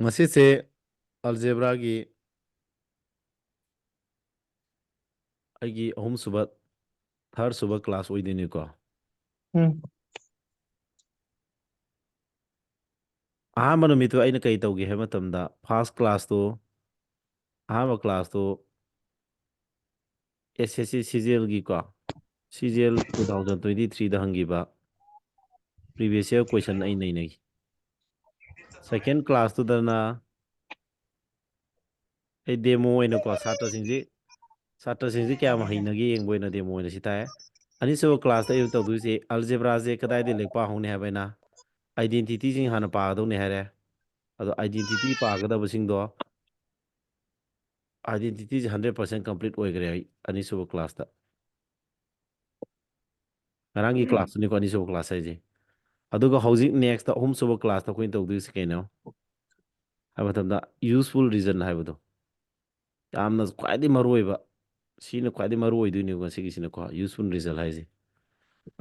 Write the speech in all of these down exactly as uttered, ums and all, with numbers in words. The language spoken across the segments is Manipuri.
ꯉꯁꯤꯁꯦ ꯑꯜꯖꯦꯕ꯭ꯔꯥꯒꯤ ꯑꯩꯒꯤ ꯑꯍꯨꯝꯁꯨꯕ, ꯊꯥꯔꯠ ꯁꯨꯕ ꯀ꯭ꯂꯥꯁ ꯑꯣꯏꯗꯣꯏꯅꯤꯀꯣ꯫ ꯎꯝ꯫ ꯑꯍꯥꯟꯕ ꯅꯨꯃꯤꯠꯇꯨ ꯑꯩꯅ ꯀꯩ ꯇꯧꯒꯦ ꯍꯥꯏꯕ ꯃꯇꯝꯗ, ꯐꯥꯔꯁ ꯀ꯭ꯂꯥꯁꯇꯨ, ꯑꯍꯥꯟꯕ ꯀ꯭ꯂꯥꯁꯇꯨ ꯑꯦꯁ ꯑꯦꯁ ꯁꯤ ꯁꯤꯖꯦꯜꯒꯤꯀꯣ, ꯁꯤꯖꯦꯜ ꯇꯨ ꯊꯥꯎꯖꯟ ꯇ꯭ꯋꯦꯟꯇꯤ ꯊ꯭ꯔꯤꯗ ꯍꯪꯈꯤꯕ previous year question ꯑꯩ ꯅꯩꯅꯈꯤ꯫ ꯁꯦꯀꯦꯟ ꯀ꯭ꯂꯥꯁꯇꯨꯗꯅ ꯑꯩ ꯗꯦꯃꯣ ꯑꯣꯏꯅꯀꯣ, ꯁꯥꯇ꯭ꯔꯁꯤꯡꯁꯤ ꯁꯥꯇ꯭ꯔꯁꯤꯡꯁꯤ ꯀꯌꯥꯝ ꯍꯩꯅꯒꯦ ꯌꯦꯡꯕ ꯑꯣꯏꯅ ꯗꯦꯃꯣ ꯑꯣꯏꯅ ꯁꯤ ꯇꯥꯛꯑꯦ꯫ ꯑꯅꯤꯁꯨꯕ ꯀ꯭ꯂꯥꯁꯇ ꯑꯩꯅ ꯇꯧꯗꯣꯏꯁꯦ ꯑꯜꯖꯦꯕ꯭ꯔꯥꯁꯦ ꯀꯗꯥꯏꯗ ꯂꯦꯛꯄ ꯍꯧꯅꯤ ꯍꯥꯏꯕ ꯑꯩꯅ, ꯑꯥꯏꯗꯦꯟꯇꯤꯇꯤꯁꯤꯡ ꯍꯥꯟꯅ ꯄꯥꯒꯗꯧꯅꯤ ꯍꯥꯏꯔꯦ꯫ ꯑꯗꯣ ꯑꯥꯏꯗꯦꯟꯇꯤꯇꯤ ꯄꯥꯒꯗꯕꯁꯤꯡꯗꯣ, ꯑꯥꯏꯗꯦꯟꯇꯤꯇꯤꯁꯦ ꯍꯟꯗ꯭ꯔꯦꯠ ꯄꯥꯔꯁꯦꯟ ꯀꯝꯄ꯭ꯂꯤꯠ ꯑꯣꯏꯈ꯭ꯔꯦ ꯑꯩ ꯑꯅꯤꯁꯨꯕ ꯀ꯭ꯂꯥꯁꯇ꯫ ꯉꯔꯥꯡꯒꯤ ꯀ꯭ꯂꯥꯁꯇꯨꯅꯤꯀꯣ ꯑꯅꯤꯁꯨꯕ ꯀ꯭ꯂꯥꯁ ꯍꯥꯏꯁꯦ꯫ ꯑꯗꯨꯒ ꯍꯧꯖꯤꯛ ꯅꯦꯛꯁꯇ ꯑꯍꯨꯝꯁꯨꯕ ꯀ꯭ꯂꯥꯁꯇ ꯑꯩꯈꯣꯏꯅ ꯇꯧꯗꯣꯏꯁꯦ ꯀꯩꯅꯣ ꯍꯥꯏꯕ ꯃꯇꯝꯗ, ꯌꯨꯁꯐꯨꯜ ꯔꯤꯖꯟ ꯍꯥꯏꯕꯗꯣ, ꯌꯥꯝꯅ ꯈ꯭ꯋꯥꯏꯗꯒꯤ ꯃꯔꯨ ꯑꯣꯏꯕ, ꯁꯤꯅ ꯈ꯭ꯋꯥꯏꯗꯒꯤ ꯃꯔꯨ ꯑꯣꯏꯗꯣꯏꯅꯦꯕ ꯉꯁꯤꯒꯤꯁꯤꯅꯀꯣ, ꯌꯨꯁꯐꯨꯜ ꯔꯤꯖꯜ ꯍꯥꯏꯁꯦ꯫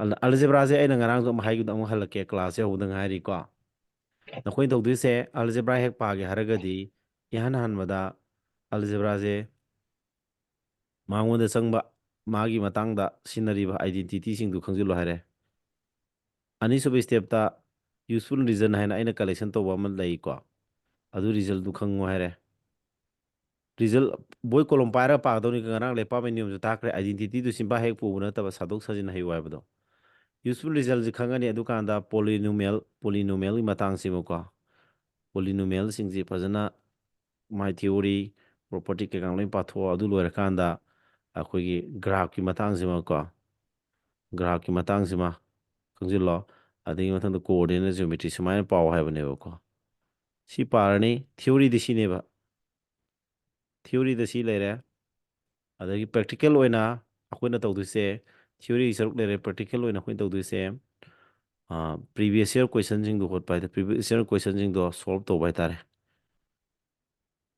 ꯑꯜ-, ꯑꯜꯖꯦꯕ꯭ꯔꯥꯁꯦ ꯑꯩꯅ ꯉꯔꯥꯡꯁꯨ ꯑꯃꯨꯛ ꯍꯥꯏꯈꯤꯕꯗ ꯑꯃꯨꯛ ꯍꯜꯂꯛꯀꯦ, ꯀ꯭ꯂꯥꯁꯁꯦ ꯍꯧꯕꯗ ꯉꯥꯏꯔꯤꯀꯣ꯫ ꯅꯈꯣꯏꯅ ꯇꯧꯗꯣꯏꯁꯦ, ꯑꯜꯖꯦꯕ꯭ꯔꯥ ꯍꯦꯛ ꯄꯥꯒꯦ ꯍꯥꯏꯔꯒꯗꯤ, ꯏꯍꯥꯟ ꯍꯥꯟꯕꯗ ꯑꯜꯖꯦꯕ꯭ꯔꯥꯁꯦ ꯃꯉꯣꯟꯗ ꯆꯪꯕ, ꯃꯥꯒꯤ ꯃꯇꯥꯡꯗ ꯁꯤꯖꯤꯟꯅꯔꯤꯕ ꯑꯥꯏꯗꯦꯟꯇꯤꯇꯤꯁꯤꯡꯗꯨ ꯈꯪꯖꯤꯜꯂꯣ ꯍꯥꯏꯔꯦ꯫ ꯑꯅꯤꯁꯨꯕ ꯁ꯭ꯇꯦꯞꯇ ꯌꯨꯁꯐꯨꯜ ꯔꯤꯖꯟ ꯍꯥꯏꯅ ꯑꯩꯅ ꯀꯂꯦꯛꯁꯟ ꯇꯧꯕ ꯑꯃ ꯂꯩꯀꯣ, ꯑꯗꯨ ꯔꯤꯖꯜꯗꯨ ꯈꯪꯉꯣ ꯍꯥꯏꯔꯦ꯫ ꯔꯤꯖꯜ ꯕꯣꯏ ꯀꯣꯂꯣꯝ ꯄꯥꯏꯔꯒ ꯄꯥꯒꯗꯧꯅꯤ, ꯉꯔꯥꯡ ꯂꯩꯄꯥꯛꯃꯩ ꯅꯤꯌꯣꯝꯁꯨ ꯇꯥꯛꯈ꯭ꯔꯦ, ꯑꯥꯏꯗꯦꯟꯇꯤꯇꯤꯗꯨ ꯆꯤꯟꯐꯥ ꯍꯦꯛ ꯄꯨꯕ ꯅꯠꯇꯕ ꯁꯥꯗꯣꯛ ꯁꯥꯖꯤꯟ ꯍꯩꯌꯨ ꯍꯥꯏꯕꯗꯣ꯫ ꯌꯨꯁꯐꯨꯜ ꯔꯤꯖꯜꯁꯤ ꯈꯪꯉꯅꯤ, ꯑꯗꯨꯀꯥꯟꯗ ꯄꯣꯂꯤꯅꯣꯃꯤꯌꯦꯜ, ꯄꯣꯂꯤꯅꯣꯃꯤꯌꯦꯜꯒꯤ ꯃꯇꯥꯡꯁꯤꯃꯀꯣ, ꯄꯣꯂꯤꯅꯣꯃꯤꯌꯦꯜꯁꯤꯡꯁꯤ ꯐꯖꯅ ꯃꯥꯏ ꯊꯤꯑꯣꯔꯤ, ꯄ꯭ꯔꯣꯄꯔꯇꯤ ꯀꯩꯀꯥ ꯂꯣꯏ ꯄꯥꯊꯣꯛꯑꯣ꯫ ꯑꯗꯨ ꯂꯣꯏꯔꯀꯥꯟꯗ ꯑꯩꯈꯣꯏꯒꯤ ꯒ꯭ꯔꯥꯐꯀꯤ ꯃꯇꯥꯡꯁꯤꯃꯀꯣ, ꯒ꯭ꯔꯥꯐꯀꯤ ꯃꯇꯥꯡꯁꯤꯃ ꯈꯪꯖꯤꯜꯂꯣ꯫ ꯑꯗꯒꯤ ꯃꯊꯪꯗ ꯀꯣꯑꯣꯔꯗꯤꯅꯦꯠ ꯖꯤꯑꯣꯃꯦꯇ꯭ꯔꯤ ꯁꯨꯃꯥꯏꯅ ꯄꯥꯎ ꯍꯥꯏꯕꯅꯦꯕꯀꯣ꯫ ꯁꯤ ꯄꯥꯔꯅꯤ, ꯊꯤꯑꯣꯔꯤꯗꯤ ꯁꯤꯅꯦꯕ, ꯊꯤꯑꯣꯔꯤꯗ ꯁꯤ ꯂꯩꯔꯦ꯫ ꯑꯗꯒꯤ ꯄ꯭ꯔꯦꯛꯇꯤꯀꯦꯜ ꯑꯣꯏꯅ ꯑꯩꯈꯣꯏꯅ ꯇꯧꯗꯣꯏꯁꯦ, ꯊꯤꯑꯣꯔꯤꯒꯤ ꯁꯔꯨꯛ ꯂꯩꯔꯦ, ꯄ꯭ꯔꯦꯛꯇꯤꯀꯦꯜ ꯑꯣꯏꯅ ꯑꯩꯈꯣꯏꯅ ꯇꯧꯗꯣꯏꯁꯦ, previous year questionꯁꯤꯡꯗꯣ ꯍꯣꯠꯄ ꯍꯥꯏꯇꯥꯔꯦ, previous year questionꯁꯤꯡꯗꯣ ꯁꯣꯜꯕ ꯇꯧꯕ ꯍꯥꯏꯇꯥꯔꯦ꯫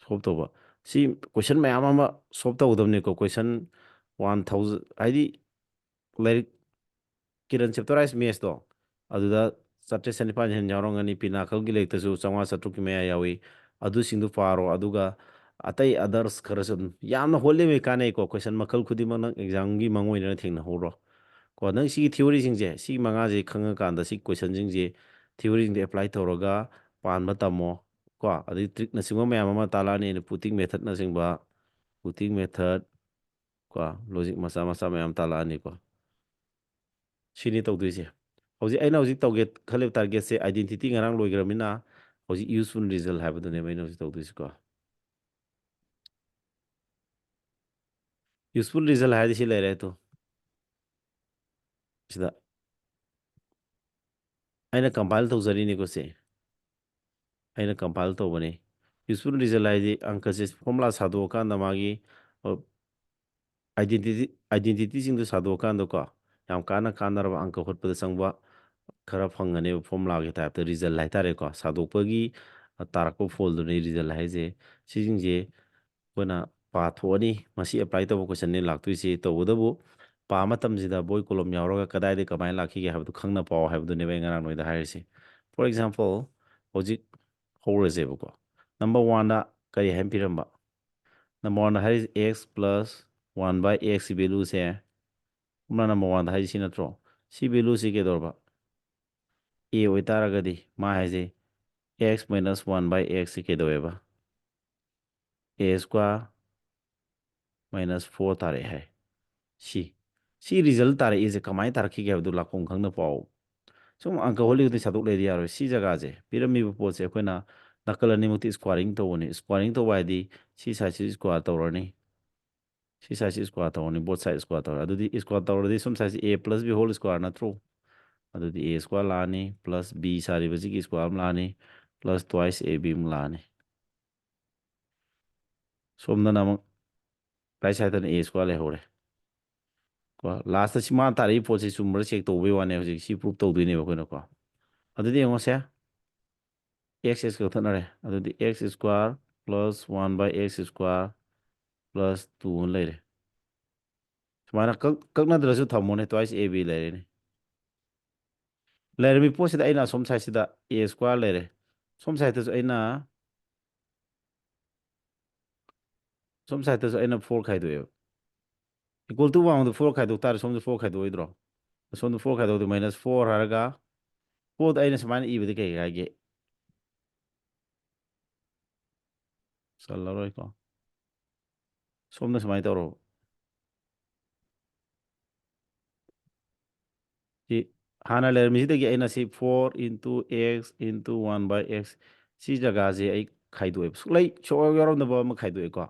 ꯁꯣꯜꯕ ꯇꯧꯕ꯫ ꯁꯤ question ꯃꯌꯥꯝ ꯑꯃ ꯁꯣꯜꯕ ꯇꯧꯒꯗꯕꯅꯤꯀꯣ, question one thousand, ꯍꯥꯏꯗꯤ ꯂꯥꯏꯔꯤꯛ ꯀꯤꯔꯟ ꯆꯦꯞꯇꯔꯥꯏꯁ ꯃꯦꯠꯁꯇꯣ ꯑꯗꯨꯗ ꯆꯥꯇ꯭ꯔꯦꯠ ꯆꯅꯤꯄꯥꯟ ꯍꯦꯟꯅ ꯌꯥꯎꯔꯝꯒꯅꯤ꯫ ꯄꯤꯅꯥꯀꯜꯒꯤ ꯂꯥꯏꯔꯤꯛꯇꯁꯨ ꯆꯥꯝꯃꯉꯥ ꯆꯥꯇ꯭ꯔꯨꯛꯀꯤ ꯃꯌꯥ ꯌꯥꯎꯏ꯫ ꯑꯗꯨꯁꯤꯡꯗꯨ ꯄꯥꯔꯣ꯫ ꯑꯗꯨꯒ ꯑꯇꯩ others ꯈꯔꯁꯨ ꯑꯗꯨꯝ ꯌꯥꯝꯅ ꯍꯣꯠꯂꯤꯉꯩ ꯀꯥꯟꯅꯩꯀꯣ꯫ Question ꯃꯈꯜ ꯈꯨꯗꯤꯡꯃꯛ ꯅꯪ examꯒꯤ ꯃꯉꯣꯏꯗꯅ ꯊꯦꯡꯅꯍꯧꯔꯣ꯫ ꯀꯣ, ꯅꯪ ꯁꯤꯒꯤ theoryꯁꯤꯡꯁꯦ, ꯁꯤ ꯃꯉꯥꯁꯦ ꯈꯪꯉꯀꯥꯟꯗ ꯁꯤ questionꯁꯤꯡꯁꯦ, theoryꯁꯤꯡꯗꯣ apply ꯇꯧꯔꯒ ꯄꯥꯟꯕ ꯇꯝꯃꯣ꯫ ꯀꯣ, ꯑꯗꯩ trickꯅꯆꯤꯡꯕ ꯃꯌꯥꯝ ꯑꯃ ꯇꯥꯛꯂꯛꯑꯅꯤ꯫ ꯑꯩꯅ putting methodꯅꯆꯤꯡꯕ, putting method, ꯀꯣ, logic ꯃꯆꯥ ꯃꯆꯥ ꯃꯌꯥꯝ ꯇꯥꯛꯂꯛꯑꯅꯤꯀꯣ꯫ ꯁꯤꯅꯤ ꯇꯧꯗꯣꯏꯁꯦ꯫ ꯍꯧꯖꯤꯛ ꯑꯩꯅ ꯍꯧꯖꯤꯛ ꯇꯧꯒꯦ ꯈꯜꯂꯤꯕ targetꯁꯦ identity ꯉꯔꯥꯡ ꯂꯣꯏꯈ꯭ꯔꯃꯤꯅ ꯍꯧꯖꯤꯛ useful result ꯍꯥꯏꯕꯗꯨꯅꯦꯕ ꯑꯩꯅ ꯍꯧꯖꯤꯛ ꯇꯧꯗꯣꯏꯁꯤꯀꯣ꯫ Useful result ꯍꯥꯏꯔꯗꯤ ꯁꯤ ꯂꯩꯔꯦ ꯇꯨ꯫ ꯁꯤꯗ ꯑꯩꯅ compile ꯇꯧꯖꯔꯤꯅꯤꯀꯣ ꯁꯦ꯫ ꯑꯩꯅ compile ꯇꯧꯕꯅꯤ꯫ Useful result ꯍꯥꯏꯗꯤ ꯑꯪꯀꯁꯦ formula ꯁꯥꯗꯣꯛꯑꯀꯥꯟꯗ ꯃꯥꯒꯤ, ꯑ, identity, identityꯁꯤꯡꯗꯣ ꯁꯥꯗꯣꯛꯑꯀꯥꯟꯗꯀꯣ, ꯌꯥꯝ ꯀꯥꯟꯅ ꯀꯥꯟꯅꯔꯕ ꯑꯪꯀ ꯍꯣꯠꯄꯗ ꯆꯪꯕ ꯈꯔ ꯐꯪꯒꯅꯦꯕ, formulaꯒꯤ typeꯇ result ꯍꯥꯏꯇꯥꯔꯦꯀꯣ꯫ ꯁꯥꯗꯣꯛꯄꯒꯤ, ꯑ, ꯇꯥꯔꯛꯄ ꯐꯣꯜꯗꯨꯅꯤ result ꯍꯥꯏꯁꯦ꯫ ꯁꯤꯁꯤꯡꯁꯦ ꯑꯩꯈꯣꯏꯅ ꯄꯥꯊꯣꯛꯑꯅꯤ꯫ ꯃꯁꯤ apply ꯇꯧꯕ questionꯅꯤ ꯂꯥꯛꯇꯣꯏꯁꯤ꯫ ꯇꯧꯕꯇꯕꯨ ꯄꯥ ꯃꯇꯝꯁꯤꯗ ꯕꯣꯏ ꯀꯣꯂꯣꯝ ꯌꯥꯎꯔꯒ ꯀꯗꯥꯏꯗ ꯀꯃꯥꯏꯅ ꯂꯥꯛꯈꯤꯒꯦ ꯍꯥꯏꯕꯗꯨ ꯈꯪꯅ ꯄꯥꯎ ꯍꯥꯏꯕꯗꯨꯅꯦꯕ ꯑꯩ ꯉꯔꯥꯡ ꯅꯣꯏꯗ ꯍꯥꯏꯔꯤꯁꯦ꯫ For example, ꯍꯧꯖꯤꯛ ꯍꯧꯔꯁꯦꯕꯀꯣ꯫ Number oneꯗ ꯀꯔꯤ ꯍꯥꯏꯅ ꯄꯤꯔꯝꯕ? Number oneꯗ ꯍꯥꯏꯔꯤꯁꯦ x plus one by x ꯁꯤ valueꯁꯦ, formula number oneꯗ ꯍꯥꯏꯔꯤꯁꯤ ꯅꯠꯇ꯭ꯔꯣ? ꯁꯤ valueꯁꯤ ꯀꯩꯗꯧꯔꯕ? A ꯑꯣꯏꯇꯥꯔꯒꯗꯤ ꯃꯥ ꯍꯥꯏꯁꯦ x minus one by x ꯁꯤ ꯀꯩꯗꯧꯋꯦꯕ? A square minus four ꯇꯥꯔꯛꯑꯦ ꯍꯥꯏ꯫ ꯁꯤ, ꯁꯤ result ꯇꯥꯔꯛꯏꯁꯦ ꯀꯃꯥꯏꯅ ꯇꯥꯔꯛꯈꯤꯒꯦ ꯍꯥꯏꯕꯗꯨ ꯂꯥꯛꯐꯝ ꯈꯪꯅ ꯄꯥꯎ꯫ ꯁꯨꯝ ꯑꯪꯀ ꯍꯣꯠꯂꯤ ꯈꯨꯗꯤꯡ ꯁꯥꯗꯣꯛ ꯂꯩꯗꯤ ꯌꯥꯔꯣꯏ꯫ ꯁꯤ ꯖꯒꯥꯁꯦ, ꯄꯤꯔꯝꯃꯤꯕ ꯄꯣꯠꯁꯦ ꯑꯩꯈꯣꯏꯅ ꯅꯥꯀꯜ ꯑꯅꯤꯃꯛꯇꯤ squaring ꯇꯧꯕꯅꯤ꯫ Squaring ꯇꯧꯕ ꯍꯥꯏꯗꯤ ꯁꯤ sideꯁꯤ square ꯇꯧꯔꯅꯤ, ꯁꯤ sideꯁꯤ square ꯇꯧꯔꯅꯤ, both side square ꯇꯧꯔꯅꯤ꯫ ꯑꯗꯨꯗꯤ square ꯇꯧꯔꯗꯤ ꯁꯨꯝ sideꯁꯤ a plus b whole square ꯅꯠꯇ꯭ꯔꯣ? ꯑꯗꯨꯗꯤ a square ꯂꯥꯛꯑꯅꯤ, plus b ꯁꯥꯔꯤꯕꯁꯤꯒꯤ square ꯑꯃ ꯂꯥꯛꯑꯅꯤ, plus twice ab ꯑꯃꯨꯛ ꯂꯥꯛꯑꯅꯤ꯫ ꯁꯣꯝꯗꯅ ꯑꯃꯨꯛ right sideꯇꯅ a square ꯂꯩꯍꯧꯔꯦ꯫ ꯀꯣ, lastꯇ ꯁꯤ ꯃꯥꯅ ꯇꯥꯔꯛꯏ ꯄꯣꯠꯁꯤ ꯆꯨꯝꯕ꯭ꯔꯥ check ꯇꯧꯕꯩ ꯋꯥꯅꯦ꯫ ꯍꯧꯖꯤꯛ ꯁꯤ proof ꯇꯧꯗꯣꯏꯅꯦꯕ ꯑꯩꯈꯣꯏꯅꯀꯣ꯫ ꯑꯗꯨꯗꯤ ꯌꯦꯡꯉꯣꯁꯦ, x, x ꯀꯛꯊꯠꯅꯔꯦ꯫ ꯑꯗꯨꯗꯤ x square plus one by x square plus two ꯑꯅ ꯂꯩꯔꯦ꯫ ꯁꯨꯃꯥꯏꯅ ꯀꯛ-, ꯀꯛꯅꯗ꯭ꯔꯁꯨ ꯊꯝꯃꯣꯅꯦ, twice ab ꯂꯩꯔꯦꯅꯦ꯫ ꯂꯩꯔꯝꯃꯤ ꯄꯣꯠꯁꯤꯗ ꯑꯩꯅ ꯑꯁꯣꯝ ꯁꯥꯏꯠꯁꯤꯗ ꯑꯦ ꯁ꯭ꯀ꯭ꯋꯥꯔ ꯂꯩꯔꯦ, ꯁꯣꯝ ꯁꯥꯏꯠꯇꯁꯨ ꯑꯩꯅ ꯁꯣꯝ ꯁꯥꯏꯠꯇꯁꯨ ꯑꯩꯅ ꯐꯣꯔ ꯈꯥꯏꯗꯣꯛꯑꯦꯕ꯫ ꯏꯀ꯭ꯋꯦꯜ ꯇꯨ ꯋꯥꯡꯃꯗ ꯐꯣꯔ ꯈꯥꯏꯗꯣꯛ ꯇꯥꯔꯦ, ꯁꯣꯝꯗ ꯐꯣꯔ ꯈꯥꯏꯗꯣꯛꯑꯣꯏꯗ꯭ꯔꯣ? ꯑꯁꯣꯝꯗ ꯐꯣꯔ ꯈꯥꯏꯗꯣꯛꯑꯗꯤ ꯃꯥꯏꯅꯁ ꯐꯣꯔ ꯍꯥꯏꯔꯒ, ꯄꯣꯠ ꯑꯩꯅ ꯁꯨꯃꯥꯏꯅ ꯏꯕꯗꯤ ꯀꯩ ꯀꯥꯏꯒꯦ? ꯆꯜꯂꯔꯣꯏꯀꯣ꯫ ꯁꯣꯝꯗ ꯁꯨꯃꯥꯏꯅ ꯇꯧꯔꯣ꯫ ꯁꯤ ꯍꯥꯟꯅ ꯂꯩꯔꯝꯃꯤꯁꯤꯗꯒꯤ ꯑꯩꯅ ꯁꯤ four into x into one by x, ꯁꯤ ꯖꯒꯥꯁꯦ ꯑꯩ ꯈꯥꯏꯗꯣꯛꯑꯦꯕ꯫ ꯁꯨꯛꯂꯩ ꯁꯨꯛꯌꯥꯎ ꯌꯥꯎꯔꯝꯗꯕ ꯑꯃ ꯈꯥꯏꯗꯣꯛꯑꯦꯀꯣ꯫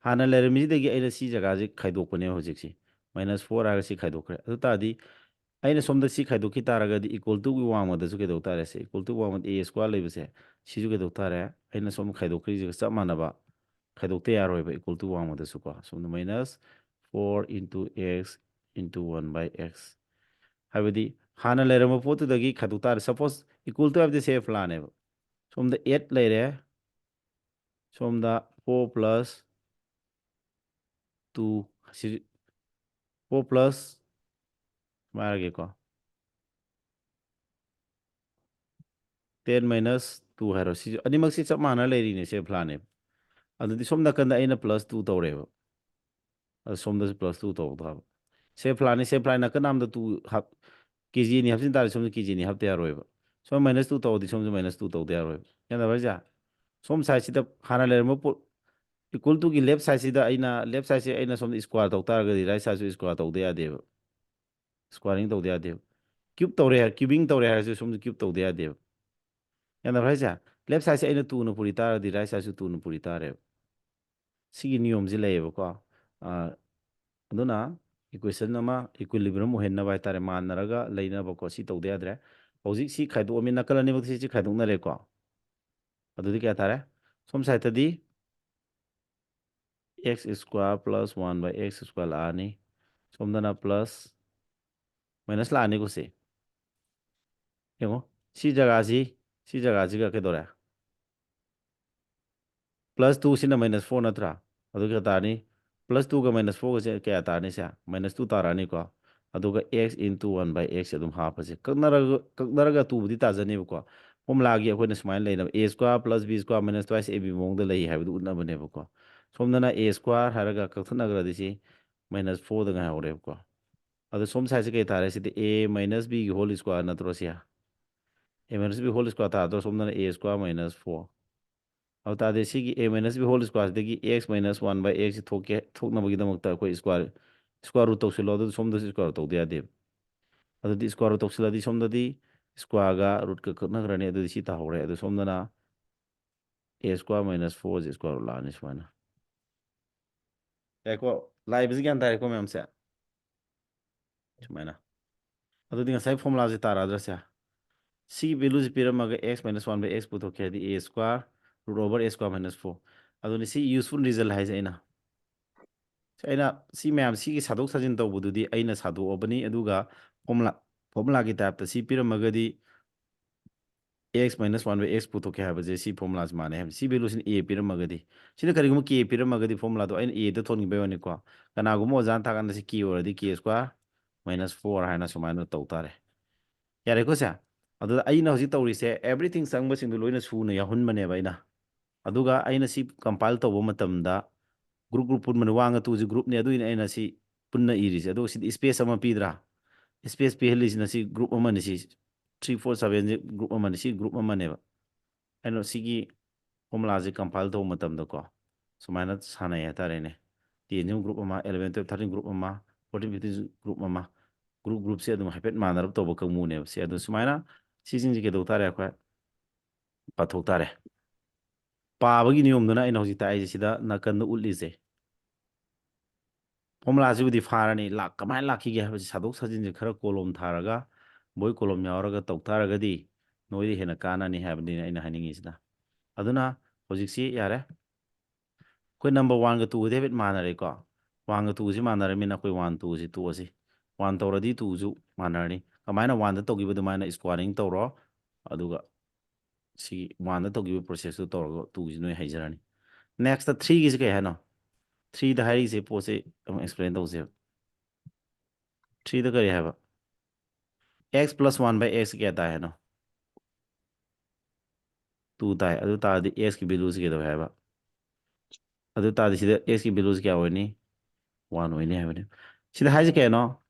ꯍꯥꯟꯅ ꯂꯩꯔꯝꯃꯤꯁꯤꯗꯒꯤ ꯑꯩꯅ ꯁꯤ ꯖꯒꯥꯁꯦ ꯈꯥꯏꯗꯣꯛꯄꯅꯦꯕ ꯍꯧꯖꯤꯛꯁꯤ꯫ ꯃꯥꯏꯅꯁ ꯐꯣꯔ ꯍꯥꯏꯔꯒ ꯁꯤ ꯈꯥꯏꯗꯣꯛꯈ꯭ꯔꯦ꯫ ꯑꯗꯨ ꯇꯥꯔꯗꯤ ꯑꯩꯅ ꯁꯣꯝꯗ ꯁꯤ ꯈꯥꯏꯗꯣꯛꯈꯤ ꯇꯥꯔꯒꯗꯤ ꯏꯀ꯭ꯋꯜ ꯇꯨꯒꯤ ꯋꯥꯡꯃꯗꯁꯨ ꯀꯩꯗꯧ ꯇꯥꯔꯦ? ꯁꯦ, ꯏꯀ꯭ꯋꯜ ꯇꯨ ꯋꯥꯡꯃꯗ ꯑꯦ ꯁ꯭ꯀ꯭ꯋꯥꯔ ꯂꯩꯕꯁꯦ, ꯁꯤꯁꯨ ꯀꯩꯗꯧ ꯇꯥꯔꯦ? ꯑꯩꯅ ꯁꯣꯝ ꯈꯥꯏꯗꯣꯛꯈ꯭ꯔꯤꯁꯤꯒ ꯆꯞ ꯃꯥꯟꯅꯕ ꯈꯥꯏꯗꯣꯛꯇ ꯌꯥꯔꯣꯏꯕ, ꯏꯀ꯭ꯋꯜ ꯇꯨ ꯋꯥꯡꯃꯗꯁꯨꯀꯣ꯫ ꯁꯣꯝꯗ minus four into x into one by x꯫ ꯍꯥꯏꯕꯗꯤ ꯍꯥꯟꯅ ꯂꯩꯔꯝꯕ ꯄꯣꯠꯇꯨꯗꯒꯤ ꯈꯥꯏꯗꯣꯛ ꯇꯥꯔꯦ꯫ ꯁꯄꯣꯁ ꯏꯀ꯭ꯋꯜ ꯇꯨ ꯍꯥꯏꯕꯗꯤ ꯁꯦ ꯐ꯭ꯂꯥꯅꯦꯕ꯫ ꯁꯣꯝꯗ ꯑꯦꯠ ꯂꯩꯔꯦ, ꯁꯣꯝꯗ ꯐꯣꯔ ꯄ꯭ꯂꯁ ꯇꯨ, ꯁꯤ ꯐꯣꯔ ꯄ꯭ꯂꯁ ꯁꯨꯃꯥꯏꯅ ꯍꯥꯏꯔꯒꯦꯀꯣ, ꯇꯦꯟ ꯃꯥꯏꯅꯁ ꯇꯨ ꯍꯥꯏꯔꯣ꯫ ꯁꯤꯁꯨ ꯑꯅꯤꯃꯛꯁꯤ ꯆꯞ ꯃꯥꯟꯅ ꯂꯩꯔꯤꯅꯦ, ꯁꯦ ꯐ꯭ꯂꯥꯅꯦꯕ꯫ ꯑꯗꯨꯗꯤ ꯁꯣꯝ ꯅꯥꯀꯟꯗ ꯑꯩꯅ ꯄ꯭ꯂꯁ ꯇꯨ ꯇꯧꯔꯦꯕ, ꯑꯗ ꯁꯣꯝꯗꯁꯨ ꯄ꯭ꯂꯁ ꯇꯨ ꯇꯧ ꯇꯥꯕ꯫ ꯁꯦ ꯐ꯭ꯂꯥꯅꯤ, ꯁꯦ ꯐ꯭ꯂꯥꯏ ꯅꯥꯀꯟ ꯑꯃꯗ ꯇꯨ ꯍꯥꯞ, ꯀꯦ ꯖꯤ ꯑꯅꯤ ꯍꯥꯞꯆꯤꯟ ꯇꯥꯔꯗꯤ ꯁꯣꯝꯗ ꯀꯦ ꯖꯤ ꯑꯅꯤ ꯍꯥꯞꯇ ꯌꯥꯔꯣꯏꯕ꯫ ꯁꯣꯝ ꯃꯥꯏꯅꯁ ꯇꯨ ꯇꯧꯔꯗꯤ ꯁꯣꯝꯁꯨ ꯃꯥꯏꯅꯁ ꯇꯨ ꯇꯧꯗ ꯌꯥꯔꯣꯏꯕ꯫ ꯒ꯭ꯌꯥꯟ ꯇꯥꯕ꯭ꯔꯥ ꯍꯥꯏꯁꯦ? ꯁꯣꯝ ꯁꯥꯏꯠꯁꯤꯗ ꯍꯥꯟꯅ ꯂꯩꯔꯝꯕ ꯄꯣꯠ, ꯏꯀ꯭ꯋꯜ ꯇꯨꯒꯤ ꯂꯦꯐ ꯁꯥꯏꯠꯁꯤꯗ ꯑꯩꯅ, ꯂꯦꯐ ꯁꯥꯏꯠꯁꯦ ꯑꯩꯅ ꯁꯣꯝꯗ ꯁ꯭ꯀ꯭ꯋꯥꯔ ꯇꯧ ꯇꯥꯔꯒꯗꯤ ꯔꯥꯏꯠ ꯁꯥꯏꯠꯁꯨ ꯁ꯭ꯀ꯭ꯋꯥꯔ ꯇꯧꯗ ꯌꯥꯗꯦꯕ꯫ ꯁ꯭ꯀ꯭ꯋꯥꯔꯤꯡ ꯇꯧꯗ ꯌꯥꯗꯦꯕ꯫ ꯀ꯭ꯌꯨꯕ ꯇꯧꯔꯦ ꯍꯥꯏ, ꯀ꯭ꯌꯨꯕꯤꯡ ꯇꯧꯔꯦ ꯍꯥꯏꯔꯁꯨ ꯁꯣꯝꯗ ꯀ꯭ꯌꯨꯕ ꯇꯧꯗ ꯌꯥꯗꯦꯕ꯫ ꯒ꯭ꯌꯥꯟ ꯇꯥꯕ꯭ꯔꯥ ꯍꯥꯏꯁꯦ? ꯂꯦꯐ ꯁꯥꯏꯠꯁꯦ ꯑꯩꯅ ꯇꯨꯅ ꯄꯨꯔꯤ ꯇꯥꯔꯒꯗꯤ ꯔꯥꯏꯠ ꯁꯥꯏꯠꯁꯨ ꯇꯨꯅ ꯄꯨꯔꯤ ꯇꯥꯔꯦꯕ꯫ ꯁꯤꯒꯤ ꯅꯤꯌꯣꯝꯁꯤ ꯂꯩꯌꯦꯕꯀꯣ꯫ ꯑꯥ, ꯑꯗꯨꯅ ꯏꯀ꯭ꯋꯦꯁꯟ ꯑꯃ ꯏꯀ꯭ꯋꯤꯂꯤꯕ꯭ꯔꯝ ꯑꯣꯏꯍꯟꯅꯕ ꯍꯥꯏꯇꯥꯔꯦ, ꯃꯥꯟꯅꯔꯒ ꯂꯩꯅꯕꯀꯣ, ꯁꯤ ꯇꯧꯗ ꯌꯥꯗ꯭ꯔꯦ꯫ ꯍꯧꯖꯤꯛ ꯁꯤ ꯈꯥꯏꯗꯣꯛꯑꯃꯤ, ꯅꯥꯀꯜ ꯑꯅꯤꯃꯛꯁꯤ ꯁꯤ ꯈꯥꯏꯗꯣꯛꯅꯔꯦꯀꯣ꯫ ꯑꯗꯨꯗꯤ ꯀꯌꯥ ꯇꯥꯔꯦ? ꯁꯣꯝ ꯁꯥꯏꯠꯇꯗꯤ x square plus one by x square ꯂꯥꯛꯑꯅꯤ, ꯁꯣꯝꯗꯅ ꯄ꯭ꯂꯁ ꯃꯥꯏꯅꯁ ꯂꯥꯛꯑꯅꯤꯀꯣ ꯁꯤ꯫ ꯌꯦꯡꯉꯣ, ꯁꯤ ꯖꯒꯥꯁꯤ, ꯁꯤ ꯖꯒꯥꯁꯤꯒ ꯀꯩꯗꯧꯔꯦ? ꯄ꯭ꯂꯁ ꯇꯨ ꯁꯤꯅ ꯃꯥꯏꯅꯁ ꯐꯣꯔ ꯅꯠꯇ꯭ꯔꯥ? ꯑꯗꯨ ꯀꯌꯥ ꯇꯥꯔꯅꯤ? ꯄ꯭ꯂꯁ ꯇꯨꯒ ꯃꯥꯏꯅꯁ ꯐꯣꯔꯒꯁꯦ ꯀꯌꯥ ꯇꯥꯔꯅꯤ? ꯁꯦ ꯃꯥꯏꯅꯁ ꯇꯨ ꯇꯥꯔꯛꯑꯅꯤꯀꯣ꯫ ꯑꯗꯨꯒ x into one by x ꯑꯗꯨꯝ ꯍꯥꯞꯄꯁꯦ꯫ ꯀꯛꯅꯔꯒ ꯀꯛꯅꯔꯒ two ꯕꯨꯗꯤ ꯇꯥꯖꯅꯦꯕꯀꯣ꯫ Formula ꯒꯤ ꯑꯩꯈꯣꯏꯅ ꯁꯨꯃꯥꯏꯅ ꯂꯩꯅꯕ, a square plus b square minus twice ab ꯃꯑꯣꯡꯗ ꯂꯩ ꯍꯥꯏꯕꯗꯨ ꯎꯠꯅꯕꯅꯦꯕꯀꯣ꯫ ꯁꯣꯝꯗꯅ a square ꯍꯥꯏꯔꯒ ꯀꯛꯊꯠꯅꯈ꯭ꯔꯗꯤ ꯁꯤ minus four ꯗ ꯉꯥꯏꯍꯧꯔꯦꯕꯀꯣ꯫ ꯑꯗꯣ ꯁꯣꯝ side ꯁꯦ ꯀꯩ ꯇꯥꯔꯦ? ꯁꯤꯗꯤ a minus b ꯒꯤ whole square ꯅꯠꯇ꯭ꯔꯣ ꯁꯤ? A minus b whole square ꯇꯥꯗ꯭ꯔꯣ? ꯁꯣꯝꯗꯅ a square minus four꯫ ꯑꯗꯨ ꯇꯥꯔꯗꯤ ꯁꯤꯒꯤ a minus b whole square ꯁꯤꯗꯒꯤ x minus one by x ꯁꯤ ꯊꯣꯛꯀꯦ, ꯊꯣꯛꯅꯕꯒꯤꯗꯃꯛꯇ ꯑꯩꯈꯣꯏ square, square root ꯇꯧꯁꯤꯜꯂꯣ꯫ ꯑꯗꯨ ꯁꯣꯝꯗꯁꯨ square root ꯇꯧꯗ ꯌꯥꯗꯦꯕ꯫ ꯑꯗꯨꯗꯤ square root ꯇꯧꯁꯤꯜꯂꯗꯤ ꯁꯣꯝꯗꯗꯤ square ꯒ root ꯀ ꯀꯛꯅꯈ꯭ꯔꯅꯤ꯫ ꯑꯗꯨꯗꯤ ꯁꯤ ꯇꯥꯍꯧꯔꯦ꯫ ꯑꯗꯨ ꯁꯣꯝꯗꯅ a square minus four ꯁꯤ square root ꯂꯥꯛꯑꯅꯤ ꯁꯨꯃꯥꯏꯅ꯫ ꯌꯥꯏꯀꯣ? ꯂꯥꯛꯏꯕꯁꯤ ꯒ꯭ꯌꯥꯟ ꯇꯥꯔꯦꯀꯣ ꯃꯌꯥꯝꯁꯦ? ꯁꯨꯃꯥꯏꯅ꯫ ꯑꯗꯨꯗꯤ ꯉꯁꯥꯏ formula ꯁꯦ ꯇꯥꯔꯛꯑꯗ꯭ꯔꯥ ꯁꯦ? ꯁꯤꯒꯤ value say ꯄꯤꯔꯝꯃꯒ x minus one by x ꯄꯨꯊꯣꯛꯀꯦ ꯍꯥꯏꯗꯤ a square root over a square minus four꯫ ꯑꯗꯨꯅꯤ ꯁꯤ useful result ꯍꯥꯏꯁꯦ ꯑꯩꯅ꯫ ꯁꯤ ꯑꯩꯅ ꯁꯤ ꯃꯌꯥꯝ ꯁꯤꯒꯤ ꯁꯥꯗꯣꯛ ꯁꯥꯖꯤꯟ ꯇꯧꯕꯗꯨꯗꯤ ꯑꯩꯅ ꯁꯥꯗꯣꯛꯑꯕꯅꯤ, ꯑꯗꯨꯒ formula, formula ꯒꯤ type ꯇ ꯁꯤ ꯄꯤꯔꯝꯃꯒꯗꯤ x minus one by x ꯄꯨꯊꯣꯛꯀꯦ ꯍꯥꯏꯕꯁꯦ ꯁꯤ formula ꯁꯤ ꯃꯥꯟꯅꯩ ꯍꯥꯏꯕ꯫ ꯁꯤ value ꯁꯤꯅ a ꯄꯤꯔꯝꯃꯒꯗꯤ, ꯁꯤꯅ ꯀꯔꯤꯒꯨꯝꯕ k ꯄꯤꯔꯝꯃꯒꯗꯤ formula ꯗꯣ ꯑꯩꯅ a ꯗ ꯊꯣꯟꯈꯤꯕꯩ ꯋꯥꯅꯤꯀꯣ꯫ ꯀꯅꯥꯒꯨꯝꯕ ꯑꯣꯖꯥꯅ ꯇꯥꯛꯀꯥꯟꯗ ꯁꯤ k ꯑꯣꯏꯔꯗꯤ k square minus four ꯍꯥꯏꯅ ꯁꯨꯃꯥꯏꯅ ꯇꯧ ꯇꯥꯔꯦ꯫ ꯌꯥꯔꯦꯀꯣ ꯁꯦ? ꯑꯗꯨꯗ ꯑꯩꯅ ꯍꯧꯖꯤꯛ ꯇꯧꯔꯤꯁꯦ everything ꯆꯪꯕꯁꯤꯡꯗꯣ ꯂꯣꯏꯅ ꯁꯨꯅ ꯌꯥꯎꯍꯟꯕꯅꯦꯕ ꯑꯩꯅ꯫ ꯑꯗꯨꯒ ꯑꯩꯅ ꯁꯤ compile ꯇꯧꯕ ꯃꯇꯝꯗ group group ꯄꯨꯟꯕꯅꯦ, one ꯒ two ꯁꯤ group ꯅꯦ, ꯑꯗꯨꯏꯅꯦ ꯑꯩꯅ ꯁꯤ ꯄꯨꯟꯅ ꯏꯔꯤꯁꯦ꯫ ꯑꯗꯨꯒ ꯁꯤꯗꯤ space ꯑꯃ ꯄꯤꯗ꯭ꯔꯥ? Space ꯄꯤꯍꯜꯂꯤꯁꯤꯅ ꯁꯤ group ꯑꯃꯅꯤ, ꯁꯤ three four seven ꯁꯤ group ꯑꯃꯅꯤ, ꯁꯤ group ꯑꯃꯅꯦꯕ꯫ ꯑꯩꯅ ꯁꯤꯒꯤ formula ꯁꯦ compile ꯇꯧꯕ ꯃꯇꯝꯗꯀꯣ ꯁꯨꯃꯥꯏꯅ ꯁꯥꯟꯅꯩ ꯍꯥꯏꯇꯥꯔꯦꯅꯦ꯫ ten ꯁꯤꯃ group ꯑꯃ, eleven, twelve, thirteen group ꯑꯃ, fourteen, fifteen group ꯑꯃ, group group ꯁꯦ ꯑꯗꯨꯝ ꯍꯥꯏꯐꯦꯠ ꯃꯥꯟꯅꯔꯞ ꯇꯧꯕ ꯀꯥꯡꯕꯨꯅꯦꯕ ꯁꯦ꯫ ꯑꯗꯨ ꯁꯨꯃꯥꯏꯅ ꯁꯤꯁꯤꯡꯁꯦ ꯀꯩꯗꯧ ꯇꯥꯔꯦ? ꯑꯩꯈꯣꯏ ꯄꯥꯊꯣꯛ ꯇꯥꯔꯦ꯫ ꯄꯥꯕꯒꯤ ꯅꯤꯌꯣꯝꯗꯨꯅ ꯑꯩꯅ ꯍꯧꯖꯤꯛ ꯇꯥꯛꯏꯁꯦ ꯁꯤꯗ ꯅꯥꯀꯟꯗ ꯎꯠꯂꯤꯁꯦ꯫ Formula ꯁꯤꯕꯨꯗꯤ ꯐꯥꯔꯅꯤ, ꯂꯥꯛ-, ꯀꯃꯥꯏꯅ ꯂꯥꯛꯈꯤꯒꯦ ꯍꯥꯏꯕꯁꯤ ꯁꯥꯗꯣꯛ ꯁꯥꯖꯤꯟꯁꯦ ꯈꯔ ꯀꯣꯂꯣꯝ ꯊꯥꯔꯒ, ꯕꯣꯏ ꯀꯣꯂꯣꯝ ꯌꯥꯎꯔꯒ ꯇꯧ ꯇꯥꯔꯒꯗꯤ ꯅꯣꯏꯗ ꯍꯦꯟꯅ ꯀꯥꯟꯅꯅꯤ ꯍꯥꯏꯕꯗꯨꯅꯤ ꯑꯩꯅ ꯍꯥꯏꯅꯤꯡꯉꯤꯁꯤꯅ꯫ ꯑꯗꯨꯅ ꯍꯧꯖꯤꯛꯁꯤ ꯌꯥꯔꯦ꯫ ꯑꯩꯈꯣꯏ number one ꯒ two ꯒꯗꯤ ꯍꯥꯏꯐꯦꯠ ꯃꯥꯟꯅꯔꯦꯀꯣ꯫ One ꯒ two ꯁꯤ ꯃꯥꯟꯅꯔꯃꯤꯅ ꯑꯩꯈꯣꯏ one two ꯁꯤ ꯇꯣꯛꯑꯁꯤ꯫ One ꯇꯧꯔꯗꯤ two ꯁꯨ ꯃꯥꯟꯅꯔꯅꯤ꯫ ꯀꯃꯥꯏꯅ one ꯗ ꯇꯧꯈꯤꯕ ꯑꯗꯨꯃꯥꯏꯅ squaring ꯇꯧꯔꯣ꯫ ꯑꯗꯨꯒ ꯁꯤꯒꯤ one ꯗ ꯇꯧꯈꯤꯕ process ꯇꯨ ꯇꯧꯔꯒ two ꯁꯤ ꯅꯣꯏ ꯍꯩꯖꯔꯅꯤ꯫ Next ꯇ three ꯒꯤꯁꯤ ꯀꯩ ꯍꯥꯏꯅꯣ? Three ꯗ ꯍꯥꯏꯔꯤꯁꯦ ꯄꯣꯠꯁꯦ ꯑꯃꯨꯛ explain ꯇꯧꯁꯦꯕ꯫ ꯊ꯭ꯔꯤꯗ ꯀꯔꯤ ꯍꯥꯏꯕ? X plus one by x ꯀꯌꯥ ꯇꯥꯏ ꯍꯥꯏꯅꯣ? ꯇꯨ ꯇꯥꯏ꯫ ꯑꯗꯨ ꯇꯥꯔꯗꯤ x ꯀꯤ value ꯁꯤ ꯀꯩꯗꯧꯋꯦ ꯍꯥꯏꯕ? ꯑꯗꯨ ꯇꯥꯔꯗꯤ ꯁꯤꯗ x ꯀꯤ value ꯁꯤ ꯀꯌꯥ ꯑꯣꯏꯅꯤ? ꯋꯥꯟ ꯑꯣꯏꯅꯤ ꯍꯥꯏꯕꯅꯤ꯫ ꯁꯤꯗ ꯍꯥꯏꯁꯦ ꯀꯩꯅꯣ?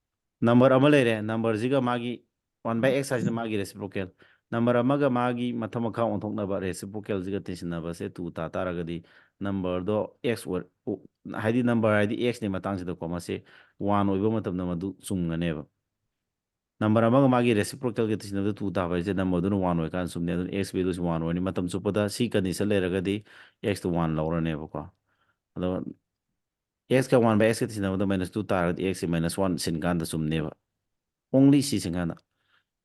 Number ꯑꯃ ꯂꯩꯔꯦ, number ꯁꯤꯒ ꯃꯥꯒꯤ ꯋꯥꯟ ꯕꯥꯏ ꯑꯦꯛꯁ ꯍꯥꯏꯁꯤꯅ ꯃꯥꯒꯤ reciprocal꯫ Number ꯑꯃꯒ ꯃꯥꯒꯤ ꯃꯊꯛ ꯃꯈꯥ ꯑꯣꯟꯊꯣꯛꯅꯕ reciprocal ꯁꯤꯒ ꯇꯤꯟꯁꯤꯟꯅꯕꯁꯦ ꯇꯨ ꯇꯥ ꯇꯥꯔꯒꯗꯤ number ꯗꯣ x ꯑꯣꯏ-, ꯑꯣ-, ꯍꯥꯏꯗꯤ number ꯍꯥꯏꯗꯤ x ꯅꯤ ꯃꯇꯥꯡꯁꯤꯗꯀꯣ, ꯃꯁꯤ ꯋꯥꯟ ꯑꯣꯏꯕ ꯃꯇꯝꯗ ꯃꯗꯨ ꯆꯨꯝꯒꯅꯦꯕ꯫ Number ꯑꯃꯒ ꯃꯥꯒꯤ reciprocal ꯒ ꯇꯤꯟꯁꯤꯟꯅꯕꯗ ꯇꯨ ꯇꯥꯕ ꯍꯥꯏꯁꯦ number ꯗꯨꯅ ꯋꯥꯟ ꯑꯣꯏꯀꯥꯟꯗ ꯆꯨꯝꯅꯤ꯫ ꯑꯗꯨꯅ x value ꯁꯤ ꯋꯥꯟ ꯑꯣꯏꯔꯅꯤ꯫ ꯃꯇꯝ ꯆꯨꯞꯄꯗ ꯁꯤ condition ꯂꯩꯔꯒꯗꯤ x ꯇꯣ ꯋꯥꯟ ꯂꯧꯔꯅꯦꯕꯀꯣ꯫ ꯑꯗꯣ x ꯀ ꯋꯥꯟ ꯕꯥꯏ ꯑꯦꯛꯁ ꯀ ꯇꯤꯟꯁꯤꯟꯅꯕꯗ ꯃꯥꯏꯅꯁ ꯇꯨ ꯇꯥꯔꯒꯗꯤ x ꯁꯤ ꯃꯥꯏꯅꯁ ꯋꯥꯟ ꯁꯤꯟꯀꯥꯟꯗ ꯆꯨꯝꯅꯦꯕ꯫ Only ꯁꯤ ꯁꯤꯟꯀꯥꯟꯗ꯫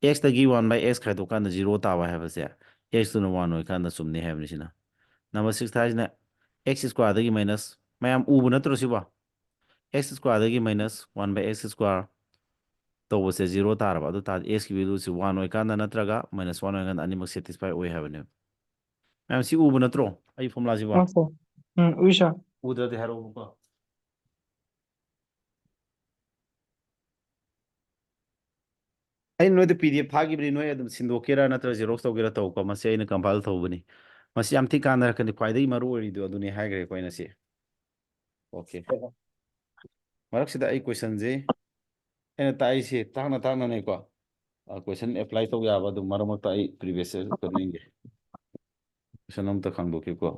X ꯇꯒꯤ ꯋꯥꯟ ꯕꯥꯏ ꯑꯦꯛꯁ ꯈꯥꯏꯗꯣꯛꯀꯥꯟꯗ ꯖꯤꯔꯣ ꯇꯥꯕ ꯍꯥꯏꯕꯁꯦ x ꯇꯨꯅ ꯋꯥꯟ ꯑꯣꯏꯀꯥꯟꯗ ꯆꯨꯝꯅꯤ ꯍꯥꯏꯕꯅꯤ ꯁꯤꯅ꯫ Number six ꯍꯥꯏꯁꯤꯅ x square ꯗꯒꯤ ꯃꯥꯏꯅꯁ, ꯃꯌꯥꯝ ꯎꯕ ꯅꯠꯇ꯭ꯔꯣ ꯁꯤꯕꯣ? X square ꯗꯒꯤ minus one by X square ꯇꯧꯕꯁꯦ ꯖꯤꯔꯣ ꯇꯥꯔꯕ꯫ ꯑꯗꯨ ꯇꯥꯔꯗꯤ x ꯀꯤ value ꯁꯤ ꯋꯥꯟ ꯑꯣꯏꯀꯥꯟꯗ ꯅꯠꯇ꯭ꯔꯒ ꯃꯥꯏꯅꯁ ꯋꯥꯟ ꯑꯣꯏꯀꯥꯟꯗ ꯑꯅꯤꯃꯛ satisfy ꯑꯣꯏ ꯍꯥꯏꯕꯅꯦꯕ꯫ ꯃꯌꯥꯝ ꯁꯤ ꯎꯕ ꯅꯠꯇ꯭ꯔꯣ, ꯑꯩ formula ꯁꯤꯕꯣ? ꯎꯝ, sir. ꯎꯝ, ꯎꯏ, sir. ꯎꯗ꯭ꯔꯗꯤ ꯍꯥꯏꯔꯛꯑꯣꯕꯀꯣ꯫ ꯑꯩ ꯅꯣꯏꯗ P D F ꯊꯥꯈꯤꯕꯅꯤ, ꯅꯣꯏ ꯑꯗꯨꯝ ꯁꯤꯟꯗꯣꯛꯀꯦꯔꯥ ꯅꯠꯇ꯭ꯔꯒ xerox ꯇꯧꯒꯦꯔꯥ ꯇꯧꯀꯣ꯫ ꯃꯁꯤ ꯑꯩꯅ compile ꯇꯧꯕꯅꯤ꯫ ꯃꯁꯤ ꯌꯥꯝ ꯊꯤ ꯀꯥꯟꯅꯔꯛꯀꯅꯤ, ꯈ꯭ꯋꯥꯏꯗꯒꯤ ꯃꯔꯨ ꯑꯣꯏꯔꯤꯗꯣ ꯑꯗꯨꯅꯤ ꯍꯥꯏꯈ꯭ꯔꯦꯀꯣ ꯑꯩꯅ ꯁꯤ꯫ Okay. ꯃꯔꯛꯁꯤꯗ ꯑꯩ question ꯁꯤ ꯑꯩꯅ ꯇꯥꯛꯏꯁꯦ ꯇꯥꯛꯅ ꯇꯥꯛꯅꯅꯦꯀꯣ꯫ ꯑ, question apply ꯇꯧ ꯌꯥꯕ ꯑꯗꯨꯝ ꯃꯔꯛ ꯃꯔꯛꯇ ꯑꯩ previous year question ꯌꯦꯡꯒꯦ꯫ Question ꯑꯝꯇ ꯈꯪꯗꯣꯛꯀꯦꯀꯣ꯫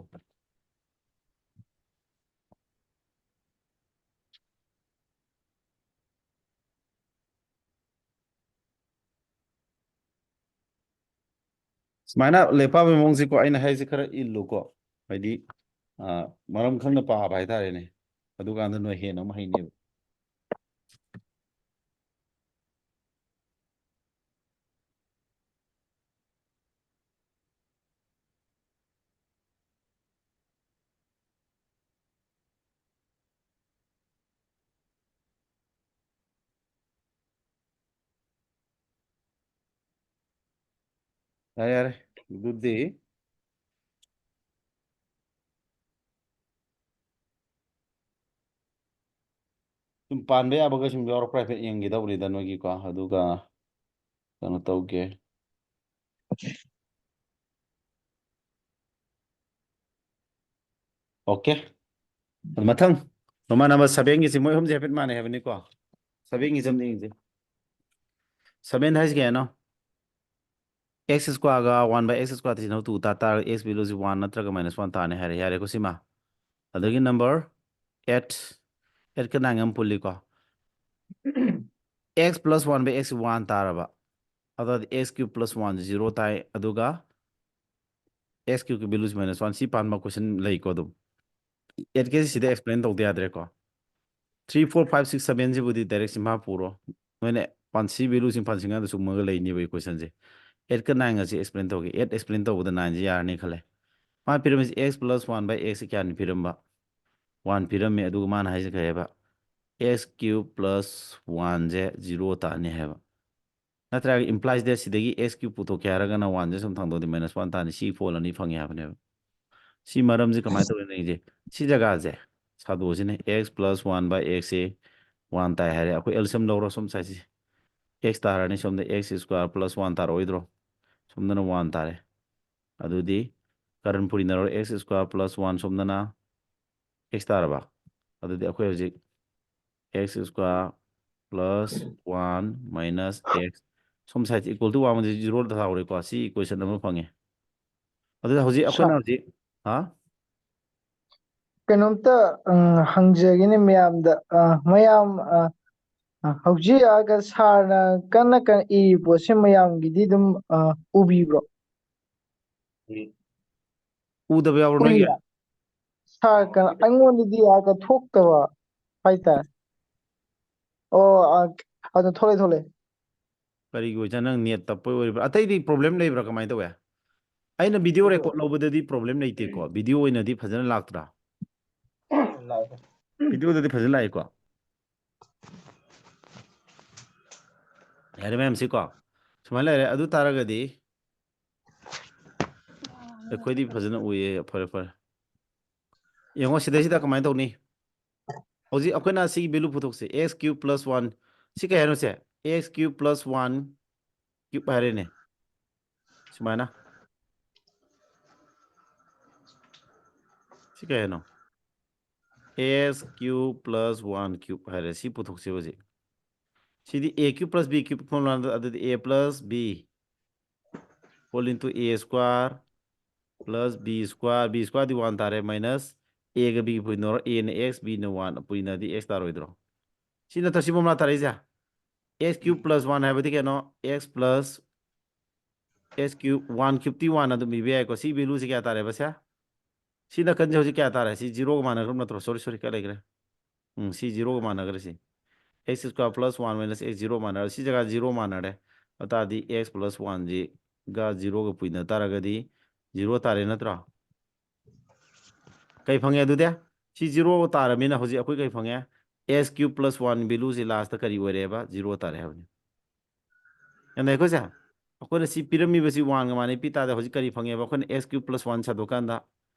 ꯁꯨꯃꯥꯏꯅ ꯂꯥꯏꯔꯤꯛ ꯄꯥꯕꯒꯤ ꯃꯑꯣꯡꯁꯦꯀꯣ, ꯑꯩꯅ ꯍꯥꯏꯁꯦ ꯈꯔ ꯏꯜꯂꯨꯀꯣ꯫ ꯍꯥꯏꯗꯤ, ꯑ, ꯃꯔꯝ ꯈꯪꯅ ꯄꯥꯕ ꯍꯥꯏꯇꯥꯔꯦꯅꯦ꯫ ꯑꯗꯨꯀꯥꯟꯗ ꯅꯣꯏ ꯍꯦꯟꯅ ꯑꯃꯨꯛ ꯍꯩꯅꯦꯕ꯫ ꯌꯥꯔꯦ, ꯌꯥꯔꯦ꯫ ꯑꯗꯨꯗꯤ ꯁꯨꯝ ꯄꯥꯟꯕ ꯌꯥꯕꯒ ꯁꯨꯝ ꯌꯥꯎꯔꯛꯄ꯭ꯔꯥ ꯍꯥꯏꯐꯦꯠ ꯌꯦꯡꯒꯦ ꯇꯧꯕꯅꯤꯗ ꯅꯣꯏꯒꯤꯀꯣ꯫ ꯑꯗꯨꯒ ꯀꯩꯅꯣ ꯇꯧꯒꯦ꯫ ꯑꯣꯀꯦ꯫ ꯃꯊꯪ ꯔꯣꯃꯥꯟ ꯅꯝꯕꯔ ꯁꯚꯦꯟꯒꯤꯁꯤ ꯃꯣꯏ ꯑꯍꯨꯝꯁꯦ ꯍꯥꯏꯐꯦꯠ ꯃꯥꯟꯅꯩ ꯍꯥꯏꯕꯅꯤꯀꯣ꯫ ꯁꯚꯦꯟꯒꯤꯁꯦ ꯑꯝꯇ ꯌꯦꯡꯁꯦ꯫ ꯁꯚꯦꯟ ꯍꯥꯏꯁꯤ ꯀꯌꯥꯅꯣ? X ꯁ꯭ꯀ꯭ꯋꯥꯔꯒ one by X square ꯁꯤꯖꯤꯟꯅꯧ ꯇꯨ ꯇꯥ ꯇꯥꯔꯒ ꯑꯦꯛꯁ ꯚꯦꯂꯨꯁꯤ ꯋꯥꯟ ꯅꯠꯇ꯭ꯔꯒ ꯃꯥꯏꯅꯁ ꯋꯥꯟ ꯇꯥꯅꯤ ꯍꯥꯏꯔꯦ꯫ ꯌꯥꯔꯦꯀꯣ ꯁꯤꯃ꯫ ꯑꯗꯒꯤ ꯅꯝꯕꯔ ꯑꯦꯠ, ꯑꯦꯠꯀ ꯅꯥꯏꯟꯒ ꯑꯃ ꯄꯨꯜꯂꯤꯀꯣ꯫ X plus one by X one ꯇꯥꯔꯕ, ꯑꯗꯨꯗꯤ X cube plus one zero ꯇꯥꯏ꯫ ꯑꯗꯨꯒ ꯑꯦꯛꯁ ꯀ꯭ꯌꯨꯕꯀꯤ ꯚꯦꯂꯨꯁꯤ ꯃꯥꯏꯅꯁ ꯋꯥꯟ꯫ ꯁꯤ ꯄꯥꯟꯕ ꯀꯣꯏꯁꯟ ꯂꯩꯀꯣ ꯑꯗꯨꯝ꯫ ꯑꯦꯠ ꯀꯦ ꯁꯤꯗ ꯑꯦꯛꯁꯄ꯭ꯂꯦꯟ ꯇꯧꯗ ꯌꯥꯗ꯭ꯔꯦꯀꯣ꯫ ꯊ꯭ꯔꯤ, ꯐꯣꯔ, ꯐꯥꯏꯚ, ꯁꯤꯛꯁ, ꯁꯚꯦꯟꯁꯤꯕꯨꯗꯤ ꯗꯥꯏꯔꯦꯛ ꯁꯤꯝꯐꯥ ꯄꯨꯔꯣ꯫ ꯅꯣꯏꯅ ꯄꯥꯟꯁꯤ ꯚꯦꯂꯨꯁꯤꯡ ꯄꯥꯟꯁꯤꯡꯒꯥꯟꯗ ꯆꯨꯝꯃꯒ ꯂꯩꯅꯦꯕ ꯏꯀ꯭ꯋꯦꯁꯟꯁꯦ꯫ ꯑꯦꯠꯀ ꯅꯥꯏꯟꯒꯁꯦ ꯑꯦꯛꯁꯄ꯭ꯂꯦꯟ ꯇꯧꯒꯦ꯫ ꯑꯦꯠ ꯑꯦꯛꯁꯄ꯭ꯂꯦꯟ ꯇꯧꯕꯗ ꯅꯥꯏꯟꯁꯦ ꯌꯥꯔꯅꯤ ꯈꯜꯂꯦ꯫ ꯃꯥ ꯄꯤꯔꯝꯃꯤꯁꯦ ꯑꯦꯛꯁ ꯄ꯭ꯂꯁ ꯋꯥꯟ ꯕꯥꯏ ꯑꯦꯛꯁꯁꯦ ꯀꯌꯥꯅꯤ ꯄꯤꯔꯝꯕ? ꯋꯥꯟ ꯄꯤꯔꯝꯃꯦ꯫ ꯑꯗꯨꯒ ꯃꯥꯅ ꯍꯥꯏꯁꯦ ꯀꯩ ꯍꯥꯏꯕ? ꯑꯦꯛꯁ ꯀ꯭ꯌꯨꯕ ꯄ꯭ꯂꯁ ꯋꯥꯟꯁꯦ ꯖꯤꯔꯣ ꯇꯥꯅꯤ ꯍꯥꯏꯕ꯫ ꯅꯠꯇ꯭ꯔꯒ ꯏꯝꯄ꯭ꯂꯥꯏꯁ ꯗꯦꯠ ꯁꯤꯗꯒꯤ ꯑꯦꯛꯁ ꯀ꯭ꯌꯨꯕ ꯄꯨꯊꯣꯛꯀꯦ ꯍꯥꯏꯔꯒꯅ ꯋꯥꯟꯁꯦ ꯁꯨꯝ ꯊꯥꯡꯗꯣꯛꯑꯗꯤ ꯃꯥꯏꯅꯁ ꯋꯥꯟ ꯇꯥꯅꯤ꯫ ꯁꯤ ꯐꯣꯜ ꯑꯅꯤ ꯐꯪꯉꯦ ꯍꯥꯏꯕꯅꯦꯕ꯫ ꯁꯤ ꯃꯔꯝꯁꯦ ꯀꯃꯥꯏꯅ ꯇꯧꯔꯤꯅꯣ ꯌꯦꯡꯁꯦ꯫ ꯁꯤ ꯖꯒꯥꯁꯦ ꯁꯥꯗꯣꯛꯑꯁꯤꯅꯦ꯫ X plus one by ꯑꯦꯛꯁꯁꯦ one ꯇꯥꯏ ꯍꯥꯏꯔꯦ꯫ ꯑꯩꯈꯣꯏ ꯑꯦꯜꯁꯤꯌꯝ ꯂꯧꯔꯣ ꯁꯣꯝ ꯁꯥꯏꯠꯁꯦ꯫ ꯑꯦꯛꯁ ꯇꯥꯔꯅꯤ ꯁꯣꯝꯗ ꯑꯦꯛꯁ ꯁ꯭ꯀ꯭ꯋꯥꯔ ꯄ꯭ꯂꯁ ꯋꯥꯟ ꯇꯥꯔꯛꯑꯣꯏꯗ꯭ꯔꯣ? ꯁꯣꯝꯗꯅ ꯋꯥꯟ ꯇꯥꯔꯦ꯫ ꯑꯗꯨꯗꯤ ꯀꯔꯟ ꯐꯨꯔꯤꯅꯔꯣꯏ, ꯑꯦꯛꯁ ꯁ꯭ꯀ꯭ꯋꯥꯔ ꯄ꯭ꯂꯁ ꯋꯥꯟ ꯁꯣꯝꯗꯅ ꯑꯦꯛꯁ ꯇꯥꯔꯕ? ꯑꯗꯨꯗꯤ ꯑꯩꯈꯣꯏ ꯍꯧꯖꯤꯛ x square plus one minus x ꯁꯣꯝ ꯁꯥꯏꯠꯁꯦ ꯏꯀ꯭ꯋꯦꯜ ꯇꯨ ꯋꯥꯟ ꯖꯤꯔꯣ ꯇꯥꯍꯧꯔꯦꯀꯣ꯫ ꯁꯤ ꯏꯀ꯭ꯋꯦꯁꯟ ꯑꯃ ꯐꯪꯉꯦ꯫ ꯑꯗꯨꯗ ꯍꯧꯖꯤꯛ ꯑꯩꯈꯣꯏꯅ ꯁꯥꯔ, ꯍꯧꯖꯤꯛ, ꯍꯥ? ꯀꯩꯅꯣꯝꯇ, ꯎꯝ, ꯍꯪꯖꯒꯦꯅꯦ ꯃꯌꯥꯝꯗ꯫ ꯑ, ꯃꯌꯥꯝ, ꯑ, ꯑ, ꯍꯧꯖꯤꯛ ꯑꯥꯒ ꯁꯥꯔꯅ ꯀꯟꯅ ꯀꯟꯅ ꯏꯔꯤ ꯄꯣꯠꯁꯦ ꯃꯌꯥꯝꯒꯤꯗꯤ ꯑꯗꯨꯝ, ꯑ, ꯎꯕꯤꯕ꯭ꯔꯣ? ꯎꯗꯕ ꯌꯥꯎꯕ꯭ꯔꯣ ꯅꯣꯏꯒꯤ? ꯎꯏꯌꯦ꯫ ꯁꯥꯔ, ꯀꯩꯅꯣ, ꯑꯩꯉꯣꯟꯗꯗꯤ ꯑꯥꯒ ꯊꯣꯛꯇꯕ ꯍꯥꯏꯇꯥꯔꯦ꯫ ꯑꯣ, ꯑꯥ, ꯑꯗꯨ ꯊꯣꯛꯂꯛꯑꯦ, ꯊꯣꯛꯂꯛꯑꯦ꯫ ꯀꯔꯤꯒꯤ ꯑꯣꯏꯖꯥꯠꯅꯣ? ꯅꯪ ꯅꯦꯠ ꯇꯞꯄꯩ ꯑꯣꯏꯔꯤꯕ꯭ꯔꯥ? ꯑꯇꯩꯗꯤ ꯄ꯭ꯔꯣꯕ꯭ꯂꯦꯝ ꯂꯩꯕ꯭ꯔꯥ? ꯀꯃꯥꯏꯅ ꯇꯧꯋꯦ? ꯑꯩꯅ ꯚꯤꯗꯤꯑꯣ ꯔꯦꯀꯣꯔꯠ ꯂꯧꯕꯗꯗꯤ ꯄ꯭ꯔꯣꯕ꯭ꯂꯦꯝ ꯂꯩꯇꯦꯀꯣ꯫ ꯚꯤꯗꯤꯑꯣ ꯑꯣꯏꯅꯗꯤ ꯐꯖꯅ ꯂꯥꯛꯇ꯭ꯔꯥ? ꯂꯥꯛꯑꯦ꯫ ꯚꯤꯗꯤꯑꯣꯗꯗꯤ ꯐꯖꯅ ꯂꯥꯛꯏꯀꯣ꯫ ꯌꯥꯔꯦ ꯃꯌꯥꯝ, ꯁꯤꯀꯣ꯫ ꯁꯨꯃꯥꯏꯅ ꯂꯩꯔꯦ꯫ ꯑꯗꯨ ꯇꯥꯔꯒꯗꯤ ꯑꯩꯈꯣꯏꯗꯤ ꯐꯖꯅ ꯎꯏꯌꯦ꯫ ꯐꯔꯦ, ꯐꯔꯦ꯫ ꯌꯦꯡꯉꯣ ꯁꯤꯗꯩꯁꯤꯗ ꯀꯃꯥꯏꯅ ꯇꯧꯅꯤ? ꯍꯧꯖꯤꯛ ꯑꯩꯈꯣꯏꯅ ꯁꯤꯒꯤ value ꯄꯨꯊꯣꯛꯁꯦ, x cube plus one꯫ ꯁꯤ ꯀꯩ ꯍꯥꯏꯅꯣ ꯁꯦ? X cube plus one cube ꯍꯥꯏꯔꯦꯅꯦ꯫ ꯁꯨꯃꯥꯏꯅ꯫ ꯁꯤ ꯀꯩ ꯍꯥꯏꯅꯣ? X cube plus one cube ꯍꯥꯏꯔꯦ꯫ ꯁꯤ ꯄꯨꯊꯣꯛꯁꯦ ꯍꯧꯖꯤꯛ꯫ ꯁꯤꯗꯤ a cube plus b cube formula, ꯑꯗꯨꯗꯤ a plus b whole into a square plus b square, b square D one ꯇꯥꯔꯦ, minus a ꯒ b ꯒ ꯄꯨꯏꯅꯔꯣ, a ꯅ x, b ꯅ one, ꯄꯨꯏꯅꯗꯤ x ꯇꯥꯔꯣꯏꯗ꯭ꯔꯣ? ꯁꯤ ꯅꯠꯇ꯭ꯔ ꯁꯤ formula ꯇꯥꯔꯛꯏꯁꯦ? X cube plus one ꯍꯥꯏꯕꯗꯤ ꯀꯩꯅꯣ? X plus x cube, one cube T one ꯑꯗꯨꯝ ꯏꯕ ꯌꯥꯏꯀꯣ꯫ ꯁꯤ value ꯁꯤ ꯀꯌꯥ ꯇꯥꯔꯦꯕ ꯁꯦ? ꯁꯤ ꯅꯥꯀꯟꯁꯦ ꯍꯧꯖꯤꯛ ꯀꯌꯥ ꯇꯥꯔꯦ? ꯁꯤ zero ꯒ ꯃꯥꯟꯅꯈ꯭ꯔꯕ ꯅꯠꯇ꯭ꯔꯣ? Sorry, sorry, ꯀꯥꯏ ꯂꯩꯈ꯭ꯔꯦ? ꯎꯝ, ꯁꯤ zero ꯒ ꯃꯥꯟꯅꯈ꯭ꯔꯦ ꯁꯤ꯫ X square plus one minus x zero ꯃꯥꯟꯅꯔꯦ꯫ ꯁꯤ ꯖꯒꯥ zero ꯃꯥꯟꯅꯔꯦ꯫ ꯑꯗꯨ ꯇꯥꯔꯗꯤ x plus one ꯁꯤꯒ zero ꯒ ꯄꯨꯏꯅ ꯇꯥꯔꯒꯗꯤ zero ꯇꯥꯔꯦ ꯅꯠꯇ꯭ꯔꯣ? ꯀꯩ ꯐꯪꯉꯦ ꯑꯗꯨꯗꯤ? ꯁꯤ zero ꯇꯥꯔꯃꯤꯅ ꯍꯧꯖꯤꯛ ꯑꯩꯈꯣꯏ ꯀꯩ ꯐꯪꯉꯦ? X cube plus one value ꯁꯤ last ꯀꯔꯤ ꯑꯣꯏꯔꯦꯕ? Zero ꯇꯥꯔꯦ ꯍꯥꯏꯕꯅꯤ꯫ ꯌꯥꯅꯩꯀꯣ ꯁꯦ? ꯑꯩꯈꯣꯏꯅ ꯁꯤ ꯄꯤꯔꯝꯃꯤꯕꯁꯤ one ꯒ ꯃꯥꯟꯅꯩ ꯄꯤ ꯇꯥꯔꯗꯤ ꯍꯧꯖꯤꯛ ꯀꯔꯤ ꯐꯪꯉꯦꯕ? ꯑꯩꯈꯣꯏꯅ x cube plus one ꯁꯥꯗꯣꯛꯀꯥꯟꯗ,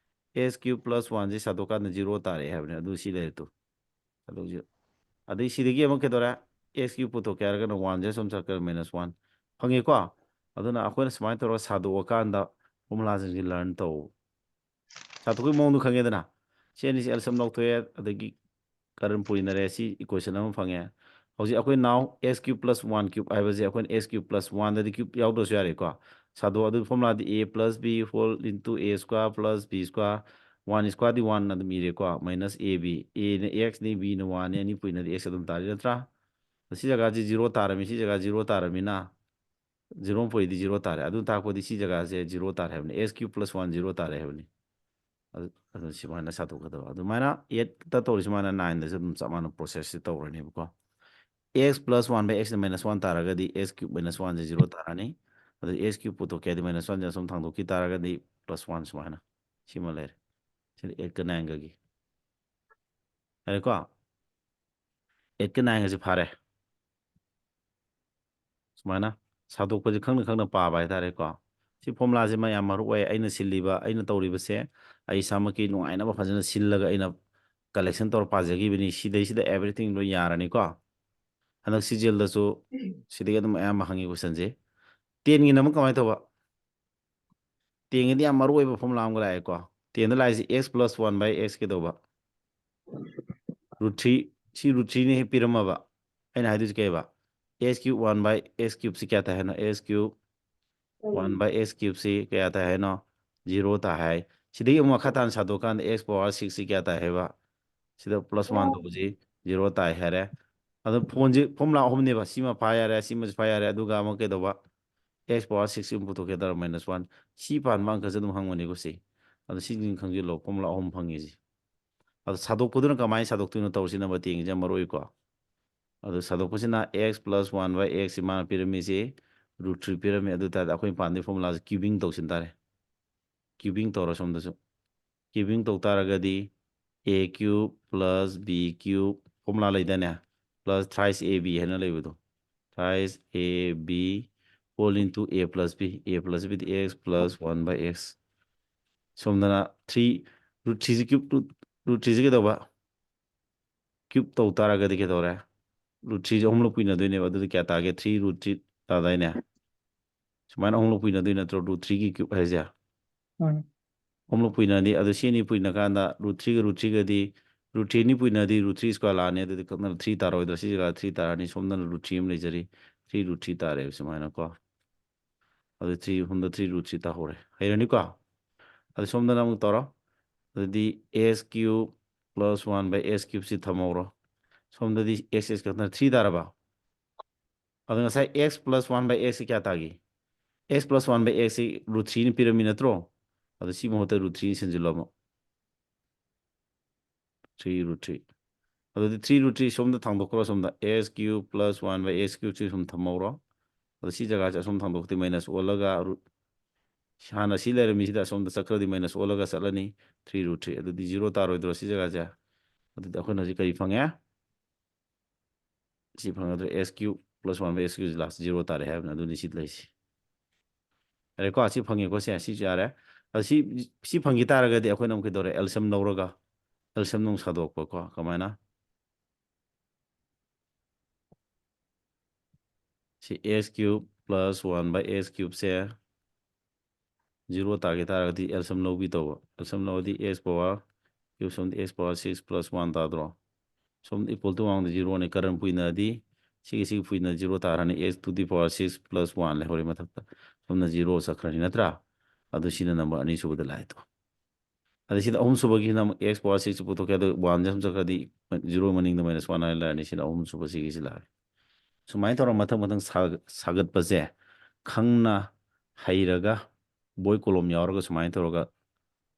x cube plus one ꯁꯤ ꯁꯥꯗꯣꯛꯀꯥꯟꯗ zero ꯇꯥꯔꯛꯑꯦ ꯍꯥꯏꯕꯅꯤ꯫ ꯑꯗꯨ ꯁꯤ ꯂꯩꯔꯦ ꯇꯨ꯫ ꯁꯥꯗꯣꯛ zero꯫ ꯑꯗꯩ ꯁꯤꯗꯒꯤ ꯑꯃꯨꯛ ꯀꯩꯗꯧꯔꯦ? X cube ꯄꯨꯊꯣꯛꯀꯦ ꯍꯥꯏꯔꯒꯅ one ꯁꯦ ꯁꯨꯝ ꯁꯥꯀꯜ minus one ꯐꯪꯉꯦꯀꯣ? ꯑꯗꯨꯅ ꯑꯩꯈꯣꯏꯅ ꯁꯨꯃꯥꯏꯅ ꯇꯧꯔꯒ ꯁꯥꯗꯣꯛꯑꯀꯥꯟꯗ formula ꯁꯤꯡꯁꯤ learn ꯇꯧ꯫ ꯁꯥꯗꯣꯛꯄꯒꯤ ꯃꯑꯣꯡꯗꯣ ꯈꯪꯉꯦꯗꯅ? ꯁꯤ ꯑꯅꯤꯁꯤ L C M ꯂꯧꯊꯣꯛꯑꯦ, ꯑꯗꯒꯤ current ꯄꯨꯏꯅꯔꯦ, ꯁꯤ equation ꯑꯃ ꯐꯪꯉꯦ꯫ ꯍꯧꯖꯤꯛ ꯑꯩꯈꯣꯏ now x cube plus one cube ꯍꯥꯏꯕꯁꯦ ꯑꯩꯈꯣꯏꯅ x cube plus one ꯗꯗꯤ cube ꯌꯥꯎꯗ꯭ꯔꯁꯨ ꯌꯥꯔꯦꯀꯣ꯫ ꯁꯥꯗꯣꯛ ꯑꯗꯨ formula D a plus b whole into a square plus b square, one square D one ꯑꯗꯨꯝ ꯏꯔꯦꯀꯣ, minus a b, a ꯅ x ꯅꯤ, b ꯅ one ꯅꯤ, ꯑꯅꯤ ꯄꯨꯏꯅꯗꯤ x ꯑꯗꯨꯝ ꯇꯥꯔꯤ ꯅꯠꯇ꯭ꯔꯥ? ꯁꯤ ꯖꯒꯥꯁꯤ zero ꯇꯥꯔꯝꯃꯤ, ꯁꯤ ꯖꯒꯥ zero ꯇꯥꯔꯝꯃꯤꯅ zero ꯄꯨꯏꯗꯤ zero ꯇꯥꯔꯦ꯫ ꯑꯗꯨ ꯇꯥꯛꯄꯗꯤ ꯁꯤ ꯖꯒꯥꯁꯦ zero ꯇꯥꯔꯦ ꯍꯥꯏꯕꯅꯤ, x cube plus one zero ꯇꯥꯔꯦ ꯍꯥꯏꯕꯅꯤ꯫ ꯑꯗꯨ, ꯑꯗꯨ ꯁꯨꯃꯥꯏꯅ ꯁꯥꯗꯣꯛꯀꯗꯕ꯫ ꯑꯗꯨꯃꯥꯏꯅ eight ꯇ ꯇꯧꯔꯤ ꯁꯨꯃꯥꯏꯅ nine ꯗꯁꯨ ꯑꯗꯨꯝ ꯆꯞ ꯃꯥꯟꯅꯕ process ꯁꯤ ꯇꯧꯔꯅꯦꯕꯀꯣ꯫ X plus one by x ꯅ minus one ꯇꯥꯔꯒꯗꯤ x cube minus one ꯁꯦ zero ꯇꯥꯔꯅꯤ꯫ ꯑꯗꯨ x cube ꯄꯨꯊꯣꯛꯀꯦ ꯍꯥꯏꯗꯤ minus one ꯁꯦ ꯑꯁꯨꯝ ꯊꯥꯡꯗꯣꯛꯈꯤ ꯇꯥꯔꯒꯗꯤ plus one ꯁꯨꯃꯥꯏꯅ ꯁꯤꯃ ꯂꯩꯔꯦ꯫ ꯁꯤꯗꯤ eight ꯀ nine ꯒꯒꯤ꯫ ꯌꯥꯔꯦꯀꯣ? Eight ꯀ nine ꯒꯁꯤ ꯐꯥꯔꯦ꯫ ꯁꯨꯃꯥꯏꯅ ꯁꯥꯗꯣꯛꯄꯁꯦ ꯈꯪꯅ ꯈꯪꯅ ꯄꯥꯕ ꯍꯥꯏꯇꯥꯔꯦꯀꯣ꯫ ꯁꯤ formula ꯁꯤꯃ ꯌꯥꯝ ꯃꯔꯨ ꯑꯣꯏ꯫ ꯑꯩꯅ ꯁꯤꯜꯂꯤꯕ, ꯑꯩꯅ ꯇꯧꯔꯤꯕꯁꯦ ꯑꯩ ꯏꯁꯥꯃꯛꯀꯤ ꯅꯨꯡꯉꯥꯏꯅꯕ ꯐꯖꯅ ꯁꯤꯜꯂꯒ ꯑꯩꯅ ꯀꯂꯦꯛꯁꯟ ꯇꯧꯔ ꯄꯥꯖꯈꯤꯕꯅꯤ꯫ ꯁꯤꯗꯩꯁꯤꯗ ꯑꯦꯕ꯭ꯔꯤꯊꯤꯡ ꯂꯣꯏ ꯌꯥꯔꯅꯤꯀꯣ꯫ ꯍꯟꯗꯛ ꯁꯤꯖꯦꯜꯗꯁꯨ ꯁꯤꯗꯒꯤ ꯑꯗꯨꯝ ꯑꯌꯥꯝꯕ ꯍꯪꯉꯤ ꯀꯣꯏꯁꯟꯁꯦ꯫ ꯇꯦꯟꯒꯤꯅ ꯑꯃꯨꯛ ꯀꯃꯥꯏꯅ ꯇꯧꯕ? ꯇꯦꯟꯒꯤꯗꯤ ꯌꯥꯝ ꯃꯔꯨ ꯑꯣꯏꯕ ꯐꯣꯔꯃꯨꯂꯥ ꯑꯃꯒ ꯂꯥꯛꯑꯦꯀꯣ꯫ ꯇꯦꯟꯗ ꯂꯥꯛꯏꯁꯦ x plus one by x ꯀꯩꯗꯧꯕ? Root three, ꯁꯤ root threeꯅ ꯍꯦꯛ ꯄꯤꯔꯝꯃꯕ꯫ ꯑꯩꯅ ꯍꯥꯏꯗꯣꯏꯁꯦ ꯀꯩꯕ? X cube one by x cubeꯁꯤ ꯀꯌꯥ ꯇꯥꯏ ꯍꯥꯏꯅꯣ? X cube one by x cubeꯁꯤ ꯀꯌꯥ ꯇꯥꯏ ꯍꯥꯏꯅꯣ? Zero ꯇꯥꯏ ꯍꯥꯏ꯫ ꯁꯤꯗꯒꯤ ꯑꯃꯨꯛ ꯃꯈꯥ ꯇꯥꯅ ꯁꯥꯗꯣꯛꯀꯥꯟꯗ x power sixꯁꯤ ꯀꯌꯥ ꯇꯥꯏ ꯍꯥꯏꯕ? ꯁꯤꯗ plus one ꯇꯧꯕꯁꯤ zero ꯇꯥꯏ ꯍꯥꯏꯔꯦ꯫ ꯑꯗꯣ ꯐꯣꯟꯁꯤ ꯐꯣꯔꯃꯨꯂꯥ ꯑꯍꯨꯝꯅꯦꯕ꯫ ꯁꯤꯃ ꯐꯥ ꯌꯥꯔꯦ, ꯁꯤꯃꯁꯨ ꯐꯥ ꯌꯥꯔꯦ, ꯑꯗꯨꯒ ꯑꯃꯨꯛ ꯀꯩꯗꯧꯕ? X power six ꯑꯃꯨꯛ ꯄꯨꯊꯣꯛꯀꯦ ꯇꯧꯔ minus one꯫ ꯁꯤ ꯄꯥꯟꯕ ꯑꯪꯀꯁꯦ ꯑꯗꯨꯝ ꯍꯪꯕꯅꯤꯀꯣ ꯁꯤ꯫ ꯑꯗꯣ ꯁꯤꯁꯤꯡ ꯈꯪꯖꯤꯜꯂꯣ, ꯐꯣꯔꯃꯨꯂꯥ ꯑꯍꯨꯝ ꯐꯪꯉꯤꯁꯤ꯫ ꯑꯗꯣ ꯁꯥꯗꯣꯛꯄꯗꯨꯅ ꯀꯃꯥꯏꯅ ꯁꯥꯗꯣꯛꯇꯣꯏꯅꯣ ꯇꯧꯔꯤꯁꯤꯅ ꯃꯇꯦꯡꯁꯦ ꯌꯥꯝ ꯃꯔꯨ ꯑꯣꯏꯀꯣ꯫ ꯑꯗꯣ ꯁꯥꯗꯣꯛꯄꯁꯤꯅ x plus one by x ꯁꯤ ꯃꯥꯅ ꯄꯤꯔꯝꯃꯤꯁꯤ root three ꯄꯤꯔꯝꯃꯤ꯫ ꯑꯗꯨ ꯇꯥꯔꯗꯤ ꯑꯩꯈꯣꯏ ꯄꯥꯟꯗꯣꯏ ꯐꯣꯔꯃꯨꯂꯥꯁꯦ cubing ꯇꯧꯁꯤꯟ ꯇꯥꯔꯦ꯫ Cubing ꯇꯧꯔꯣ ꯁꯣꯝꯗꯁꯨ꯫ Cubing ꯇꯧ ꯇꯥꯔꯒꯗꯤ a cube plus b cube formula ꯂꯩꯗꯥꯏꯅꯦ? Plus thrice a b ꯍꯥꯏꯅ ꯂꯩꯕꯗꯣ꯫ Thrice a b whole into a plus b, a plus b D x plus one by x꯫ ꯁꯣꯝꯗꯅ three, root threeꯁꯤ cube, root, root threeꯁꯤ ꯀꯩꯗꯧꯕ? Cube ꯇꯧ ꯇꯥꯔꯒꯗꯤ ꯀꯩꯗꯧꯔꯦ? Root threeꯁꯤ ꯑꯍꯨꯝꯂꯛ ꯄꯨꯏꯅꯗꯣꯏꯅꯦꯕ꯫ ꯑꯗꯨꯗꯤ ꯀꯌꯥ ꯇꯥꯒꯦ? Three root three ꯇꯥꯗꯥꯏꯅꯦ? ꯁꯨꯃꯥꯏꯅ ꯑꯍꯨꯝꯂꯛ ꯄꯨꯏꯅꯗꯣꯏ ꯅꯠꯇ꯭ꯔꯣ root threeꯒꯤ cube ꯍꯥꯏꯁꯦ? ꯎꯝ꯫ ꯑꯍꯨꯝꯂꯛ ꯄꯨꯏꯅꯗꯤ, ꯑꯗꯨ ꯁꯤ ꯑꯅꯤ ꯄꯨꯏꯅ ꯀꯥꯟꯗ root threeꯒ root threeꯒꯗꯤ, root three ꯑꯅꯤ ꯄꯨꯏꯅꯗꯤ root three square ꯂꯥꯛꯑꯅꯤ꯫ ꯑꯗꯨꯗꯤ ꯀꯛꯅꯕ three ꯇꯥꯔꯣꯏꯗ꯭ꯔꯥ? ꯁꯤ ꯖꯒꯥ three ꯇꯥꯔꯅꯤ꯫ ꯁꯣꯝꯗꯅ root three ꯑꯃ ꯂꯩꯖꯔꯤ꯫ Three root three ꯇꯥꯔꯦꯕ ꯁꯨꯃꯥꯏꯅꯀꯣ꯫ ꯑꯗꯨ three, ꯁꯣꯝꯗ three root three ꯇꯥꯍꯧꯔꯦ꯫ ꯍꯩꯔꯅꯤꯀꯣ? ꯑꯗꯨ ꯁꯣꯝꯗꯅ ꯑꯃꯨꯛ ꯇꯧꯔꯣ꯫ ꯑꯗꯨꯗꯤ x cube plus one by x cube ꯁꯤ ꯊꯝꯍꯧꯔꯣ꯫ ꯁꯣꯝꯗꯗꯤ x, x ꯈꯛꯇꯅ three ꯇꯥꯔꯕ? ꯑꯗꯣ ꯉꯁꯥꯏ x plus one by x ꯁꯤ ꯀꯌꯥ ꯇꯥꯒꯦ? X plus one by x ꯁꯤ root threeꯅ ꯄꯤꯔꯝꯃꯤ ꯅꯠꯇ꯭ꯔꯣ? ꯑꯗꯣ ꯁꯤ ꯃꯍꯨꯠꯇ root three ꯁꯤꯟꯖꯤꯜꯂꯣ ꯑꯃꯨꯛ꯫ Three root three꯫ ꯑꯗꯨꯗꯤ three root three ꯁꯣꯝꯗ ꯊꯥꯡꯗꯣꯛꯈ꯭ꯔꯣ, ꯁꯣꯝꯗ x cube plus one by x cube ꯁꯤ ꯁꯨꯝ ꯊꯝꯍꯧꯔꯣ꯫ ꯑꯗꯣ ꯁꯤ ꯖꯒꯥꯁꯦ ꯑꯁꯣꯝ ꯊꯥꯡꯗꯣꯛꯇꯤ minus ꯑꯣꯜꯂꯒ root, ꯍꯥꯟꯅ ꯁꯤ ꯂꯩꯔꯝꯃꯤꯁꯤꯗ ꯑꯁꯣꯝꯗ ꯆꯠꯈ꯭ꯔꯗꯤ minus ꯑꯣꯜꯂꯒ ꯆꯠꯂꯅꯤ꯫ Three root three꯫ ꯑꯗꯨꯗꯤ zero ꯇꯥꯔꯣꯏꯗ꯭ꯔꯣ ꯁꯤ ꯖꯒꯥꯁꯦ? ꯑꯗꯨꯗꯤ ꯑꯩꯈꯣꯏꯅ ꯍꯧꯖꯤꯛ ꯀꯔꯤ ꯐꯪꯉꯦ? ꯁꯤ ꯐꯪꯒꯗ꯭ꯔꯥ? X cube plus one by x cube last zero ꯇꯥꯔꯦ ꯍꯥꯏꯕꯅꯤ꯫ ꯑꯗꯨꯅꯤ ꯁꯤ ꯂꯩꯁꯤ꯫ ꯌꯥꯔꯦꯀꯣ? ꯁꯤ ꯐꯪꯉꯦꯀꯣ? ꯁꯦ, ꯁꯤꯁꯨ ꯌꯥꯔꯦ꯫ ꯑꯗꯣ ꯁꯤ, ꯁꯤ ꯐꯪꯈꯤ ꯇꯥꯔꯒꯗꯤ ꯑꯩꯈꯣꯏꯅ ꯑꯃꯨꯛ ꯀꯩꯗꯧꯔꯦ? L C M ꯂꯧꯔꯒ L C M ꯅꯨꯡ ꯁꯥꯗꯣꯛꯄꯀꯣ꯫ ꯀꯃꯥꯏꯅ? ꯁꯤ x cube plus one by x cube say zero ꯇꯥꯒꯦ ꯇꯥꯔꯒꯗꯤ L C M ꯂꯧꯕꯤ ꯇꯧꯕ꯫ L C M ꯂꯧꯔꯗꯤ x power cube ꯁꯣꯝꯗ x power six plus one ꯇꯥꯗ꯭ꯔꯣ? ꯁꯣꯝꯗ equal to one the zero ꯅꯤ꯫ ꯀꯔꯝ ꯄꯨꯏꯅꯗꯤ ꯁꯤꯒꯤ ꯁꯤꯒꯤ ꯄꯨꯏꯅ zero ꯇꯥꯔꯅꯤ꯫ X to the power six plus one ꯂꯩꯍꯧꯔꯦ ꯃꯊꯛꯇ꯫ ꯁꯣꯝꯅ zero ꯆꯠꯈ꯭ꯔꯅꯤ ꯅꯠꯇ꯭ꯔꯥ? ꯑꯗꯨ ꯁꯤꯅ number ꯑꯅꯤꯁꯨꯕꯗ ꯂꯥꯛꯑꯦ ꯇꯣ꯫ ꯑꯗ ꯁꯤꯗ ꯑꯍꯨꯝꯁꯨꯕꯒꯤꯁꯤꯅ ꯑꯃꯨꯛ x power six ꯄꯨꯊꯣꯛꯀꯦ꯫ ꯑꯗꯨ one ꯁꯦ ꯁꯨꯝ ꯆꯠꯈ꯭ꯔꯗꯤ zero ꯃꯅꯤꯡꯗ minus one ꯍꯥꯏꯅ ꯂꯩꯔꯅꯤ꯫ ꯁꯤꯅ ꯑꯍꯨꯝꯁꯨꯕ ꯁꯤꯒꯤꯁꯤ ꯂꯥꯛꯑꯦ꯫ ꯁꯨꯃꯥꯏꯅ ꯇꯧꯔꯒ ꯃꯊꯪ ꯃꯊꯪ ꯁꯥ-, ꯁꯥꯒꯠꯄꯁꯦ ꯈꯪꯅ ꯍꯩꯔꯒ ꯕꯣꯏ ꯀꯣꯂꯣꯝ ꯌꯥꯎꯔꯒ ꯁꯨꯃꯥꯏꯅ ꯇꯧꯔꯒ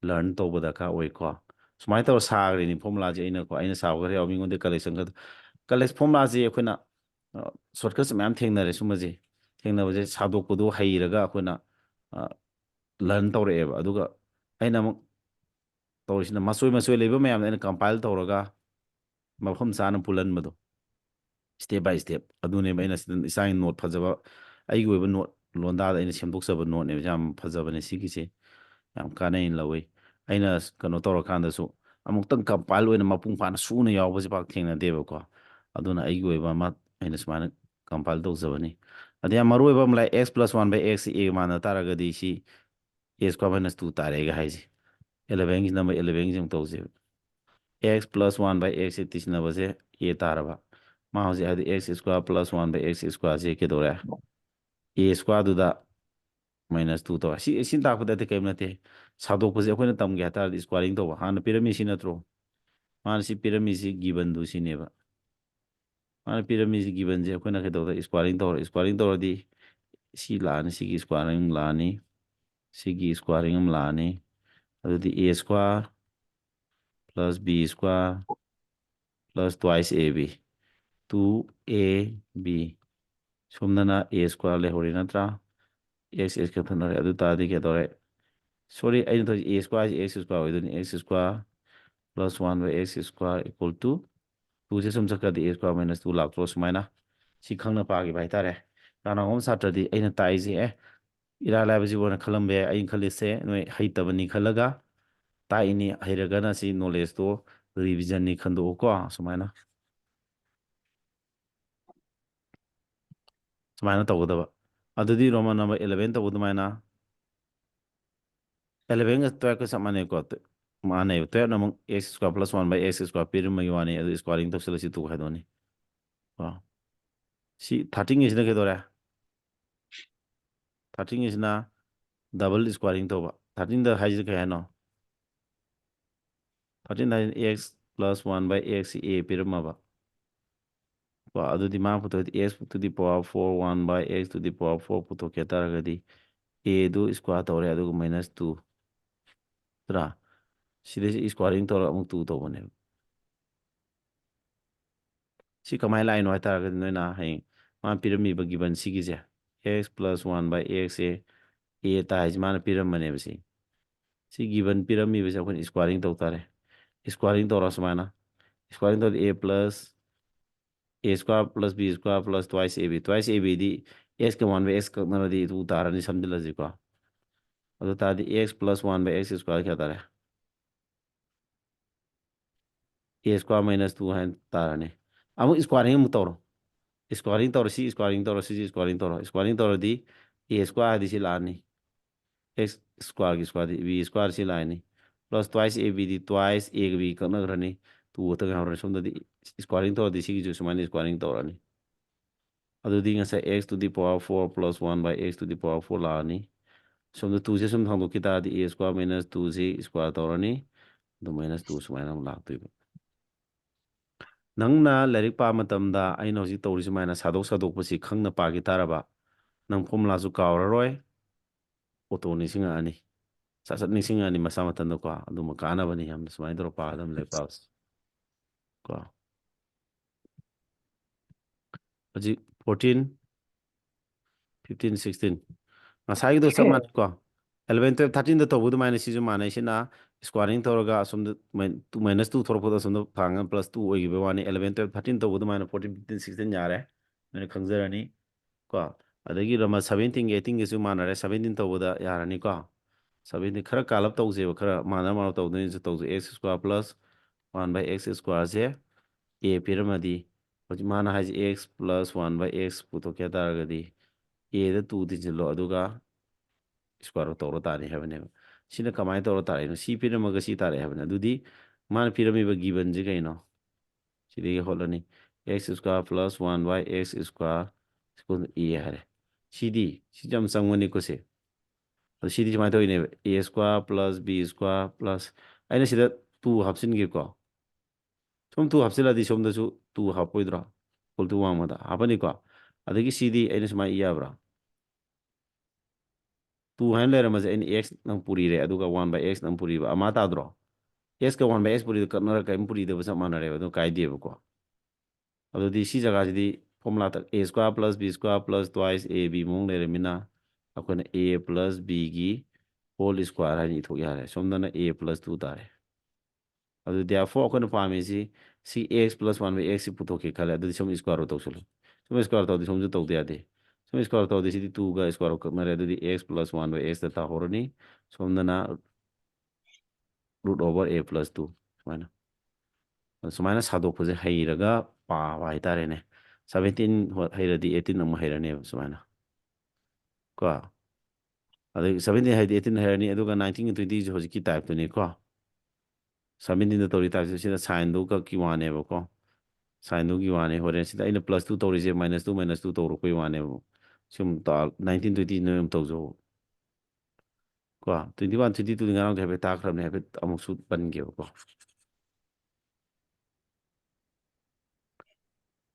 learn ꯇꯧꯕ ꯗꯔꯀꯥꯔ ꯑꯣꯏꯀꯣ꯫ ꯁꯨꯃꯥꯏꯅ ꯇꯧꯔ ꯁꯥꯈ꯭ꯔꯤꯅꯤ formula ꯁꯦ꯫ ꯑꯩꯅꯀꯣ, ꯑꯩꯅ ꯁꯥꯕ ꯈꯔ ꯌꯥꯎ, ꯃꯤꯉꯣꯟꯗ collection ꯈꯔ, collect formula ꯁꯦ ꯑꯩꯈꯣꯏꯅ, ꯑ, shortcut ꯁꯦ ꯃꯌꯥꯝ ꯊꯦꯡꯅꯔꯦ꯫ ꯁꯨꯝꯕꯁꯦ ꯊꯦꯡꯅꯕꯁꯦ ꯁꯥꯗꯣꯛꯄꯗꯣ ꯍꯩꯔꯒ ꯑꯩꯈꯣꯏꯅ, ꯑ, learn ꯇꯧꯔꯛꯑꯦꯕ꯫ ꯑꯗꯨꯒ ꯑꯩꯅ ꯑꯃꯨꯛ ꯇꯧꯔꯤꯁꯤꯅ ꯃꯆꯣꯏ ꯃꯆꯣꯏ ꯂꯩꯕ ꯃꯌꯥꯝꯗꯣ ꯑꯩꯅ compile ꯇꯧꯔꯒ ꯃꯐꯝ ꯆꯥꯅ ꯄꯨꯜꯍꯟꯕꯗꯣ, step by step꯫ ꯑꯗꯨꯅꯦꯕ ꯑꯩꯅ ꯁꯤꯗ ꯏꯁꯥꯒꯤ note ꯐꯖꯕ, ꯑꯩꯒꯤ ꯑꯣꯏꯕ note, ꯂꯣꯟꯗꯥꯗ ꯑꯩꯅ ꯁꯦꯝꯗꯣꯛꯆꯕ note ꯅꯦꯕ꯫ ꯌꯥꯝ ꯐꯖꯕꯅꯦ ꯁꯤꯒꯤꯁꯦ, ꯌꯥꯝ ꯀꯥꯟꯅꯩꯅ ꯂꯧꯋꯤ꯫ ꯑꯩꯅ ꯀꯩꯅꯣ ꯇꯧꯔꯀꯥꯟꯗꯁꯨ ꯑꯃꯨꯛꯇꯪ compile ꯑꯣꯏꯅ ꯃꯄꯨꯡ ꯐꯥꯅ ꯁꯨꯅ ꯌꯥꯎꯕꯁꯦ ꯄꯥꯛ ꯊꯦꯡꯅꯗꯦꯕꯀꯣ꯫ ꯑꯗꯨꯅ ꯑꯩꯒꯤ ꯑꯣꯏꯕ ꯑꯃ ꯑꯩꯅ ꯁꯨꯃꯥꯏꯅ compile ꯇꯧꯖꯕꯅꯤ꯫ ꯑꯗ ꯌꯥꯝ ꯃꯔꯨ ꯑꯣꯏꯕ ꯑꯃ ꯂꯥꯛꯑꯦ, x plus one by x ꯁꯤ a ꯃꯥꯟꯅ ꯇꯥꯔꯒꯗꯤ ꯁꯤ a square minus two ꯇꯥꯔꯦ ꯑꯩꯒ ꯍꯥꯏꯁꯦ꯫ Eleven ꯒꯤ number eleven ꯒꯤꯁꯦ ꯑꯃꯨꯛ ꯇꯧꯁꯦꯕ꯫ X plus one by x say ꯇꯤꯁꯤꯟꯅꯕꯁꯦ a ꯇꯥꯔꯕ꯫ ꯃꯥ ꯍꯧꯖꯤꯛ ꯍꯥꯏꯗꯤ x square plus one by x square ꯁꯦ ꯀꯩꯗꯧꯔꯦ? A square ꯗꯨꯗ minus two ꯇꯧꯔꯦ꯫ ꯁꯤ, ꯁꯤ ꯇꯥꯛꯄꯗꯗꯤ ꯀꯔꯤꯝ ꯅꯠꯇꯦ꯫ ꯁꯥꯗꯣꯛꯄꯁꯦ ꯑꯩꯈꯣꯏꯅ ꯇꯝꯒꯦ ꯍꯥꯏ ꯇꯥꯔꯗꯤ squaring ꯇꯧꯕ꯫ ꯍꯥꯟꯅ ꯄꯤꯔꯝꯃꯤ ꯁꯤ ꯅꯠꯇ꯭ꯔꯣ? ꯃꯥꯅ ꯁꯤ ꯄꯤꯔꯝꯃꯤꯁꯤ given ꯗꯨ ꯁꯤꯅꯦꯕ꯫ ꯃꯥꯅ ꯄꯤꯔꯝꯃꯤꯁꯤ given ꯁꯦ ꯑꯩꯈꯣꯏꯅ ꯀꯩꯗꯧꯗ squaring ꯇꯧꯔ, squaring ꯇꯧꯔꯗꯤ ꯁꯤ ꯂꯥꯛꯑꯅꯤ, ꯁꯤꯒꯤ squaring ꯂꯥꯛꯑꯅꯤ, ꯁꯤꯒꯤ squaring ꯑꯃ ꯂꯥꯛꯑꯅꯤ꯫ ꯑꯗꯨꯗꯤ a square plus b square plus twice ab, two a b꯫ ꯁꯣꯝꯗꯅ a square ꯂꯩꯍꯧꯔꯤ ꯅꯠꯇ꯭ꯔꯥ? X, x ꯀꯛꯊꯠꯅꯔꯦ꯫ ꯑꯗꯨ ꯇꯥꯔꯗꯤ ꯀꯩꯗꯧꯔꯦ? Sorry, ꯑꯩꯅ ꯇꯧꯔꯤꯁꯦ a square say x square ꯑꯣꯏꯗꯣꯏꯅꯤ꯫ X square plus one by x square equal to two ꯁꯦ ꯁꯨꯝ ꯆꯠꯈ꯭ꯔꯗꯤ a square minus two ꯂꯥꯛꯇ꯭ꯔꯣ? ꯁꯨꯃꯥꯏꯅ ꯁꯤ ꯈꯪꯅ ꯄꯥꯈꯤꯕ ꯍꯥꯏꯇꯥꯔꯦ꯫ ꯀꯅꯥꯒꯨꯝꯕ ꯁꯥꯇ꯭ꯔꯗꯤ ꯑꯩꯅ ꯇꯥꯛꯏꯁꯦ, ꯑꯦ, ꯏꯔꯥꯏ ꯂꯥꯏꯕꯁꯤꯕꯨꯅ ꯈꯜꯂꯝꯕ ꯌꯥꯏ꯫ ꯑꯩꯅ ꯈꯜꯂꯤꯁꯦ ꯅꯣꯏ ꯍꯩꯇꯕꯅꯤ ꯈꯜꯂꯒ ꯇꯥꯛꯏꯅꯤ꯫ ꯍꯩꯔꯒꯅ ꯁꯤ knowledgeꯇꯣ revisionꯅꯤ ꯈꯟꯗꯣꯛꯎꯀꯣ꯫ ꯁꯨꯃꯥꯏꯅ ꯁꯨꯃꯥꯏꯅ ꯇꯧꯒꯗꯕ꯫ ꯑꯗꯨꯗꯤ Roman number eleven ꯇꯧꯕ ꯑꯗꯨꯃꯥꯏꯅ elevenꯒ twelveꯀ ꯆꯞ ꯃꯥꯟꯅꯩꯀꯣ꯫ ꯇ- ꯃꯥꯟꯅꯩꯕ꯫ Twelveꯅ ꯑꯃꯨꯛ x square plus one by x square ꯄꯤꯔꯝꯕꯒꯤ ꯋꯥꯅꯤ꯫ ꯑꯗꯨ squaring ꯇꯧꯁꯤꯜꯂꯁꯤ, two ꯈꯥꯏꯗꯣꯛꯑꯅꯤ꯫ ꯀꯣ꯫ ꯁꯤ thirteenꯒꯤꯁꯤꯅ ꯀꯩꯗꯧꯔꯦ? Thirteenꯒꯤꯁꯤꯅ double squaring ꯇꯧꯕ꯫ Thirteenꯗ ꯍꯥꯏꯁꯤꯅ ꯀꯩ ꯍꯥꯏꯅꯣ? Thirteen ꯍꯥꯏꯁꯤꯅ x plus one by x, a ꯄꯤꯔꯝꯃꯕ꯫ ꯀꯣ, ꯑꯗꯨꯗꯤ ꯃꯥ ꯄꯨꯊꯣꯛꯑꯗꯤ x to the power four, one by x to the power four ꯄꯨꯊꯣꯛꯀꯦ ꯍꯥꯏ ꯇꯥꯔꯒꯗꯤ, aꯗꯨ square ꯇꯧꯔꯦ, ꯑꯗꯨꯒ minus two, ꯅꯠꯇ꯭ꯔꯥ? ꯁꯤꯗꯩꯁꯤ squaring ꯇꯧꯔꯒ ꯑꯃꯨꯛ two ꯇꯧꯕꯅꯦꯕ꯫ ꯁꯤ ꯀꯃꯥꯏꯅ ꯂꯥꯛꯏꯅꯣ ꯍꯥꯏ ꯇꯥꯔꯒꯗꯤ, ꯅꯣꯏꯅ ꯍꯌꯦꯡ ꯃꯥꯅ ꯄꯤꯔꯝꯃꯤꯕ given ꯁꯤꯒꯤꯁꯦ, x plus one by x say a ꯇꯥꯏ ꯍꯥꯏꯁꯦ ꯃꯥꯅ ꯄꯤꯔꯝꯕꯅꯦꯕ꯫ ꯁꯤ ꯁꯤ given ꯄꯤꯔꯝꯃꯤꯕꯁꯦ ꯑꯩꯈꯣꯏꯅ squaring ꯇꯧ ꯇꯥꯔꯦ꯫ Squaring ꯇꯧꯔ ꯁꯨꯃꯥꯏꯅ, squaring ꯇꯧꯔꯗꯤ a plus a square plus b square plus twice ab, twice abꯗꯤ x ꯀ one by x ꯀꯛꯅꯔꯗꯤ two ꯇꯥꯔꯅꯤ, ꯁꯝꯖꯤꯜꯂꯁꯤꯀꯣ꯫ ꯑꯗꯨ ꯇꯥꯔꯗꯤ x plus one by x square ꯀꯌꯥ ꯇꯥꯔꯦ? A square minus two ꯍꯥꯏꯅ ꯇꯥꯔꯅꯤ꯫ ꯑꯃꯨꯛ squaring ꯑꯃꯨꯛ ꯇꯧꯔꯣ꯫ Squaring ꯇꯧꯔꯣ, ꯁꯤ squaring ꯇꯧꯔꯣ, ꯁꯤꯁꯤ squaring ꯇꯧꯔꯣ꯫ Squaring ꯇꯧꯔꯗꯤ a square ꯍꯥꯏꯗꯤ ꯁꯤ ꯂꯥꯛꯑꯅꯤ, x squareꯒꯤ squareꯗꯤ b square ꯁꯤ ꯂꯥꯛꯑꯅꯤ, plus twice abꯗꯤ twice a ꯒ b ꯀꯛꯅꯈ꯭ꯔꯅꯤ, two ꯈꯛꯇ ꯉꯥꯏꯍꯧꯔꯅꯤ꯫ ꯁꯣꯝꯗꯗꯤ squaring ꯇꯧꯔꯗꯤ ꯁꯤꯒꯤꯁꯨ ꯁꯨꯃꯥꯏꯅ squaring ꯇꯧꯔꯅꯤ꯫ ꯑꯗꯨꯗꯤ ꯉꯁꯥꯏ x to the power four plus one by x to the power four ꯂꯥꯛꯑꯅꯤ꯫ ꯁꯣꯝꯗ twoꯁꯦ ꯁꯨꯝ ꯊꯥꯡꯗꯣꯛꯈꯤ ꯇꯥꯔꯗꯤ a square minus twoꯁꯤ square ꯇꯧꯔꯅꯤ, ꯑꯗꯨ minus two ꯁꯨꯃꯥꯏꯅ ꯑꯃꯨꯛ ꯂꯥꯛꯇꯣꯏꯕ꯫ ꯅꯪꯅ ꯂꯥꯏꯔꯤꯛ ꯄꯥꯕ ꯃꯇꯝꯗ ꯑꯩꯅ ꯍꯧꯖꯤꯛ ꯇꯧꯔꯤ ꯁꯨꯃꯥꯏꯅ ꯁꯥꯗꯣꯛ ꯁꯥꯗꯣꯛꯄꯁꯤ ꯈꯪꯅ ꯄꯥꯈꯤ ꯇꯥꯔꯕ, ꯅꯪ formulaꯁꯨ ꯀꯥꯎꯔꯔꯣꯏ, auto ꯅꯤꯡꯁꯤꯡꯉꯛꯑꯅꯤ, ꯁꯠ ꯁꯠ ꯅꯤꯡꯁꯤꯡꯉꯛꯑꯅꯤ ꯃꯁꯥ ꯃꯊꯟꯇꯀꯣ꯫ ꯑꯗꯨꯃ ꯀꯥꯟꯅꯕꯅꯤ ꯌꯥꯝꯅ, ꯁꯨꯃꯥꯏꯅ ꯇꯧꯔ ꯄꯥꯒꯗꯕꯅꯤ ꯂꯥꯏꯔꯤꯛ ꯄꯥꯕꯁꯤ ꯀꯣ꯫ ꯍꯧꯖꯤꯛ fourteen, fifteen, sixteen, ꯉꯁꯥꯏꯒꯤꯗꯣ ꯆꯞ ꯃꯥꯟꯅꯩꯀꯣ꯫ Eleven, twelve, thirteenꯗ ꯇꯧꯕ ꯑꯗꯨꯃꯥꯏꯅ ꯁꯤꯁꯨ ꯃꯥꯟꯅꯩ꯫ ꯁꯤꯅ squaring ꯇꯧꯔꯒ ꯑꯁꯣꯝꯗ minus two ꯊꯣꯛꯂꯛꯄꯗ ꯑꯁꯣꯝꯗ ꯊꯥꯡꯉꯒ plus two ꯑꯣꯏꯈꯤꯕ ꯋꯥꯅꯤ꯫ Eleven, twelve, thirteen ꯇꯧꯕ ꯑꯗꯨꯃꯥꯏꯅ fourteen, fifteen, sixteen ꯌꯥꯔꯦ, ꯅꯣꯏꯅ ꯈꯪꯖꯔꯅꯤ ꯀꯣ꯫ ꯑꯗꯒꯤ Roman seventeenꯒ eighteenꯒꯁꯨ ꯃꯥꯟꯅꯔꯦ, seventeen ꯇꯧꯕꯗ ꯌꯥꯔꯅꯤꯀꯣ꯫ ꯁꯕꯦꯟꯇꯤꯟ ꯈꯔ ꯀꯥꯜꯂꯞ ꯇꯧꯁꯦꯕ, ꯈꯔ ꯃꯥꯟꯅ ꯃꯥꯟꯅ ꯇꯧꯗꯣꯏꯅꯁꯨ ꯇꯧꯁꯦ꯫ X square plus one by x square say A ꯄꯤꯔꯝꯃꯗꯤ, ꯍꯧꯖꯤꯛ ꯃꯥꯅ ꯍꯥꯏꯁꯦ x plus one by x ꯄꯨꯊꯣꯛꯀꯦ ꯍꯥꯏ ꯇꯥꯔꯒꯗꯤ, Aꯗ two ꯊꯤꯟꯖꯤꯜꯂꯣ, ꯑꯗꯨꯒ square root ꯇꯧꯔ ꯇꯥꯔꯦ ꯍꯥꯏꯕꯅꯦꯕ꯫ ꯁꯤꯅ ꯀꯃꯥꯏꯅ ꯇꯧꯔ ꯇꯥꯔꯛꯏꯅꯣ? C ꯄꯤꯔꯝꯃꯒ C ꯇꯥꯔꯛꯑꯦ ꯍꯥꯏꯕꯅꯦ꯫ ꯑꯗꯨꯗꯤ ꯃꯥꯅ ꯄꯤꯔꯝꯃꯤꯕ given ꯁꯤ ꯀꯩꯅꯣ? ꯁꯤꯗꯒꯤ ꯍꯣꯠꯂꯅꯤ꯫ X square plus one by x square equal to A ꯍꯥꯏꯔꯦ꯫ ꯁꯤꯗꯤ, ꯁꯤꯁꯨ ꯌꯥꯝ ꯆꯪꯕꯅꯤꯀꯣ ꯁꯦ꯫ ꯑꯗꯣ ꯁꯤꯗꯤ ꯁꯨꯃꯥꯏꯅ ꯇꯧꯔꯤꯅꯦꯕ, A square plus B square plus, ꯑꯩꯅ ꯁꯤꯗ two ꯍꯥꯞꯆꯤꯟꯒꯦꯀꯣ꯫ ꯁꯣꯝ two ꯍꯥꯞꯆꯤꯜꯂꯗꯤ ꯁꯣꯝꯗꯁꯨ two ꯍꯥꯞꯄꯣꯏꯗ꯭ꯔꯣ? Equal to ꯋꯥꯡꯃꯗ ꯍꯥꯞꯄꯅꯤꯀꯣ꯫ ꯑꯗꯒꯤ ꯁꯤꯗꯤ ꯑꯩꯅ ꯁꯨꯃꯥꯏꯅ ꯏ ꯌꯥꯕ꯭ꯔꯥ? Two ꯍꯥꯏꯅ ꯂꯩꯔꯝꯕꯁꯦ ꯑꯩꯅ x ꯅꯪ ꯄꯨꯔꯤꯔꯦ, ꯑꯗꯨꯒ one by x ꯅꯪ ꯄꯨꯔꯤꯕ, ꯑꯃ ꯇꯥꯗ꯭ꯔꯣ? X ꯀ one by x ꯄꯨꯔꯤꯗꯣ ꯀꯛꯅꯔ ꯀꯔꯤꯝ ꯄꯨꯔꯤꯗꯕ ꯆꯞ ꯃꯥꯟꯅꯔꯦꯕ, ꯑꯗꯨ ꯀꯥꯏꯗꯦꯕꯀꯣ꯫ ꯑꯗꯨꯗꯤ ꯁꯤ ꯖꯒꯥꯁꯤꯗꯤ formula ꯇ A square plus B square plus twice A B ꯃꯑꯣꯡ ꯂꯩꯔꯃꯤꯅ, ꯑꯩꯈꯣꯏꯅ A plus B ꯒꯤ whole square ꯍꯥꯏꯅ ꯏꯊꯣꯛ ꯌꯥꯔꯦ꯫ ꯁꯣꯝꯗꯅ A plus two ꯇꯥꯔꯦ꯫ ꯑꯗꯨ therefore ꯑꯩꯈꯣꯏꯅ ꯄꯥꯝꯃꯤꯁꯤ ꯁꯤ x plus one by x ꯁꯤ ꯄꯨꯊꯣꯛꯀꯦ ꯈꯜꯂꯦ꯫ ꯑꯗꯨꯗꯤ ꯁꯣꯝ square root ꯇꯧꯁꯤꯜꯂꯨ꯫ ꯁꯣꯝ square root ꯇꯧꯗꯤ ꯁꯣꯝꯁꯨ ꯇꯧꯗ ꯌꯥꯗꯦ꯫ ꯁꯣꯝ square root ꯇꯧꯗꯤ ꯁꯤꯗꯤ two ꯒ square root ꯀꯛꯅꯔꯦ꯫ ꯑꯗꯨꯗꯤ x plus one by x ꯇ ꯇꯥꯍꯧꯔꯅꯤ꯫ ꯁꯣꯝꯗꯅ root over A plus two ꯁꯨꯃꯥꯏꯅ꯫ ꯑꯗꯨ ꯁꯨꯃꯥꯏꯅ ꯁꯥꯗꯣꯛꯄꯁꯦ ꯍꯩꯔꯒ ꯄꯥꯕ ꯍꯥꯏꯇꯥꯔꯦꯅꯦ꯫ Seventeen ꯍꯣꯏ ꯍꯩꯔꯗꯤ eighteen ꯑꯃꯨꯛ ꯍꯩꯔꯅꯦꯕ ꯁꯨꯃꯥꯏꯅ꯫ ꯀꯣ? ꯑꯗꯩ seventeen ꯍꯩꯔꯗꯤ eighteen ꯍꯩꯔꯅꯤ, ꯑꯗꯨꯒ nineteen ꯒ twenty ꯁꯦ ꯍꯧꯖꯤꯛꯀꯤ type ꯇꯨꯅꯤꯀꯣ꯫ Seventeen ꯗ ꯇꯧꯔꯤ type ꯁꯦ ꯁꯤꯗ sign ꯗꯨ ꯈꯛꯀꯤ ꯋꯥꯅꯦꯕꯀꯣ꯫ Sign ꯗꯨꯒꯤ ꯋꯥꯅꯤ꯫ ꯍꯣꯔꯦꯟ ꯁꯤꯗ ꯑꯩꯅ plus two ꯇꯧꯔꯤꯁꯦ minus two minus two ꯇꯧꯔꯛꯄꯩ ꯋꯥꯅꯦꯕ꯫ ꯁꯨꯝ ꯇꯥ-, nineteen twenty ꯅꯣꯏ ꯑꯗꯨꯝ ꯇꯧꯖꯧ꯫ ꯀꯣ, twenty one, twenty two ꯗꯤ ꯉꯔꯥꯡꯗꯤ ꯍꯥꯏꯐꯦꯠ ꯇꯥꯛꯈ꯭ꯔꯕꯅꯦ, ꯍꯥꯏꯐꯦꯠ ꯑꯃꯨꯛꯁꯨ ꯄꯟꯒꯦꯕꯀꯣ꯫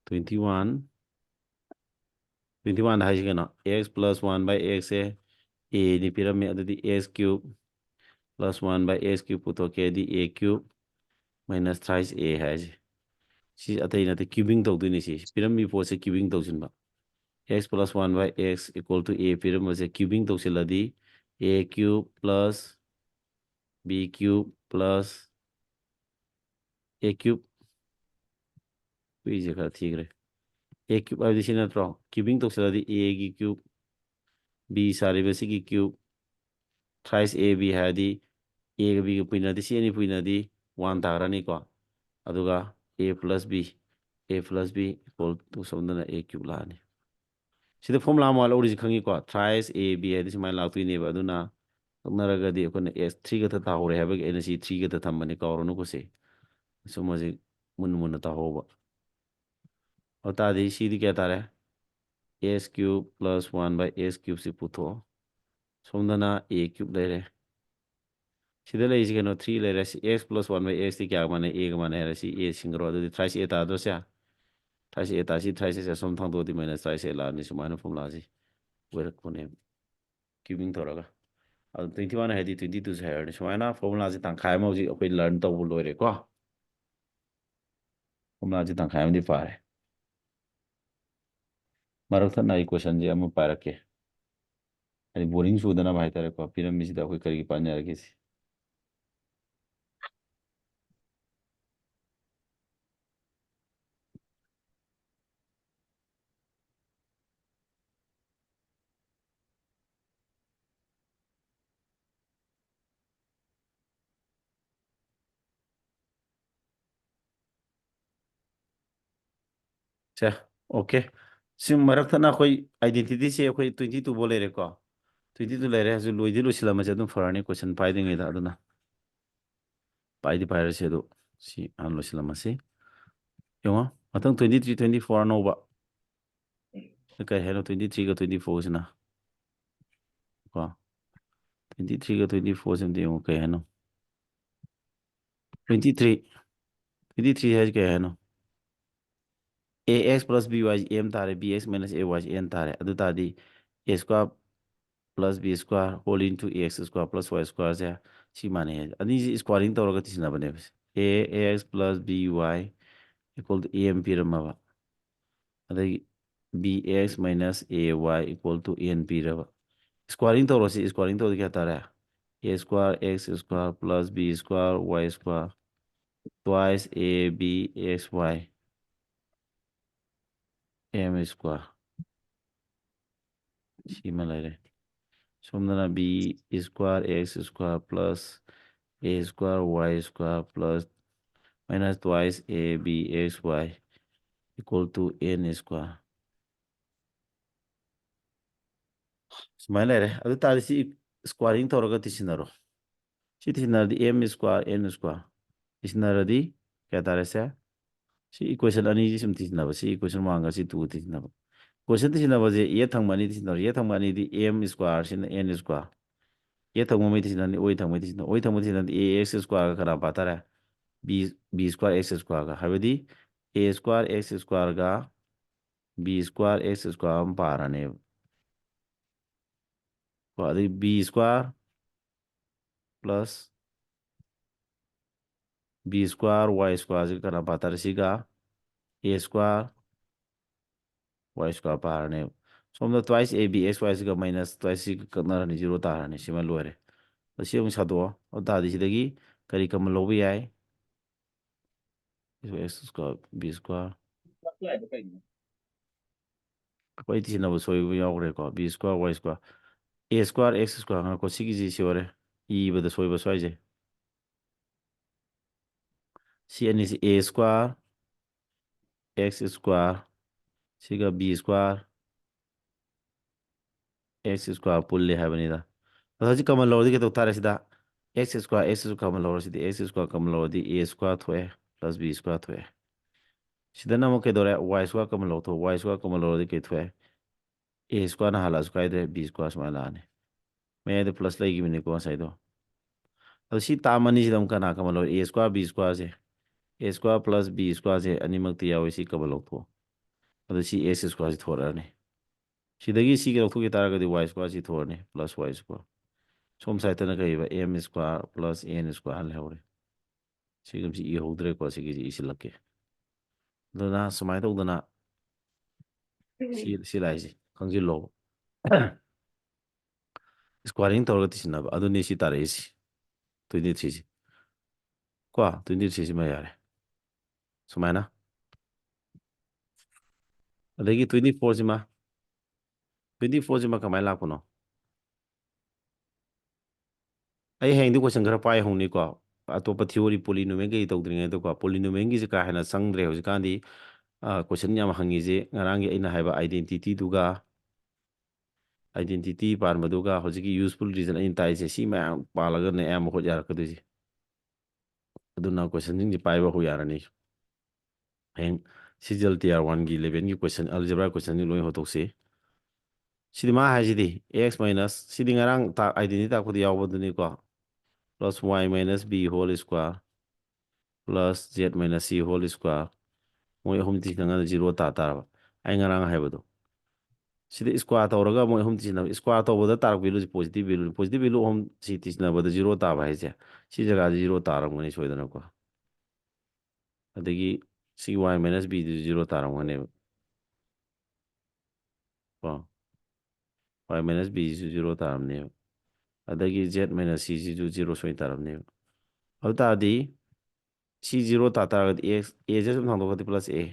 Twenty one, twenty one ꯗ ꯍꯥꯏꯁꯤ ꯀꯩꯅꯣ? X plus one by x say A ꯅꯤ ꯄꯤꯔꯝꯃꯤ, ꯑꯗꯨꯗꯤ x cube plus one by x cube ꯄꯨꯊꯣꯛꯀꯦ ꯍꯥꯏꯗꯤ A cube minus thrice A ꯍꯥꯏꯁꯦ꯫ ꯁꯤ ꯑꯇꯩ ꯅꯠꯇꯦ, cubing ꯇꯧꯗꯣꯏꯅꯤ꯫ ꯁꯤ ꯄꯤꯔꯝꯃꯤ ꯄꯣꯠꯁꯦ cubing ꯇꯧꯁꯤꯟꯕ꯫ X plus one by x equal to A ꯄꯤꯔꯝꯕꯁꯦ cubing ꯇꯧꯁꯤꯜꯂꯗꯤ A cube plus B cube plus A cube, ꯀꯨꯏꯁꯦ ꯈꯔ ꯊꯤꯈ꯭ꯔꯦ꯫ A cube ꯍꯥꯏꯕꯗꯤ ꯁꯤ ꯅꯠꯇ꯭ꯔꯣ? Cubing ꯇꯧꯁꯤꯜꯂꯗꯤ A ꯒꯤ cube, B ꯁꯥꯔꯤꯕꯁꯤꯒꯤ cube, Thrice A B ꯍꯥꯏꯔꯗꯤ A ꯒ B ꯒ ꯄꯨꯏꯅꯗꯤ, ꯁꯤ ꯑꯅꯤ ꯄꯨꯏꯅꯗꯤ one ꯇꯥꯈ꯭ꯔꯅꯤꯀꯣ꯫ ꯑꯗꯨꯒ A plus B, A plus B equal to ꯁꯣꯝꯗꯅ A cube ꯂꯥꯛꯑꯅꯤ꯫ ꯁꯤꯗ formula ꯑꯃ ꯂꯧꯔꯤꯁꯤ ꯈꯪꯉꯤꯀꯣ? Thrice A B ꯍꯥꯏꯗꯤ ꯁꯨꯃꯥꯏꯅ ꯂꯥꯛꯇꯣꯏꯅꯦꯕ꯫ ꯑꯗꯨꯅ ꯇꯛꯅꯔꯒꯗꯤ ꯑꯩꯈꯣꯏꯅ S three ꯈꯛꯇ ꯇꯥꯍꯧꯔꯦ ꯍꯥꯏꯕꯒꯤ ꯑꯩꯅ ꯁꯤ three ꯈꯛꯇ ꯊꯝꯕꯅꯤ, ꯀꯥꯎꯔꯅꯨꯀꯣ ꯁꯤ꯫ ꯁꯨꯝ ꯍꯧꯖꯤꯛ ꯃꯨꯟꯅ ꯃꯨꯟꯅ ꯇꯥꯍꯧꯕ꯫ ꯑꯗꯨ ꯇꯥꯔꯗꯤ ꯁꯤꯗꯤ ꯀꯌꯥ ꯇꯥꯔꯦ? S cube plus one by S cube ꯁꯤ ꯄꯨꯊꯣꯛꯑꯣ꯫ ꯁꯣꯝꯗꯅ A cube ꯂꯩꯔꯦ꯫ ꯁꯤꯗ ꯂꯩꯔꯤꯁꯤ ꯀꯩꯅꯣ? Three ꯂꯩꯔꯦ꯫ ꯁꯤ S plus one by S T ꯀꯌꯥꯒ ꯃꯥꯟꯅꯩ? A ꯒ ꯃꯥꯟꯅꯩ ꯍꯥꯏꯔꯦ꯫ ꯁꯤ A ꯁꯤꯡꯈ꯭ꯔꯣ꯫ ꯑꯗꯨꯗꯤ thrice A ꯇꯥꯗ꯭ꯔꯣ ꯁꯦ? Thrice A ꯇꯥ-, ꯁꯤ thrice A ꯁꯦ ꯁꯣꯝ ꯊꯥꯡꯗꯣꯛꯑꯗꯤ minus thrice A ꯂꯥꯛꯑꯅꯤ꯫ ꯁꯨꯃꯥꯏꯅ formula ꯁꯤ ꯑꯣꯏꯔꯛꯄꯅꯦꯕ꯫ Cubing ꯇꯧꯔꯒ꯫ ꯑꯗꯨ twenty one ꯍꯥꯏꯗꯤ twenty two ꯁꯦ ꯍꯥꯏꯔꯅꯤ꯫ ꯁꯨꯃꯥꯏꯅ formula ꯁꯦ ꯇꯪꯈꯥꯏ ꯑꯃ ꯍꯧꯖꯤꯛ ꯑꯩꯈꯣꯏ learn ꯇꯧꯕ ꯂꯣꯏꯔꯦꯀꯣ꯫ Formula ꯁꯦ ꯇꯪꯈꯥꯏ ꯑꯃꯗꯤ ꯐꯥꯔꯦ꯫ ꯃꯔꯛ ꯊꯠꯅ ꯑꯩ question ꯁꯦ ꯑꯃ ꯄꯥꯏꯔꯛꯀꯦ꯫ ꯍꯥꯏꯗꯤ boring ꯆꯨꯗꯅꯕ ꯍꯥꯏꯇꯥꯔꯦꯀꯣ꯫ ꯄꯤꯔꯝꯃꯤꯁꯤꯗ ꯑꯩꯈꯣꯏ ꯀꯔꯤꯒꯤ ꯄꯥꯟꯅꯔꯒꯦ ꯁꯤ꯫ ꯁꯦ, okay꯫ ꯁꯤ ꯃꯔꯛ ꯊꯠꯅ ꯑꯩꯈꯣꯏ identity ꯁꯦ ꯑꯩꯈꯣꯏ twenty two ꯐꯥꯎ ꯂꯩꯔꯦꯀꯣ꯫ Twenty two ꯂꯩꯔꯦ꯫ ꯍꯧꯖꯤꯛ ꯂꯣꯏꯗꯤ ꯂꯣꯏꯁꯤꯜꯂꯝꯃꯁꯦ ꯑꯗꯨꯝ ꯐꯔꯅꯤ question ꯄꯥꯏꯗ꯭ꯔꯤꯉꯩꯗ꯫ ꯑꯗꯨꯅ ꯄꯥꯏꯗꯤ ꯄꯥꯏꯔꯁꯤ ꯑꯗꯨ ꯁꯤ ꯍꯥꯟꯅ ꯂꯣꯏꯁꯤꯜꯂꯝꯃꯁꯤ꯫ ꯌꯦꯡꯉꯣ, ꯃꯊꯪ twenty three, twenty four ꯑꯅꯧꯕ꯫ ꯀꯩ ꯍꯥꯏꯅꯣ twenty three ꯒ twenty four ꯁꯤꯅ? ꯀꯣ, twenty three ꯒ twenty four ꯁꯤꯃꯗꯤ ꯌꯦꯡꯉꯣ ꯀꯩ ꯍꯥꯏꯅꯣ? Twenty three, twenty three ꯍꯥꯏꯁꯤ ꯀꯩ ꯍꯥꯏꯅꯣ? A X plus B Y M ꯇꯥꯔꯦ, B X minus A Y N ꯇꯥꯔꯦ꯫ ꯑꯗꯨ ꯇꯥꯔꯗꯤ A square plus B square whole into A X square plus Y square ꯁꯦ ꯁꯤ ꯃꯥꯟꯅꯩ ꯍꯥꯏ꯫ ꯑꯅꯤꯁꯤ squaring ꯇꯧꯔꯒ ꯊꯤꯖꯤꯟꯅꯕꯅꯦꯕ꯫ A X plus B Y equal to A M ꯄꯤꯔꯝꯃꯕ꯫ ꯑꯗꯒꯤ B X minus A Y equal to N ꯄꯤꯔꯕ꯫ Squaring ꯇꯧꯔꯁꯤ꯫ Squaring ꯇꯧꯔꯗꯤ ꯀꯌꯥ ꯇꯥꯔꯦ? A square X square plus B square Y square twice A B X Y M square꯫ ꯁꯤꯃ ꯂꯩꯔꯦ꯫ ꯁꯣꯝꯗꯅ b square x square plus a square y square plus minus twice a b x y equal to n square. ꯁꯨꯃꯥꯏꯅ ꯂꯩꯔꯦ꯫ ꯑꯗꯨ ꯇꯥꯔꯗꯤ ꯁꯤ squaring ꯇꯧꯔꯒ ꯇꯤꯁꯤꯟꯅꯔꯣ꯫ ꯁꯤ ꯇꯤꯁꯤꯟꯅꯔꯗꯤ m square n square ꯇꯤꯁꯤꯟꯅꯔꯗꯤ ꯀꯌꯥ ꯇꯥꯔꯦ ꯁꯦ? ꯁꯤ equation ꯑꯅꯤꯁꯤ ꯁꯨꯝ ꯇꯤꯁꯤꯟꯅꯕ꯫ ꯁꯤ equation ꯃꯥꯡꯒ ꯁꯤ two ꯇꯤꯁꯤꯟꯅꯕ꯫ Equation ꯇꯤꯁꯤꯟꯅꯕꯁꯦ a ꯊꯪꯕ ꯑꯅꯤ ꯇꯤꯁꯤꯟꯅꯕ꯫ A ꯊꯪꯕ ꯑꯅꯤꯗꯤ m square ꯁꯤꯅ n square꯫ A ꯊꯪꯕ ꯃꯩ ꯇꯤꯁꯤꯟꯅꯔꯗꯤ o ꯊꯪꯕ ꯃꯩ ꯇꯤꯁꯤꯟꯅ o ꯊꯪꯕ ꯇꯤꯁꯤꯟꯅꯔꯗꯤ a x square ꯒ ꯀꯅꯥ ꯄꯥ ꯇꯥꯔꯦ? b b square x square ꯒ꯫ ꯍꯥꯏꯕꯗꯤ a square x square ꯒ b square x square ꯑꯃ ꯄꯥꯔꯅꯦꯕ꯫ ꯀꯣ, ꯑꯗꯩ b square plus b square y square ꯁꯤꯒ ꯀꯅꯥ ꯄꯥ ꯇꯥꯔꯦ? ꯁꯤꯒ a square y square ꯄꯥꯔꯅꯦꯕ꯫ ꯁꯣꯝꯗ twice a b x y ꯁꯤꯒ minus twice ꯁꯤꯒ ꯀꯛꯅꯔꯅꯤ, zero ꯇꯥꯔꯅꯤ꯫ ꯁꯤꯃ ꯂꯣꯏꯔꯦ꯫ ꯑꯗꯣ ꯁꯤ ꯑꯃꯨꯛ ꯁꯥꯗꯣꯛꯑꯣ꯫ ꯑꯗꯨ ꯇꯥꯔꯗꯤ ꯁꯤꯗꯒꯤ ꯀꯔꯤ common ꯂꯧꯕ ꯌꯥꯏ? x square b square꯫ ꯑꯩꯈꯣꯏ ꯇꯤꯁꯤꯟꯅꯕ ꯁꯣꯏꯕ ꯌꯥꯎꯈ꯭ꯔꯦꯀꯣ꯫ b square y square, a square x square ꯉꯥꯏꯈꯣ, ꯁꯤꯒꯤꯁꯤ ꯁꯤ ꯑꯣꯏꯔꯦ꯫ ꯏꯕꯗ ꯁꯣꯏꯕ ꯁ꯭ꯋꯥꯏꯁꯦ꯫ ꯁꯤ ꯑꯅꯤꯁꯤ a square x square ꯁꯤꯒ b square x square ꯄꯨꯜꯂꯦ ꯍꯥꯏꯕꯅꯤꯗ꯫ ꯑꯗꯣ ꯍꯧꯖꯤꯛ common ꯂꯧꯔꯗꯤ ꯀꯩꯗꯧ ꯇꯥꯔꯦ ꯁꯤꯗ? x square x square common ꯂꯧꯔꯣ꯫ ꯁꯤꯗꯤ x square common ꯂꯧꯔꯗꯤ a square ꯊꯣꯛꯑꯦ plus b square ꯊꯣꯛꯑꯦ꯫ ꯁꯤꯗꯅ ꯑꯃꯨꯛ ꯀꯩꯗꯧꯔꯦ? y square common ꯂꯧꯊꯣꯛ꯫ y square common ꯂꯧꯔꯗꯤ ꯀꯩ ꯊꯣꯛꯑꯦ? a square ꯅ ꯍꯥꯜꯂꯛꯑꯁꯨ ꯀꯥꯏꯗ꯭ꯔꯦ, b square ꯁꯨꯃꯥꯏꯅ ꯂꯥꯛꯑꯅꯤ꯫ ꯃꯌꯥꯏꯗ plus ꯂꯩꯈꯤꯕꯅꯤꯀꯣ ꯉꯁꯥꯏꯗꯣ꯫ ꯑꯗꯣ ꯁꯤ term ꯑꯅꯤꯁꯤꯗ ꯑꯃꯨꯛ ꯀꯅꯥ common ꯂꯧꯔꯦ? a square b square say. a square plus b square ꯁꯦ ꯑꯅꯤꯃꯛꯇ ꯌꯥꯎꯋꯤ, ꯁꯤ common ꯂꯧꯊꯣꯛꯑꯣ꯫ ꯑꯗꯣ ꯁꯤ x square ꯁꯤ ꯊꯣꯔꯛꯑꯅꯤ꯫ ꯁꯤꯗꯒꯤ ꯁꯤꯒꯤ ꯂꯧꯊꯣꯛꯈꯤ ꯇꯥꯔꯒꯗꯤ y square ꯁꯤ ꯊꯣꯔꯛꯑꯅꯤ, plus y square꯫ ꯁꯣꯝ side ꯇꯅ ꯀꯩꯕ? m square plus n square ꯍꯥꯏꯅ ꯂꯩꯍꯧꯔꯦ꯫ ꯁꯤꯒꯨꯝꯕꯁꯤ ꯏꯍꯧꯗ꯭ꯔꯦꯀꯣ, ꯁꯤꯒꯤꯁꯤ ꯏꯁꯤꯜꯂꯛꯀꯦ꯫ ꯑꯗꯨꯅ ꯁꯨꯃꯥꯏꯅ ꯇꯧꯗꯅ ꯁꯤ, ꯁꯤ ꯂꯥꯛꯏꯁꯤ ꯈꯪꯖꯤꯜꯂꯣꯕ꯫ Squaring ꯇꯧꯔꯒ ꯇꯤꯁꯤꯟꯅꯕ, ꯑꯗꯨꯅꯤ ꯁꯤ ꯇꯥꯔꯛꯏꯁꯤ, twenty three ꯁꯤ꯫ ꯀꯣ, twenty three ꯁꯤꯃ ꯌꯥꯔꯦ꯫ ꯁꯨꯃꯥꯏꯅ꯫ ꯑꯗꯒꯤ twenty four ꯁꯤꯃ, twenty four ꯁꯤꯃ ꯀꯃꯥꯏꯅ ꯂꯥꯛꯄꯅꯣ? ꯑꯩ ꯍꯌꯦꯡꯗꯤ question ꯈꯔ ꯄꯥꯏ ꯍꯧꯅꯤꯀꯣ꯫ ꯑꯇꯣꯞꯄ theory, polynomial ꯀꯩ ꯇꯧꯗ꯭ꯔꯤꯉꯩꯗꯀꯣ꯫ Polynomial ꯒꯤꯁꯦ ꯀꯥ ꯍꯦꯟꯅ ꯆꯪꯗ꯭ꯔꯦ ꯍꯧꯖꯤꯛꯀꯥꯟꯗꯤ꯫ ꯑ, question ꯌꯥꯝ ꯍꯪꯉꯤꯁꯦ ꯉꯔꯥꯡꯒꯤ ꯑꯩꯅ ꯍꯥꯏꯕ identity ꯗꯨꯒ, identity ꯄꯥꯟꯕꯗꯨꯒ ꯍꯧꯖꯤꯛꯀꯤ useful reason ꯑꯩꯅ ꯇꯥꯛꯏꯁꯦ, ꯁꯤ ꯃꯌꯥꯝ ꯄꯥꯜꯂꯒꯅꯦ ꯑꯌꯥꯝꯕ ꯍꯣꯠ ꯌꯥꯔꯛꯀꯗꯣꯏꯁꯦ꯫ ꯑꯗꯨꯅ question ꯁꯤꯡꯁꯦ ꯄꯥꯏꯕ ꯍꯧ ꯌꯥꯔꯅꯤ꯫ ꯍꯌꯦꯡ C G L Tier one ꯒꯤ level ꯒꯤ question, algebra question ꯁꯤꯡ ꯂꯣꯏ ꯍꯣꯠꯇꯣꯛꯁꯤ꯫ ꯁꯤꯗꯤ ꯃꯥ ꯍꯥꯏꯁꯤꯗꯤ x minus, ꯁꯤꯗꯤ ꯉꯔꯥꯡ ꯇꯥꯛ-, identity ꯇꯥꯛꯄꯗ ꯌꯥꯎꯕꯗꯨꯅꯤꯀꯣ꯫ Plus y minus b whole square plus z minus c whole square꯫ ꯃꯣꯏ ꯑꯍꯨꯝ ꯇꯤꯁꯤꯟꯅꯉꯥꯏꯗ zero ꯇꯥ ꯇꯥꯔꯕ꯫ ꯑꯩ ꯉꯔꯥꯡ ꯍꯥꯏꯕꯗꯣ꯫ ꯁꯤꯗ square ꯇꯧꯔꯒ ꯃꯣꯏ ꯑꯍꯨꯝ ꯇꯤꯁꯤꯟꯅꯕ꯫ Square ꯇꯧꯕꯗ ꯇꯥꯔꯛꯄ value ꯁꯤ positive value ꯅꯤ꯫ Positive value ꯑꯍꯨꯝ ꯁꯤ ꯇꯤꯁꯤꯟꯅꯕꯗ zero ꯇꯥꯕ ꯍꯥꯏꯁꯦ꯫ ꯁꯤ ꯖꯒꯥꯁꯤ zero ꯇꯥꯔꯝꯒꯅꯤ ꯁꯣꯏꯗꯅꯀꯣ꯫ ꯑꯗꯒꯤ ꯁꯤꯒꯤ y minus b ꯗꯨꯁꯨ zero ꯇꯥꯔꯝꯒꯅꯦꯕ꯫ ꯀꯣ? Y minus b ꯁꯤꯁꯨ zero ꯇꯥꯔꯝꯅꯦꯕ꯫ ꯑꯗꯒꯤ z minus c ꯁꯤꯁꯨ zero ꯁꯣꯏ ꯇꯥꯔꯝꯅꯦꯕ꯫ ꯑꯗꯨ ꯇꯥꯔꯗꯤ ꯁꯤ zero ꯇꯥ ꯇꯥꯔꯒꯗꯤ x, a ꯁꯦ ꯁꯨꯝ ꯊꯥꯡꯗꯣꯛꯈ꯭ꯔꯗꯤ plus a,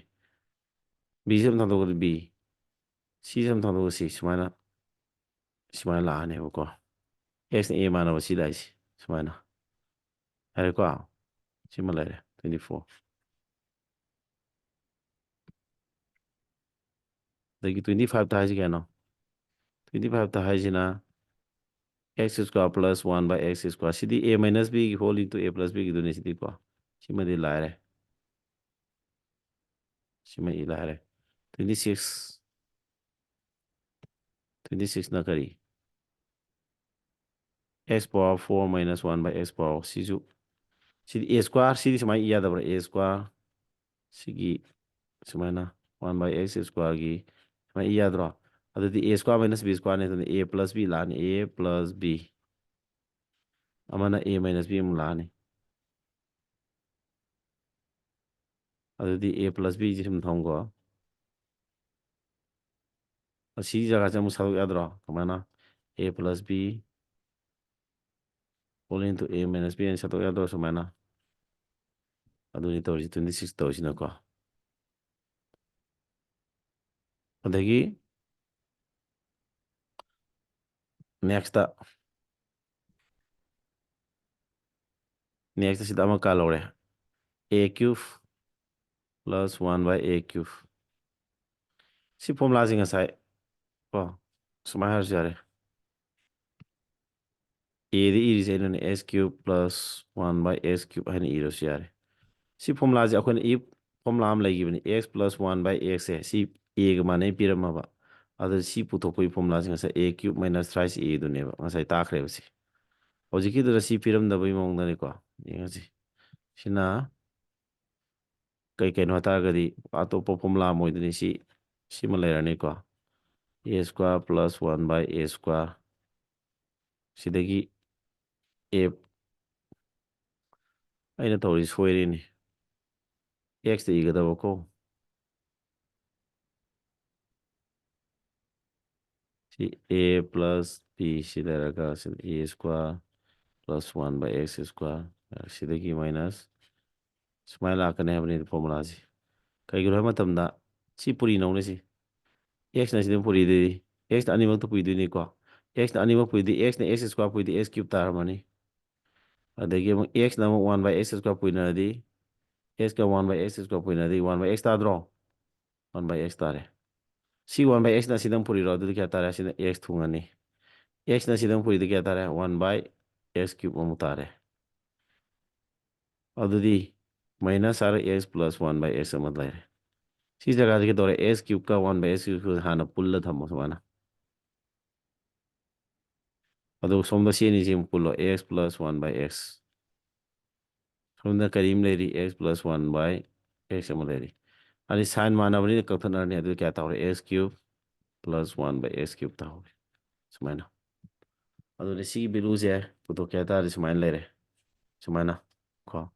b ꯁꯦ ꯁꯨꯝ ꯊꯥꯡꯗꯣꯛꯈ꯭ꯔꯗꯤ b, c ꯁꯦ ꯁꯨꯝ ꯊꯥꯡꯗꯣꯛꯈ꯭ꯔꯗꯤ c, ꯁꯨꯃꯥꯏꯅ, ꯁꯨꯃꯥꯏꯅ ꯂꯥꯛꯑꯅꯦꯕꯀꯣ꯫ X ꯅ a ꯃꯥꯟꯅꯕ ꯁꯤ ꯂꯥꯛꯏꯁꯦ ꯁꯨꯃꯥꯏꯅ꯫ ꯌꯥꯔꯦꯀꯣ? ꯁꯤꯃ ꯂꯩꯔꯦ, twenty four꯫ ꯑꯗꯒꯤ twenty five ꯇ ꯍꯥꯏꯁꯤ ꯀꯌꯥꯅꯣ? Twenty five ꯇ ꯍꯥꯏꯁꯤꯅ x square plus one by x square꯫ CD a minus b ꯒꯤ whole into a plus b ꯒꯤꯗꯨꯅꯤ ꯁꯤꯗꯤꯀꯣ꯫ ꯁꯤꯃꯗꯤ ꯂꯥꯏꯔꯦ꯫ ꯁꯤꯃ E ꯂꯥꯏꯔꯦ꯫ Twenty six, twenty six ꯅ ꯀꯔꯤ? X power four minus one by x power, ꯁꯤꯁꯨ, ꯁꯤꯗꯤ a square, ꯁꯤꯗꯤ ꯁꯨꯃꯥꯏꯅ ꯏ ꯌꯥꯗꯕ꯭ꯔꯥ? A square, ꯁꯤꯒꯤ ꯁꯨꯃꯥꯏꯅ one by x square ꯒꯤ ꯁꯨꯃꯥꯏꯅ ꯏ ꯌꯥꯗ꯭ꯔꯣ? ꯑꯗꯨꯗꯤ a square minus b square ꯅꯤ, ꯑꯗꯨꯅ a plus b ꯂꯥꯛꯑꯅꯤ, a plus b꯫ ꯑꯃꯅ a minus b ꯑꯃꯨꯛ ꯂꯥꯛꯑꯅꯤ꯫ ꯑꯗꯨꯗꯤ a plus b ꯁꯤ ꯁꯨꯝ ꯊꯝꯈꯣ꯫ ꯑꯁꯤ ꯖꯒꯥꯁꯦ ꯑꯃꯨꯛ ꯁꯠꯇꯣꯛ ꯌꯥꯗ꯭ꯔꯣ? ꯀꯃꯥꯏꯅ? A plus b whole into a minus b ꯍꯥꯏꯅ ꯁꯠꯇꯣꯛ ꯌꯥꯗ꯭ꯔꯣ ꯁꯨꯃꯥꯏꯅ? ꯑꯗꯨꯅꯤ ꯇꯧꯔꯤꯁꯤ, twenty six ꯇꯧꯔꯤꯁꯤꯅꯀꯣ꯫ ꯑꯗꯒꯤ next ꯇ Next ꯁꯤꯗ ꯑꯃ ꯀꯥꯜꯍꯧꯔꯦ, a cube plus one by a cube꯫ ꯁꯤ formula ꯁꯤ ꯉꯁꯥꯏ ꯀꯣ ꯁꯨꯃꯥꯏꯅ ꯍꯥꯏꯔꯁꯨ ꯌꯥꯔꯦ꯫ A ꯗ ꯏꯔꯤꯁꯦ ꯑꯩꯅꯅꯦ x cube plus one by x cube ꯍꯥꯏꯅ ꯏꯔꯁꯨ ꯌꯥꯔꯦ꯫ ꯁꯤ formula ꯁꯦ ꯑꯩꯈꯣꯏꯅ if formula ꯑꯃ ꯂꯩꯈꯤꯕꯅꯤ, x plus one by x ꯁꯦ ꯁꯤ A ꯒ ꯃꯥꯟꯅꯩ ꯄꯤꯔꯝꯃꯕ꯫ ꯑꯗꯨ ꯁꯤ ꯄꯨꯊꯣꯛꯄꯒꯤ formula ꯁꯦ ꯉꯁꯥꯏ a cube minus thrice a ꯗꯨꯅꯦꯕ ꯉꯁꯥꯏ ꯇꯥꯛꯈ꯭ꯔꯦꯕ ꯁꯤ꯫ ꯍꯧꯖꯤꯛꯀꯤꯗꯨꯗ ꯁꯤ ꯄꯤꯔꯝꯗꯕꯒꯤ ꯃꯑꯣꯡꯗꯅꯤꯀꯣ꯫ ꯌꯦꯡꯉꯁꯤ꯫ ꯁꯤꯅ ꯀꯩ ꯀꯩꯅꯣ ꯍꯥꯏꯇꯥꯔꯒꯗꯤ ꯑꯇꯣꯞꯄ formula ꯑꯃ ꯑꯣꯏꯗꯣꯏꯅꯤ꯫ ꯁꯤ ꯁꯤꯃ ꯂꯩꯔꯅꯤꯀꯣ, a square plus one by a square꯫ ꯁꯤꯗꯒꯤ f ꯑꯩꯅ ꯇꯧꯔꯤ ꯁꯣꯏꯔꯤꯅꯤ, x ꯇ ꯏꯒꯗꯕꯀꯣ꯫ ꯁꯤ a plus b ꯁꯤ ꯂꯩꯔꯒ ꯁꯤ a square plus one by x square, ꯁꯤꯗꯒꯤ minus ꯁꯨꯃꯥꯏꯅ ꯂꯥꯛꯀꯅꯤ ꯍꯥꯏꯕꯅꯤ formula ꯁꯤ꯫ ꯀꯩꯒꯤꯅꯣ ꯍꯥꯏꯕ ꯃꯇꯝꯗ ꯁꯤ ꯄꯨꯔꯤꯅꯧꯅ ꯁꯤ, x ꯅ ꯁꯤꯗ ꯄꯨꯔꯤꯗꯣꯏꯅꯤ, x ꯅ ꯑꯅꯤꯃꯛꯇ ꯄꯨꯏꯗꯣꯏꯅꯤꯀꯣ꯫ X ꯅ ꯑꯅꯤꯃꯛ ꯄꯨꯏꯗꯤ x ꯅ x square ꯄꯨꯏꯗꯤ x cube ꯇꯥꯔꯝꯃꯅꯤ꯫ ꯑꯗꯒꯤ ꯑꯃꯨꯛ x ꯅ ꯑꯃꯨꯛ one by x square ꯄꯨꯏꯅꯔꯗꯤ, x ꯀ one by x square ꯄꯨꯏꯅꯔꯗꯤ one by x ꯇꯥꯗ꯭ꯔꯣ? One by x ꯇꯥꯔꯦ꯫ ꯁꯤ one by x ꯅ ꯁꯤꯗꯪ ꯄꯨꯔꯤꯔꯣ? ꯑꯗꯨꯗꯤ ꯀꯌꯥ ꯇꯥꯔꯦ? ꯁꯤꯅ x ꯊꯨꯡꯉꯅꯤ꯫ X ꯅ ꯁꯤꯗꯪ ꯄꯨꯔꯤꯗꯤ ꯀꯌꯥ ꯇꯥꯔꯦ? One by x cube ꯑꯃꯨꯛ ꯇꯥꯔꯦ꯫ ꯑꯗꯨꯗꯤ minus r x plus one by x ꯑꯃ ꯂꯩꯔꯦ꯫ ꯁꯤ ꯖꯒꯥꯁꯤ ꯀꯩꯗꯧꯔꯦ? X cube ꯀ one by x cube ꯍꯥꯟꯅ ꯄꯨꯜꯂ ꯊꯝꯃꯣ ꯁꯨꯃꯥꯏꯅ꯫ ꯑꯗꯨꯒ ꯁꯣꯝꯗ ꯁꯤ ꯑꯅꯤꯁꯤ ꯑꯃꯨꯛ ꯄꯨꯜꯂꯣ, x plus one by x꯫ ꯁꯣꯝꯗ ꯀꯔꯤ ꯑꯃ ꯂꯩꯔꯤ? X plus one by x ꯑꯃ ꯂꯩꯔꯤ꯫ ꯑꯅꯤ sign ꯃꯥꯟꯅꯕꯅꯤꯅ ꯀꯛꯊꯠꯅꯔꯅꯤ꯫ ꯑꯗꯨ ꯀꯌꯥ ꯇꯥꯍꯧꯔꯦ? X cube plus one by x cube ꯇꯥꯍꯧꯔꯦ꯫ ꯁꯨꯃꯥꯏꯅ꯫ ꯑꯗꯨꯅ ꯁꯤꯒꯤ value ꯁꯦ ꯄꯨꯊꯣꯛꯀꯦ ꯍꯥꯏ ꯇꯥꯔꯗꯤ ꯁꯨꯃꯥꯏꯅ ꯂꯩꯔꯦ꯫ ꯁꯨꯃꯥꯏꯅ ꯀꯣ꯫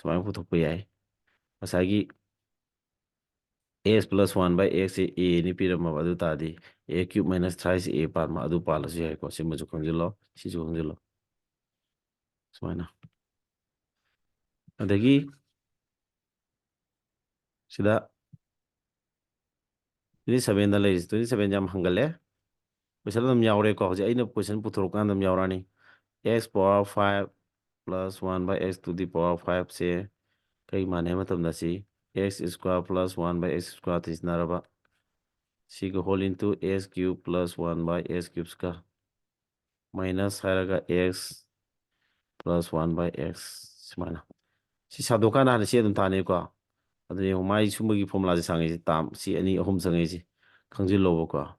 ꯁꯨꯃꯥꯏꯅ ꯄꯨꯊꯣꯛꯄ ꯌꯥꯏ꯫ ꯉꯁꯥꯏꯒꯤ x plus one by x say a ꯅꯤ ꯄꯤꯔꯝꯃꯕ, ꯑꯗꯨ ꯇꯥꯔꯗꯤ a cube minus thrice a ꯄꯥꯟꯕ ꯑꯗꯨ ꯄꯥꯜꯂꯁꯨ ꯌꯥꯏꯀꯣ꯫ ꯁꯤꯃꯁꯨ ꯈꯪꯖꯤꯜꯂꯣ, ꯁꯤꯁꯨ ꯈꯪꯖꯤꯜꯂꯣ꯫ ꯁꯨꯃꯥꯏꯅ꯫ ꯑꯗꯒꯤ ꯁꯤꯗ twenty seven ꯗ ꯂꯩꯔꯤꯁꯦ, twenty seven ꯁꯦ ꯌꯥꯝ ꯍꯪꯒꯜꯂꯦ꯫ Question ꯑꯗꯨꯝ ꯌꯥꯎꯔꯦꯀꯣ꯫ ꯍꯧꯖꯤꯛ ꯑꯩꯅ question ꯄꯨꯊꯣꯔꯛꯀꯥꯟꯗ ꯑꯗꯨꯝ ꯌꯥꯎꯔꯛꯑꯅꯤ꯫ X power five plus one by x to the power five ꯁꯦ ꯀꯩ ꯃꯥꯟꯅꯩ ꯍꯥꯏꯕ ꯃꯇꯝꯗ ꯁꯤ x square plus one by x square ꯇ ꯁꯤꯖꯤꯟꯅꯔꯕ, ꯁꯤꯒ whole into x cube plus one by x cube ꯀ minus ꯍꯥꯏꯔꯒ x plus one by x ꯁꯨꯃꯥꯏꯅ꯫ ꯁꯤ ꯁꯥꯗꯣꯛꯀꯥꯟꯗ ꯍꯥꯟꯅ ꯁꯤ ꯑꯗꯨꯝ ꯊꯥꯅꯤꯀꯣ꯫ ꯑꯗꯨ ꯌꯦꯡꯉꯨ, ꯃꯥꯏ ꯁꯨꯝꯕꯒꯤ formula ꯁꯦ ꯁꯥꯡꯉꯤꯁꯦ, term ꯁꯤ ꯑꯅꯤ ꯑꯍꯨꯝ ꯆꯪꯉꯛꯏꯁꯦ ꯈꯪꯖꯤꯜꯂꯣꯕꯀꯣ꯫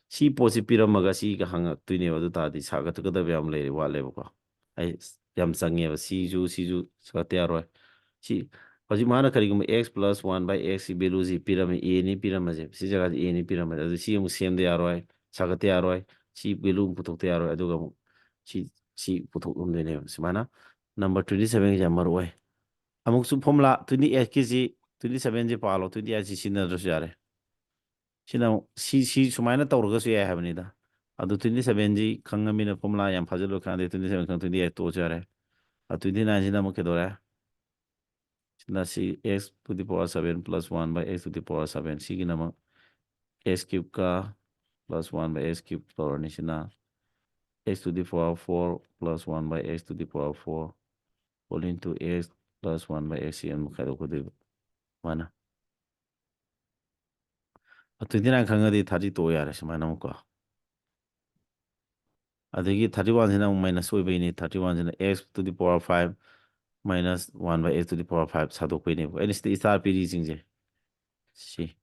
ꯁꯤ ꯄꯣꯠꯁꯤ ꯄꯤꯔꯝꯃꯒ ꯁꯤꯒ ꯍꯪꯉꯛꯇꯣꯏꯅꯦꯕ꯫ ꯑꯗꯨ ꯇꯥꯔꯗꯤ ꯁꯥꯒꯠꯀꯗꯕ ꯌꯥꯝ ꯂꯩꯔꯦ, ꯋꯥꯠꯂꯦꯕꯀꯣ꯫ ꯑꯩ ꯌꯥꯝ ꯆꯪꯉꯦꯕ꯫ ꯁꯤꯁꯨ, ꯁꯤꯁꯨ ꯁꯥꯒꯠꯇ ꯌꯥꯔꯣꯏ꯫ ꯁꯤ ꯍꯧꯖꯤꯛ ꯃꯥꯅ ꯀꯔꯤꯒꯨꯝꯕ x plus one by x ꯁꯤ value ꯁꯤ ꯄꯤꯔꯝꯃꯦ, a ꯅꯤ ꯄꯤꯔꯝꯃꯁꯦ꯫ ꯁꯤ ꯖꯒꯥꯁꯤ a ꯅꯤ ꯄꯤꯔꯝꯃꯁꯦ꯫ ꯑꯗꯨ ꯁꯤ ꯑꯃꯨꯛ ꯁꯦꯝꯗ ꯌꯥꯔꯣꯏ, ꯁꯥꯒꯠꯇ ꯌꯥꯔꯣꯏ꯫ ꯁꯤ value ꯑꯃꯨꯛ ꯄꯨꯊꯣꯛꯇ ꯌꯥꯔꯣꯏ꯫ ꯑꯗꯨꯒ ꯑꯃꯨꯛ ꯁꯤ, ꯁꯤ ꯄꯨꯊꯣꯛꯂꯝꯗꯣꯏꯅꯦꯕ꯫ ꯁꯨꯃꯥꯏꯅ number twenty seven ꯒꯤꯁꯦ ꯌꯥꯝ ꯃꯔꯨ ꯑꯣꯏ꯫ ꯑꯃꯨꯛꯁꯨ formula twenty eight ꯀꯤꯁꯤ twenty seven ꯁꯤ ꯄꯥꯜꯂꯣ, twenty eight ꯁꯤ ꯁꯤꯖꯤꯟꯅꯗ꯭ꯔꯁꯨ ꯌꯥꯔꯦ꯫ ꯁꯤꯅ ꯑꯃꯨꯛ ꯁꯤ, ꯁꯤ ꯁꯨꯃꯥꯏꯅ ꯇꯧꯔꯒꯁꯨ ꯌꯥꯏ ꯍꯥꯏꯕꯅꯤꯗ꯫ ꯑꯗꯨ twenty seven ꯁꯤ ꯈꯪꯉꯃꯤꯅ formula ꯌꯥꯝ ꯐꯥꯖꯤꯜꯂꯨ ꯈꯪꯗꯦ, twenty seven ꯈꯪ twenty eight ꯇꯣꯛꯑꯁꯨ ꯌꯥꯔꯦ꯫ ꯑ, twenty nine ꯁꯤꯅ ꯑꯃꯨꯛ ꯀꯩꯗꯧꯔꯦ? ꯁꯤꯅ ꯁꯤ x to the power seven plus one by x to the power seven, ꯁꯤꯒꯤꯅ ꯑꯃꯨꯛ x cube ꯀ plus one by x cube ꯇꯧꯔꯅꯤ꯫ ꯁꯤꯅ x to the power four plus one by x to the power four whole into x plus one by x ꯁꯤ ꯑꯃꯨꯛ ꯈꯥꯏꯗꯣꯛꯀꯗꯣꯏꯕ꯫ ꯃꯥꯅ twenty nine ꯈꯪꯉꯗꯤ thirty ꯇꯣꯛꯑꯣ ꯌꯥꯔꯦ ꯁꯨꯃꯥꯏꯅ ꯑꯃꯨꯛꯀꯣ꯫ ꯑꯗꯒꯤ thirty one ꯁꯤꯅ ꯑꯃꯨꯛ minus ꯑꯣꯏꯕꯩꯅꯤ꯫ Thirty one ꯁꯤꯅ x to the power five minus one by x to the power five ꯁꯥꯗꯣꯛꯄꯩꯅꯦꯕ꯫ ꯑꯩꯅ ꯁꯤꯗ star ꯄꯤꯔꯤꯁꯤꯡꯁꯦ ꯁꯤ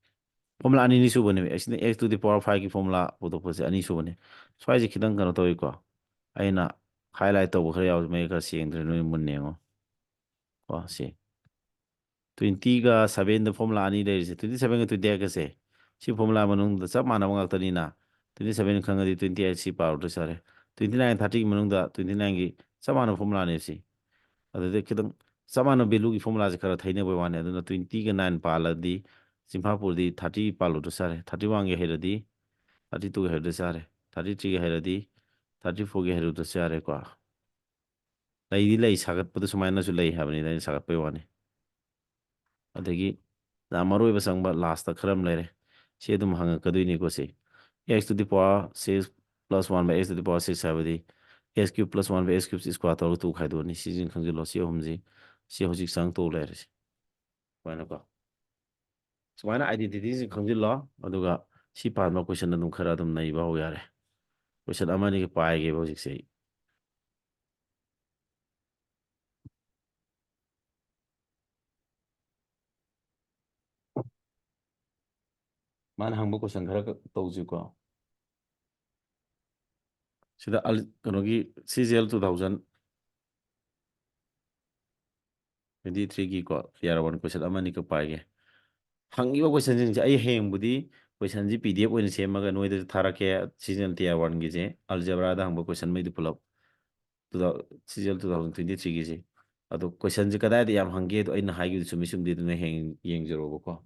formula ꯑꯅꯤꯅꯤ ꯁꯨꯕꯅꯦꯕ꯫ X ꯅ x to the power five ꯀꯤ formula ꯄꯨꯊꯣꯛꯄꯁꯦ ꯑꯅꯤ ꯁꯨꯕꯅꯦ꯫ ꯁ꯭ꯋꯥꯏꯁꯦ ꯈꯤꯇꯪ ꯀꯩꯅꯣ ꯇꯧꯋꯤꯀꯣ꯫ ꯑꯩꯅ highlight ꯇꯧꯕ ꯈꯔ ꯌꯥꯎꯋꯤ, ꯃꯌꯦꯛ ꯈꯔ ꯁꯦꯡꯗ꯭ꯔꯦ, ꯅꯣꯏ ꯃꯨꯟꯅ ꯌꯦꯡꯉꯣ꯫ ꯀꯣ ꯁꯤ twenty ꯒ seven ꯗ formula ꯑꯅꯤ ꯂꯩꯔꯤꯁꯦ, twenty seven ꯒ twenty eight ꯀꯁꯦ꯫ ꯁꯤ formula ꯃꯅꯨꯡꯗ ꯆꯞ ꯃꯥꯟꯅꯕ ꯉꯥꯛꯇꯅꯤꯅ, twenty seven ꯈꯪꯉꯗꯤ twenty eight ꯁꯤ ꯄꯥꯔꯨꯗ꯭ꯔꯁꯨ ꯌꯥꯔꯦ꯫ Twenty nine thirty ꯒꯤ ꯃꯅꯨꯡꯗ twenty nine ꯒꯤ ꯆꯞ ꯃꯥꯟꯅꯕ formula ꯅꯦ ꯁꯤ꯫ ꯑꯗꯨꯗ ꯈꯤꯇꯪ ꯆꯞ ꯃꯥꯟꯅꯕ value ꯒꯤ formula ꯁꯦ ꯈꯔ ꯊꯩꯅꯕꯩ ꯋꯥꯅꯤ꯫ ꯑꯗꯨꯅ twenty ꯒ nine ꯄꯥꯜꯂꯗꯤ ꯆꯤꯟꯐꯥ ꯄꯨꯔꯗꯤ thirty ꯄꯥꯜꯂꯨꯗ꯭ꯔꯁꯨ ꯌꯥꯔꯦ꯫ Thirty one ꯒꯤ ꯍꯩꯔꯗꯤ thirty two ꯒꯤ ꯍꯩꯔꯨꯗ꯭ꯔꯁꯨ ꯌꯥꯔꯦ꯫ Thirty three ꯒꯤ ꯍꯩꯔꯗꯤ thirty four ꯒꯤ ꯍꯩꯔꯨꯗ꯭ꯔꯁꯨ ꯌꯥꯔꯦꯀꯣ꯫ ꯂꯩꯗꯤ ꯂꯩ, ꯁꯥꯒꯠꯄꯗ ꯁꯨꯃꯥꯏꯅꯁꯨ ꯂꯩ ꯍꯥꯏꯕꯅꯤꯗ, ꯑꯩꯅ ꯁꯥꯒꯠꯄꯩ ꯋꯥꯅꯤ꯫ ꯑꯗꯒꯤ ꯌꯥꯝ ꯃꯔꯨ ꯑꯣꯏꯕ ꯆꯪꯕ last ꯈꯔ ꯑꯃ ꯂꯩꯔꯦ꯫ ꯁꯤ ꯑꯗꯨꯝ ꯍꯪꯉꯛꯀꯗꯣꯏꯅꯤꯀꯣ ꯁꯤ꯫ X to the power six plus one by x to the power six ꯍꯥꯏꯕꯗꯤ S cube plus one by S cube square ꯇꯧꯔꯒ two ꯈꯥꯏꯗꯣꯛꯑꯅꯤ꯫ ꯁꯤꯁꯤꯡ ꯈꯪꯖꯤꯜꯂꯣ꯫ ꯁꯤ ꯑꯍꯨꯝꯁꯤ ꯁꯤ ꯍꯧꯖꯤꯛ ꯆꯪ ꯇꯧ ꯂꯩꯔꯁꯤ꯫ ꯁꯨꯃꯥꯏꯅꯀꯣ꯫ ꯁꯨꯃꯥꯏꯅ identity ꯁꯤ ꯈꯪꯖꯤꯜꯂꯣ꯫ ꯑꯗꯨꯒ ꯁꯤ ꯄꯥꯟꯕ question ꯑꯗꯨꯝ ꯈꯔ ꯑꯗꯨꯝ ꯅꯩꯕ ꯍꯧ ꯌꯥꯔꯦ꯫ Question ꯑꯃ ꯑꯅꯤꯒ ꯄꯥꯏꯒꯦꯕ ꯍꯧꯖꯤꯛꯁꯦ ꯑꯩ꯫ ꯃꯥꯅ ꯍꯪꯕ question ꯈꯔ ꯈꯛ ꯇꯧꯁꯤꯀꯣ꯫ ꯁꯤꯗ ꯑꯜ-, ꯀꯩꯅꯣꯒꯤ C G L two thousand twenty three ꯒꯤꯀꯣ, tier one question ꯑꯃ ꯑꯅꯤꯈꯛ ꯄꯥꯏꯒꯦ꯫ ꯍꯪꯉꯤꯕ question ꯁꯤꯡꯁꯦ ꯑꯩ ꯍꯌꯦꯡꯕꯨꯗꯤ question ꯁꯤ P D F ꯑꯣꯏꯅ ꯁꯦꯝꯃꯒ ꯅꯣꯏꯗꯁꯨ ꯊꯥꯔꯛꯀꯦ꯫ C G L tier one ꯒꯤꯁꯦ, algebra ꯗ ꯍꯪꯕ question ꯃꯩꯗꯨ ꯄꯨꯂꯞ꯫ Two thousand, C G L two thousand twenty three ꯒꯤꯁꯦ꯫ ꯑꯗꯣ question ꯁꯦ ꯀꯗꯥꯏꯗ ꯌꯥꯝ ꯍꯪꯒꯦ ꯑꯗꯣ ꯑꯩꯅ ꯍꯥꯏꯈꯤꯕꯗꯨ ꯆꯨꯝꯃꯤ ꯆꯨꯝꯗꯦ ꯑꯗꯨꯅ ꯍꯌꯦꯡ ꯌꯦꯡꯖꯔꯣꯕꯀꯣ꯫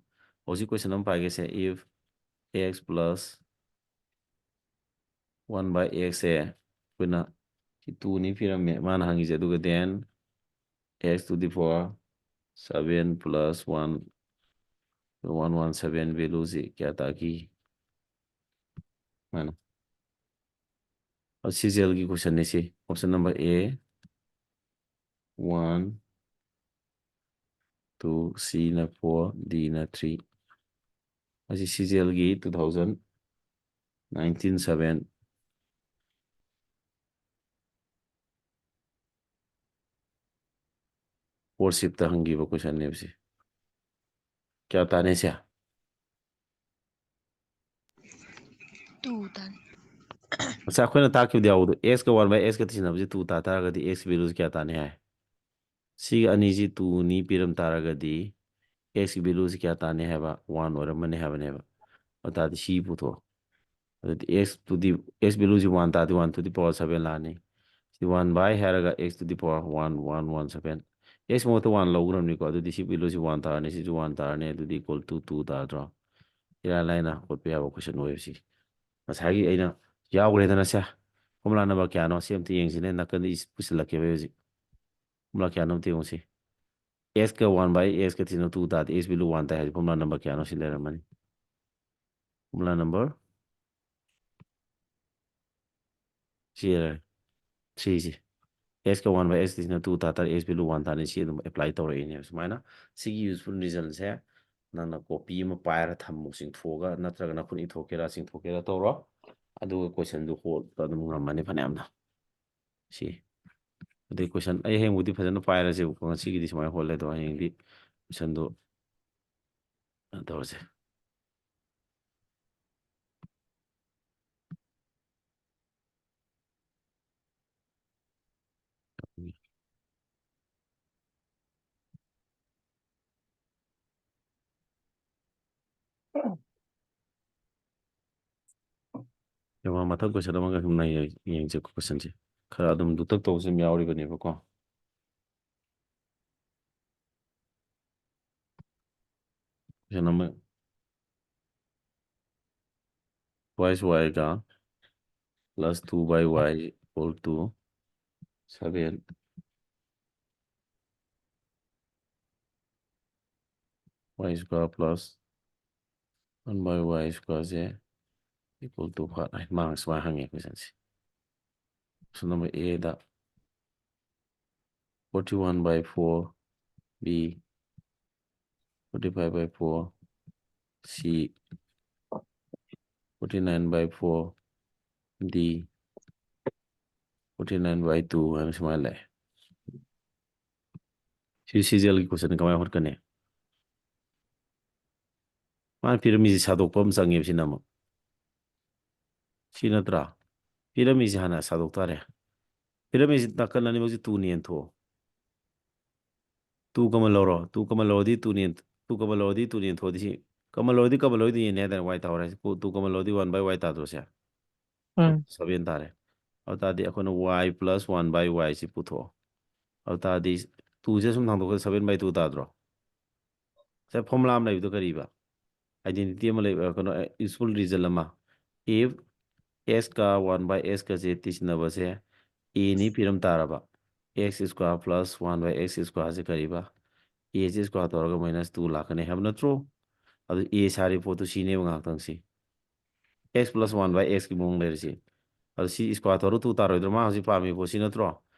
ꯍꯧꯖꯤꯛ question ꯑꯃ ꯄꯥꯏꯒꯦꯁꯦ, if x plus one by x ꯁꯦ ꯑꯩꯈꯣꯏꯅ ꯁꯤ two ꯅꯤ ꯄꯤꯔꯝꯃꯦ ꯃꯥꯅ ꯍꯪꯉꯤꯁꯦ, ꯑꯗꯨꯒ then x to the power seven plus one, one one seven value ꯁꯤ ꯀꯌꯥ ꯇꯥꯈꯤ? ꯃꯥꯅ꯫ ꯑ, C G L ꯒꯤ question ꯅꯤ ꯁꯤ꯫ Option number A, one, two, C ꯅ four, D ꯅ three꯫ ꯑꯁꯤ C G L ꯒꯤ two thousand nineteen seven fourth shift ꯇ ꯍꯪꯈꯤꯕ question ꯅꯦꯕ ꯁꯤ꯫ ꯀꯌꯥ ꯇꯥꯅꯤ ꯁꯦ? Two ꯇꯥꯅꯤ꯫ ꯉꯁꯥꯏ ꯑꯩꯈꯣꯏꯅ ꯇꯥꯛꯈꯤꯕꯗ ꯌꯥꯎꯕꯗꯣ, x ꯀ one by x ꯀ ꯊꯤꯖꯤꯟꯅꯕꯁꯦ two ꯇꯥ ꯇꯥꯔꯒꯗꯤ x value ꯁꯤ ꯀꯌꯥ ꯇꯥꯅꯤ ꯍꯥꯏ? ꯁꯤꯒ ꯑꯅꯤꯁꯤ two ꯅꯤ ꯄꯤꯔꯝ ꯇꯥꯔꯒꯗꯤ x ꯀꯤ value ꯁꯤ ꯀꯌꯥ ꯇꯥꯅꯤ ꯍꯥꯏꯕ? One ꯑꯣꯏꯔꯝꯃꯅꯤ ꯍꯥꯏꯕꯅꯦꯕ꯫ ꯑꯗꯨ ꯇꯥꯔꯗꯤ ꯁꯤ ꯄꯨꯊꯣꯛꯑꯣ꯫ ꯑꯗꯨꯗꯤ x to the, x value ꯁꯤ one ꯇꯥꯔꯗꯤ one to the power seven ꯂꯥꯛꯑꯅꯤ꯫ ꯁꯤ one by ꯍꯥꯏꯔꯒ x to the power one, one one seven꯫ X ꯃꯍꯨꯠꯇ one ꯂꯧꯈ꯭ꯔꯕꯅꯤꯀꯣ꯫ ꯑꯗꯨꯗꯤ ꯁꯤ value ꯁꯤ one ꯇꯥꯔꯅꯤ, ꯁꯤꯁꯨ one ꯇꯥꯔꯅꯤ, ꯑꯗꯨꯗꯤ equal to two ꯇꯥꯗ꯭ꯔꯣ? ꯏꯔꯥꯏ ꯂꯥꯏꯅ ꯍꯣꯠꯄ ꯌꯥꯕ question ꯑꯣꯏꯕꯁꯤ꯫ ꯉꯁꯥꯏꯒꯤ ꯑꯩꯅ ꯌꯥꯎꯈ꯭ꯔꯦꯗꯅ ꯁꯦ꯫ Formula number ꯀꯌꯥꯅꯣ? ꯁꯤ ꯑꯝꯇ ꯌꯦꯡꯁꯤꯅꯦ꯫ ꯅꯥꯀꯟꯗ ꯏꯁ-, ꯄꯨꯁꯤꯜꯂꯛꯀꯦꯕ ꯑꯩ ꯍꯧꯖꯤꯛ꯫ Formula ꯀꯌꯥꯅꯣ ꯑꯝꯇ ꯌꯦꯡꯉꯨꯁꯤ꯫ X ꯀ one by x ꯀ ꯊꯤꯅ two ꯇꯥꯗꯤ x value one ꯇꯥꯏ ꯍꯥꯏꯗꯤ formula number ꯀꯌꯥꯅꯣ ꯁꯤ ꯂꯩꯔꯝꯃꯅꯤ꯫ Formula number ꯁꯤ ꯂꯩꯔꯦ꯫ ꯁꯤꯁꯦ ꯑꯦꯁꯀ ꯋꯥꯟ ꯕꯥꯏ ꯑꯦꯁꯀꯤꯁꯤꯅ ꯇꯨ ꯇꯥ ꯇꯥꯔꯦ, ꯑꯦꯁ ꯚꯦꯂꯨ ꯋꯥꯟ ꯇꯥꯅꯤ꯫ ꯁꯤ ꯑꯗꯨꯝ ꯑꯦꯄ꯭ꯂꯥꯏ ꯇꯧꯔꯛꯏꯅꯦꯕ꯫ ꯁꯨꯃꯥꯏꯅ ꯁꯤꯒꯤ ꯌꯨꯁꯐꯨꯜ ꯔꯤꯖꯜꯁꯦ ꯅꯪꯅ ꯀꯣꯄꯤ ꯑꯃ ꯄꯥꯏꯔ ꯊꯝꯃꯨ, ꯆꯤꯡꯊꯣꯛꯑꯒ ꯅꯠꯇ꯭ꯔꯒꯅ ꯈꯨꯠ ꯏꯊꯣꯛꯀꯦꯔꯥ ꯆꯤꯡꯊꯣꯛꯀꯦꯔꯥ ꯇꯧꯔꯣ, ꯑꯗꯨꯒ ꯀꯣꯏꯁꯟꯗꯨ ꯍꯣꯠꯄ ꯑꯗꯨꯝ ꯉꯝꯃꯅꯤ ꯐꯅꯌꯥꯝꯅ꯫ ꯁꯤ ꯑꯗꯩ ꯀꯣꯏꯁꯟ ꯑꯩ ꯍꯌꯦꯡꯕꯨꯗꯤ ꯐꯖꯅ ꯄꯥꯏꯔꯁꯦꯕꯀꯣ, ꯉꯁꯤꯒꯤꯗꯤ ꯁꯨꯃꯥꯏꯅ ꯍꯣꯠꯂꯦ ꯑꯗꯣ ꯍꯌꯦꯡꯗꯤ ꯀꯣꯏꯁꯟꯗꯣ ꯀꯩꯅꯣ ꯇꯧꯔꯁꯦ꯫ ꯌꯦꯡꯉꯣ, ꯃꯊꯪ ꯀꯣꯏꯁꯟ ꯑꯃꯒ ꯁꯨꯝ ꯌꯦꯡꯁꯦ꯫ ꯀꯣꯏꯁꯟꯁꯦ ꯈꯔ ꯑꯗꯨꯝ ꯂꯨꯇꯛ ꯇꯧꯕꯁꯨ ꯑꯗꯨꯝ ꯌꯥꯎꯔꯤꯕꯅꯦꯕꯀꯣ꯫ ꯀꯣꯏꯁꯟ ꯑꯃ, ꯋꯥꯏ ꯁ꯭ꯀ꯭ꯋꯥꯔꯒ plus two by y equal to seven, y square plus one by y ꯁ꯭ꯀ꯭ꯋꯥꯔꯁꯦ ꯏꯀ꯭ꯋꯦꯜ ꯇꯨ ꯐꯥꯏꯚ ꯍꯥꯏꯅ ꯃꯥꯅ ꯁꯨꯃꯥꯏꯅ ꯍꯪꯉꯦ ꯀꯣꯏꯁꯟꯁꯦ꯫ ꯀꯣꯏꯁꯟ ꯅꯝꯕꯔ ꯑꯦꯗ forty one by four, B forty five by four, C forty nine by four, D forty nine by two ꯍꯥꯏꯅ ꯁꯨꯃꯥꯏꯅ ꯂꯩ꯫ ꯁꯤ ꯁꯤꯖꯦꯜꯒꯤ ꯀꯣꯏꯁꯟ ꯀꯃꯥꯏꯅ ꯍꯣꯠꯀꯅꯤ? ꯃꯥꯅ ꯄꯤꯔꯝꯃꯤꯁꯤ ꯁꯥꯗꯣꯛꯄ ꯑꯃ ꯆꯪꯉꯦꯕ ꯁꯤꯅ ꯑꯃꯨꯛ꯫ ꯁꯤ ꯅꯠꯇ꯭ꯔꯥ? ꯄꯤꯔꯝꯃꯤꯁꯤ ꯍꯥꯟꯅ ꯁꯥꯗꯣꯛ ꯇꯥꯔꯦ꯫ ꯄꯤꯔꯝꯃꯤꯁꯤ ꯅꯥꯀꯟ ꯑꯅꯤꯃꯛꯁꯤ ꯇꯨꯅ ꯌꯦꯟꯊꯣꯛꯑꯣ꯫ ꯇꯨ ꯀꯃꯟ ꯂꯧꯔꯣ꯫ ꯇꯨ ꯀꯃꯟ ꯂꯧꯔꯗꯤ ꯇꯨꯅ ꯌꯦꯟ-, ꯇꯨ ꯀꯃꯟ ꯂꯧꯔꯗꯤ ꯇꯨꯅ ꯌꯦꯟꯊꯣꯛꯑꯗꯤ ꯁꯤ, ꯀꯃꯟ ꯂꯧꯔꯗꯤ ꯀꯃꯟ ꯂꯧꯔꯗꯤ ꯌꯦꯟꯅꯤ ꯍꯥꯏꯇꯥꯔꯦ, ꯋꯥꯏ ꯇꯥꯍꯧꯔꯦ꯫ ꯇꯨ ꯀꯃꯟ ꯂꯧꯔꯗꯤ ꯋꯥꯟ ꯕꯥꯏ ꯋꯥꯏ ꯇꯥꯗ꯭ꯔꯣ ꯁꯦ? ꯎꯝ꯫ ꯁꯚꯦꯟ ꯇꯥꯔꯦ꯫ ꯑꯗꯨ ꯇꯥꯔꯗꯤ ꯑꯩꯈꯣꯏꯅ ꯋꯥꯏ ꯄ꯭ꯂꯁ ꯋꯥꯟ ꯕꯥꯏ ꯋꯥꯏꯁꯤ ꯄꯨꯊꯣꯛꯑꯣ꯫ ꯑꯗꯨ ꯇꯥꯔꯗꯤ ꯇꯨꯁꯦ ꯁꯨꯝ ꯊꯥꯡꯗꯣꯛꯈ꯭ꯔꯗꯤ ꯁꯚꯦꯟ ꯕꯥꯏ ꯇꯨ ꯇꯥꯗ꯭ꯔꯣ? ꯉꯁꯥꯏ ꯐꯣꯔꯃꯨꯂꯥ ꯑꯃ ꯂꯩꯕꯗꯣ ꯀꯔꯤꯕ? ꯑꯥꯏꯗꯦꯟꯇꯤꯇꯤ ꯑꯃ ꯂꯩꯕ, ꯀꯩꯅꯣ, ꯌꯨꯁꯐꯨꯜ ꯔꯤꯖꯜ ꯑꯃ꯫ If ꯑꯦꯁꯀ ꯋꯥꯟ ꯕꯥꯏ ꯑꯦꯁꯀꯁꯦ ꯇꯤꯁꯤꯟꯅꯕꯁꯦ ꯑꯦꯅꯤ ꯄꯤꯔꯝ ꯇꯥꯔꯕ, X square plus one by X ꯁ꯭ꯀ꯭ꯋꯥꯔꯁꯦ ꯀꯔꯤꯕ? ꯑꯦꯁꯦ ꯁ꯭ꯀ꯭ꯋꯥꯔ ꯇꯧꯔꯒ ꯃꯥꯏꯅꯁ ꯇꯨ ꯂꯥꯛꯀꯅꯤ ꯍꯥꯏꯕ ꯅꯠꯇ꯭ꯔꯣ? ꯑꯗꯨ ꯑꯦ ꯁꯥꯔꯤ ꯄꯣꯠꯇꯨ ꯁꯤꯅꯦꯕ ꯉꯥꯏꯍꯥꯛꯇꯪꯁꯤ꯫ ꯑꯦꯛꯁ ꯄ꯭ꯂꯁ ꯋꯥꯟ ꯕꯥꯏ ꯑꯦꯛꯁꯀꯤ ꯃꯑꯣꯡ ꯂꯩꯔꯤꯁꯤ꯫ ꯑꯗꯨ ꯁꯤ square ꯇꯧꯔ two ꯇꯥꯔꯣꯏꯗ꯭ꯔꯣ? ꯃꯥ ꯍꯧꯖꯤꯛ ꯄꯥꯝꯃꯤ ꯄꯣꯠꯁꯤ ꯅꯠꯇ꯭ꯔꯣ?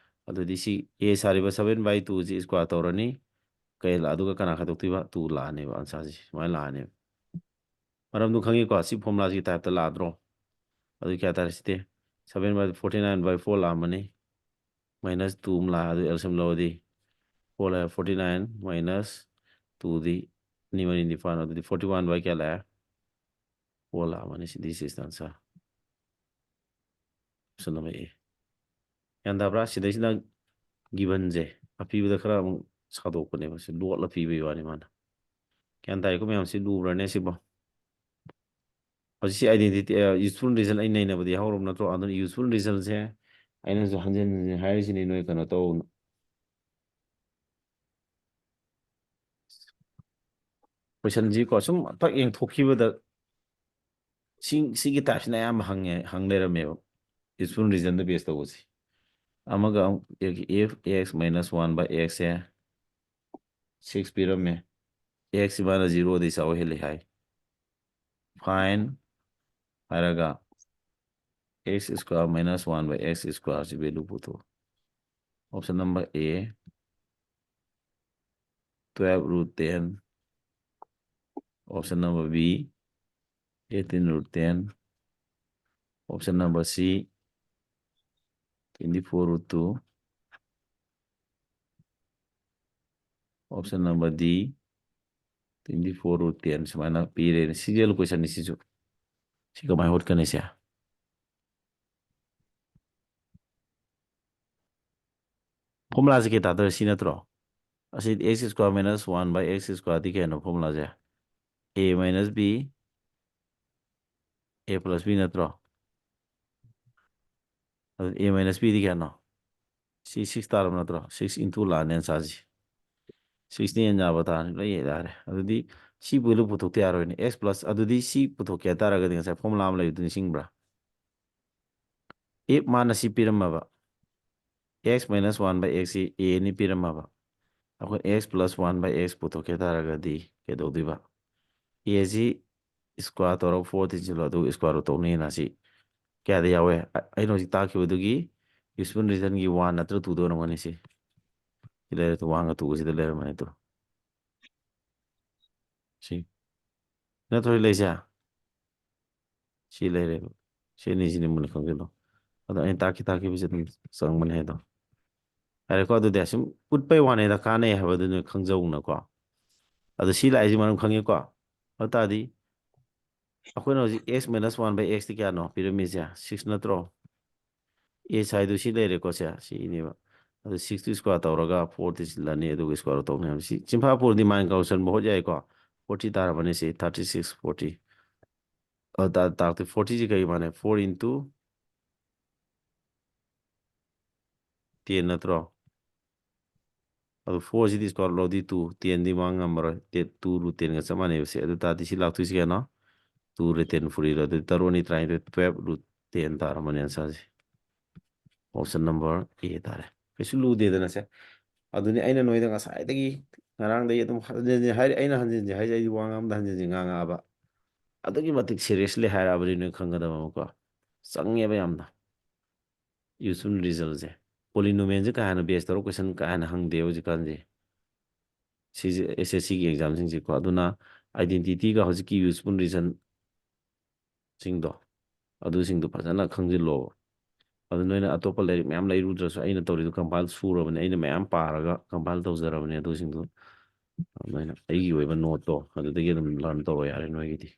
ꯑꯗꯨꯗꯤ ꯁꯤ A ꯁꯥꯔꯤꯕ seven by two ꯁꯤ square ꯇꯧꯔꯅꯤ꯫ ꯀꯩ ꯂꯥꯛ-, ꯑꯗꯨꯒ ꯀꯅꯥ ꯈꯥꯏꯗꯣꯛꯇꯣꯏꯕ? Two ꯂꯥꯛꯑꯅꯦꯕ ꯑꯟꯁꯥꯔꯁꯤ꯫ ꯁꯨꯃꯥꯏꯅ ꯂꯥꯛꯑꯅꯦꯕ꯫ ꯃꯔꯝꯗꯨ ꯈꯪꯉꯤꯀꯣ? ꯁꯤ formulaꯁꯤꯒꯤ typeꯇ ꯂꯥꯛꯑꯗ꯭ꯔꯣ? ꯑꯗꯨ ꯀꯌꯥ ꯇꯥꯔꯦ ꯁꯤꯗꯤ? Seven by forty nine by four ꯂꯥꯛꯑꯝꯃꯅꯤ꯫ Minus two ꯑꯃ ꯂꯥꯛꯑꯦ, ꯑꯗꯨ L C M ꯂꯧꯔꯗꯤ four ꯂꯥꯛꯑꯦ, forty nine minus two ꯗꯤ ꯑꯅꯤ ꯃꯔꯤ ꯅꯤꯄꯥꯟ, ꯑꯗꯨꯗꯤ forty one by ꯀꯌꯥ ꯂꯥꯛꯑꯦ? Four ꯂꯥꯛꯑꯝꯃꯅꯤ꯫ ꯁꯤ, this is the answer꯫ Option number A꯫ ꯒ꯭ꯌꯥꯟ ꯇꯥꯕ꯭ꯔꯥ? ꯁꯤꯗꯩꯁꯤꯅ givenꯁꯦ ꯑꯄꯤꯕꯗ ꯈꯔ ꯑꯃꯨꯛ ꯁꯥꯗꯣꯛꯄꯅꯦꯕ꯫ ꯁꯤ ꯂꯣꯠꯂ ꯄꯤꯕꯒꯤ ꯋꯥꯅꯤ ꯃꯥꯅ꯫ ꯒ꯭ꯌꯥꯟ ꯇꯥꯏꯀꯣ ꯃꯌꯥꯝ? ꯁꯤ ꯂꯨꯕ꯭ꯔꯅꯦ ꯁꯤꯕꯣ? ꯍꯧꯖꯤꯛꯁꯤ identity, ꯑ, useful reason ꯑꯩ ꯅꯩꯅꯕꯗꯤ ꯌꯥꯎꯍꯧꯔꯕ ꯅꯠꯇ꯭ꯔꯣ? ꯑꯗꯨꯅ useful reasonꯁꯦ ꯑꯩꯅꯁꯨ ꯍꯟꯖꯤꯟ ꯍꯟꯖꯤꯟ ꯍꯥꯏꯔꯤꯁꯤꯅꯤ, ꯅꯣꯏ ꯀꯩꯅꯣ ꯇꯧꯅ꯫ Questionꯁꯤꯀꯣ ꯁꯨꯝ ꯑꯝꯇ ꯌꯦꯡꯊꯣꯛꯈꯤꯕꯗ ꯁꯤ, ꯁꯤꯒꯤ typeꯁꯤꯅ ꯑꯌꯥꯝꯕ ꯍꯪꯉꯦ, ꯍꯪ ꯂꯩꯔꯝꯃꯦꯕ꯫ Useful reasonꯗ base ꯇꯧꯕꯁꯤ꯫ ꯑꯃꯒ ꯑꯃꯨꯛ, if x minus one by xꯁꯦ six ꯄꯤꯔꯝꯃꯦ, x ꯁꯤ ꯃꯥꯅ zeroꯗꯤ ꯆꯥꯎ ꯍꯦꯜꯂꯤ ꯍꯥꯏ꯫ Find ꯍꯥꯏꯔꯒ x square minus one by x square ꯁꯤ value ꯄꯨꯊꯣꯛꯑꯣ꯫ Option number A, twelve root ten. Option number B, eighteen root ten. Option number C, twenty four root two. Option number D, twenty four root ten. ꯁꯨꯃꯥꯏꯅ ꯄꯤꯔꯦꯅꯦ꯫ ꯁꯤꯖꯦꯜ questionꯅꯤ ꯁꯤꯁꯨ꯫ ꯁꯤ ꯀꯃꯥꯏꯅ ꯍꯣꯠꯀꯅꯤ ꯁꯦ? Formulaꯁꯤ ꯀꯩ ꯇꯥꯗꯣꯏ? ꯁꯤ ꯅꯠꯇ꯭ꯔꯣ? ꯑꯁꯤ x square minus one by x square ꯗꯤ ꯀꯩꯅꯣ formulaꯁꯦ? A minus B, A plus B ꯅꯠꯇ꯭ꯔꯣ? ꯑꯗꯨ A minus B ꯗꯤ ꯀꯌꯥꯅꯣ? ꯁꯤ six ꯇꯥꯔꯕ ꯅꯠꯇ꯭ꯔꯣ? Six into ꯂꯥꯛꯑꯅꯤ answerꯁꯤ꯫ Sixꯅ ꯍꯦꯟ ꯌꯥꯕ ꯇꯥꯔꯅꯤ, ꯂꯣꯏ ꯌꯥꯔꯦ꯫ ꯑꯗꯨꯗꯤ ꯁꯤ value ꯄꯨꯊꯣꯛꯇ ꯌꯥꯔꯣꯏꯅꯦ꯫ X plus, ꯑꯗꯨꯗꯤ ꯁꯤ ꯄꯨꯊꯣꯛꯀꯦ ꯍꯥꯏ ꯇꯥꯔꯒꯗꯤ ꯉꯁꯥꯏ formula ꯑꯃ ꯂꯩꯕꯗꯨ ꯅꯤꯡꯁꯤꯡꯕ꯭ꯔꯥ? If ꯃꯥꯅ ꯁꯤ ꯄꯤꯔꯝꯃꯕ, x minus one by x ꯁꯤ A ꯅꯤ ꯄꯤꯔꯝꯃꯕ, ꯑꯩꯈꯣꯏ x plus one by x ꯄꯨꯊꯣꯛꯀꯦ ꯇꯥꯔꯒꯗꯤ ꯀꯩꯗꯧꯗꯣꯏꯕ? A ꯁꯤ square ꯇꯧꯔꯒ four ꯊꯤꯡꯖꯤꯜꯂꯣ, ꯑꯗꯨꯒ square root ꯇꯧꯅꯤꯅ ꯁꯤ ꯀꯌꯥꯗ ꯌꯥꯎꯋꯦ? ꯑ-, ꯑꯩꯅ ꯍꯧꯖꯤꯛ ꯇꯥꯛꯈꯤꯕꯗꯨꯒꯤ useful regionꯒꯤ one ꯅꯠꯇ꯭ꯔ twoꯗ ꯑꯣꯏꯔꯝꯒꯅꯤ ꯁꯤ꯫ ꯁꯤ ꯂꯩꯔꯦ, oneꯒ twoꯒꯁꯤꯗ ꯂꯩꯔꯝꯃꯅꯤ ꯇꯨ꯫ ꯁꯤ ꯅꯠꯇ꯭ꯔꯣ ꯁꯤ ꯂꯩꯁꯦ? ꯁꯤ ꯂꯩꯔꯦꯕ꯫ ꯁꯤ ꯑꯅꯤꯁꯤꯅꯤ ꯃꯨꯟꯅ ꯈꯪꯖꯤꯜꯂꯣ꯫ ꯑꯗꯣ ꯑꯩꯅ ꯇꯥꯛꯈꯤ ꯇꯥꯛꯈꯤꯕꯁꯦ ꯑꯗꯨꯝ ꯆꯪꯕꯅꯦ ꯍꯥꯏꯗꯣ꯫ ꯍꯥꯏꯔꯦꯀꯣ? ꯑꯗꯨꯗꯤ ꯁꯨꯝ ꯎꯠꯄꯩ ꯋꯥꯅꯤꯗ, ꯀꯥꯟꯅꯩ ꯍꯥꯏꯕꯗꯨ ꯅꯣꯏ ꯈꯪꯖꯧꯅꯀꯣ꯫ ꯑꯗꯣ ꯁꯤ ꯂꯥꯛꯏꯁꯤ ꯃꯔꯝ ꯈꯪꯉꯦꯀꯣ? ꯑꯗꯨ ꯇꯥꯔꯗꯤ ꯑꯩꯈꯣꯏꯅ ꯍꯧꯖꯤꯛ x minus one by x T ꯀꯌꯥꯅꯣ ꯄꯤꯔꯝꯃꯤꯁꯦ? Six ꯅꯠꯇ꯭ꯔꯣ? H ꯍꯥꯏꯗꯨ ꯁꯤ ꯂꯩꯔꯦꯀꯣ, ꯁꯦ, ꯁꯤꯅꯦꯕ꯫ ꯑꯗꯨ six ꯇꯨ square ꯇꯧꯔꯒ four ꯇꯤ ꯁꯤꯜꯂꯅꯤ, ꯑꯗꯨꯒ square root ꯇꯧꯅꯤ ꯍꯥꯏꯕ꯫ ꯁꯤ ꯆꯤꯟꯐꯥ ꯄꯨꯔꯗꯤ ꯃꯥꯏꯅ ꯀꯥꯎꯁꯟꯕ ꯍꯣꯠ ꯌꯥꯏꯀꯣ꯫ Forty ꯇꯥꯔꯕꯅꯤ ꯁꯤ, thirty six, forty꯫ ꯑꯗꯨ ꯇꯥ-, ꯇꯥꯛꯇꯤ forty ꯁꯤ ꯀꯔꯤ ꯃꯥꯟꯅꯩ? Four into ten ꯅꯠꯇ꯭ꯔꯣ? ꯑꯗꯨ four ꯁꯤꯗꯤ square root ꯂꯧꯗꯤ two, ten ꯗꯤ ꯃꯥꯡ ꯉꯝꯃꯔꯣꯏ꯫ Ten, two root ten ꯒ ꯆꯞ ꯃꯥꯟꯅꯩꯕ ꯁꯦ꯫ ꯑꯗꯨ ꯇꯥꯔꯗꯤ ꯁꯤ ꯂꯥꯛꯇꯣꯏꯁꯤ ꯀꯌꯥꯅꯣ? Two root ten forty ꯔꯣ? ꯑꯗꯨꯗꯤ ꯇꯔꯨꯛ ꯑꯅꯤ ꯇꯔꯥꯅꯤꯊꯣꯏ, twelve root ten ꯇꯥꯔꯝꯃꯅꯤ answer say. Option number A ꯇꯥꯔꯦ꯫ ꯀꯩꯁꯨ ꯂꯨꯗꯦꯗꯅ ꯁꯦ꯫ ꯑꯗꯨꯅꯤ ꯑꯩꯅ ꯅꯣꯏꯗ ꯉꯁꯥꯏꯗꯒꯤ, ꯉꯔꯥꯡꯗꯒꯤ ꯑꯗꯨꯝ ꯍꯟꯖꯤꯟ ꯍꯟꯖꯤꯟ ꯍꯥꯏꯔꯤ꯫ ꯑꯩꯅ ꯍꯟꯖꯤꯟ ꯍꯟꯖꯤꯟ ꯍꯥꯏꯁꯦ, ꯑꯩꯗꯤ ꯋꯥ ꯉꯥꯡꯕꯗ ꯍꯟꯖꯤꯟ ꯍꯟꯖꯤꯟ ꯉꯥꯡꯉꯛꯑꯕ꯫ ꯑꯗꯨꯛꯀꯤ ꯃꯇꯤꯛ seriously ꯍꯥꯏꯔꯛꯑꯕꯅꯤ ꯅꯣꯏ ꯈꯪꯒꯗꯕ ꯑꯃꯀꯣ꯫ ꯆꯪꯉꯦꯕ ꯌꯥꯝꯅ꯫ Useful regionꯁꯦ꯫ Polynomialꯁꯦ ꯀꯥ ꯍꯦꯟꯅ base ꯇꯧꯔ question ꯀꯥ ꯍꯦꯟꯅ ꯍꯪꯗꯦ ꯍꯧꯖꯤꯛꯀꯥꯟꯁꯦ꯫ ꯁꯤꯁꯦ S S Cꯒꯤ examꯁꯤꯡꯁꯦꯀꯣ꯫ ꯑꯗꯨꯅ identityꯒ ꯍꯧꯖꯤꯛꯀꯤ useful regionꯁꯤꯡꯗꯣ, ꯑꯗꯨꯁꯤꯡꯗꯣ ꯐꯖꯅ ꯈꯪꯖꯤꯜꯂꯣꯕ꯫ ꯑꯗꯨ ꯅꯣꯏꯅ ꯑꯇꯣꯞꯄ ꯂꯥꯏꯔꯤꯛ ꯃꯌꯥꯝ ꯂꯩꯔꯨꯗ꯭ꯔꯁꯨ, ꯑꯩꯅ ꯇꯧꯔꯤꯗꯣ compile ꯁꯨꯔꯕꯅꯦ, ꯑꯩꯅ ꯃꯌꯥꯝ ꯄꯥꯔꯒ compile ꯇꯧꯖꯔꯕꯅꯦ꯫ ꯑꯗꯨꯁꯤꯡꯗꯣ ꯅꯣꯏꯅ ꯑꯩꯒꯤ ꯑꯣꯏꯕ noteꯇꯣ ꯑꯗꯨꯗꯒꯤ ꯑꯗꯨꯝ learn ꯇꯧꯔꯣ ꯌꯥꯔꯦ ꯅꯣꯏꯒꯤꯗꯤ꯫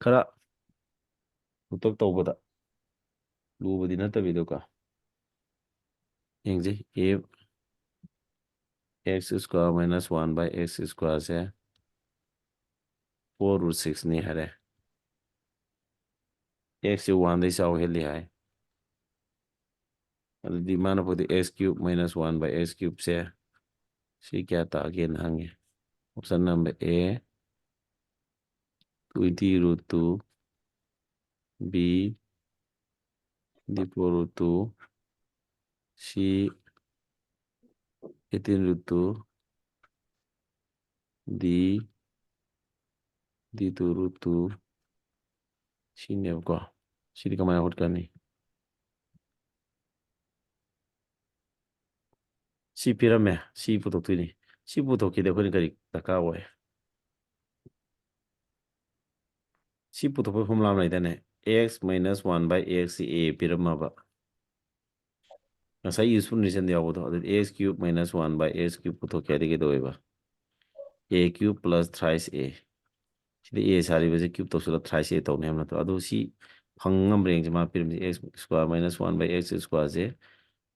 ꯈꯔ ꯅꯣꯠꯇꯞ ꯇꯧꯕꯗ ꯂꯨꯕꯗꯤ ꯅꯠꯇꯕꯤꯗꯀꯣ꯫ ꯌꯦꯡꯁꯤ, if x square minus one by x squareꯁꯦ four root sixꯅꯤ ꯍꯥꯏꯔꯦ꯫ Xꯁꯦ oneꯗꯩ ꯆꯥꯎ ꯍꯦꯜꯂꯤ ꯍꯥꯏ꯫ ꯑꯗꯨꯗꯤ ꯃꯥꯅ ꯄꯣꯠꯇꯤ x cube minus one by x cubeꯁꯦ ꯁꯤ ꯀꯌꯥ ꯇꯥꯒꯦꯅ ꯍꯪꯉꯦ꯫ Option number A, twenty root two, B, twenty-four root two, C, eighteen root two, D, D two root two, ꯁꯤꯅꯦꯕꯀꯣ꯫ ꯁꯤꯗꯤ ꯀꯃꯥꯏꯅ ꯍꯣꯠꯀꯅꯤ? ꯁꯤ ꯄꯤꯔꯝꯃꯦ꯫ ꯁꯤ ꯄꯨꯊꯣꯛꯇꯣꯏꯅꯤ꯫ ꯁꯤ ꯄꯨꯊꯣꯛꯈꯤꯗ ꯑꯩꯈꯣꯏꯅ ꯀꯔꯤ ꯗꯔꯀꯥꯔ ꯑꯣꯏ? ꯁꯤ ꯄꯨꯊꯣꯛꯄꯒꯤ ꯐꯣꯔꯃꯨꯂꯥ ꯑꯃ ꯂꯩꯗꯥꯏꯅꯦ? X minus one by x ꯁꯤ a ꯄꯤꯔꯝꯃꯕ꯫ ꯉꯁꯥꯏ useful reason ꯗ ꯌꯥꯎꯕꯗꯣ, ꯑꯗꯨꯗꯤ x cube minus one by x cube ꯄꯨꯊꯣꯛꯀꯦ ꯍꯥꯏꯗꯤ ꯀꯩꯗꯧꯋꯦꯕ? A cube plus thrice a꯫ ꯁꯤꯗ a ꯁꯥꯔꯤꯕꯁꯦ cube ꯇꯧꯁꯤꯜꯂ thrice a ꯇꯧꯅꯤ ꯍꯥꯏꯕ ꯅꯠꯇ꯭ꯔꯣ? ꯑꯗꯨ ꯁꯤ ꯐꯪ ꯉꯝꯕ꯭ꯔꯥ ꯌꯦꯡꯁꯦ꯫ ꯃꯥ ꯄꯤꯔꯝꯃꯤꯁꯦ x square minus one by x square say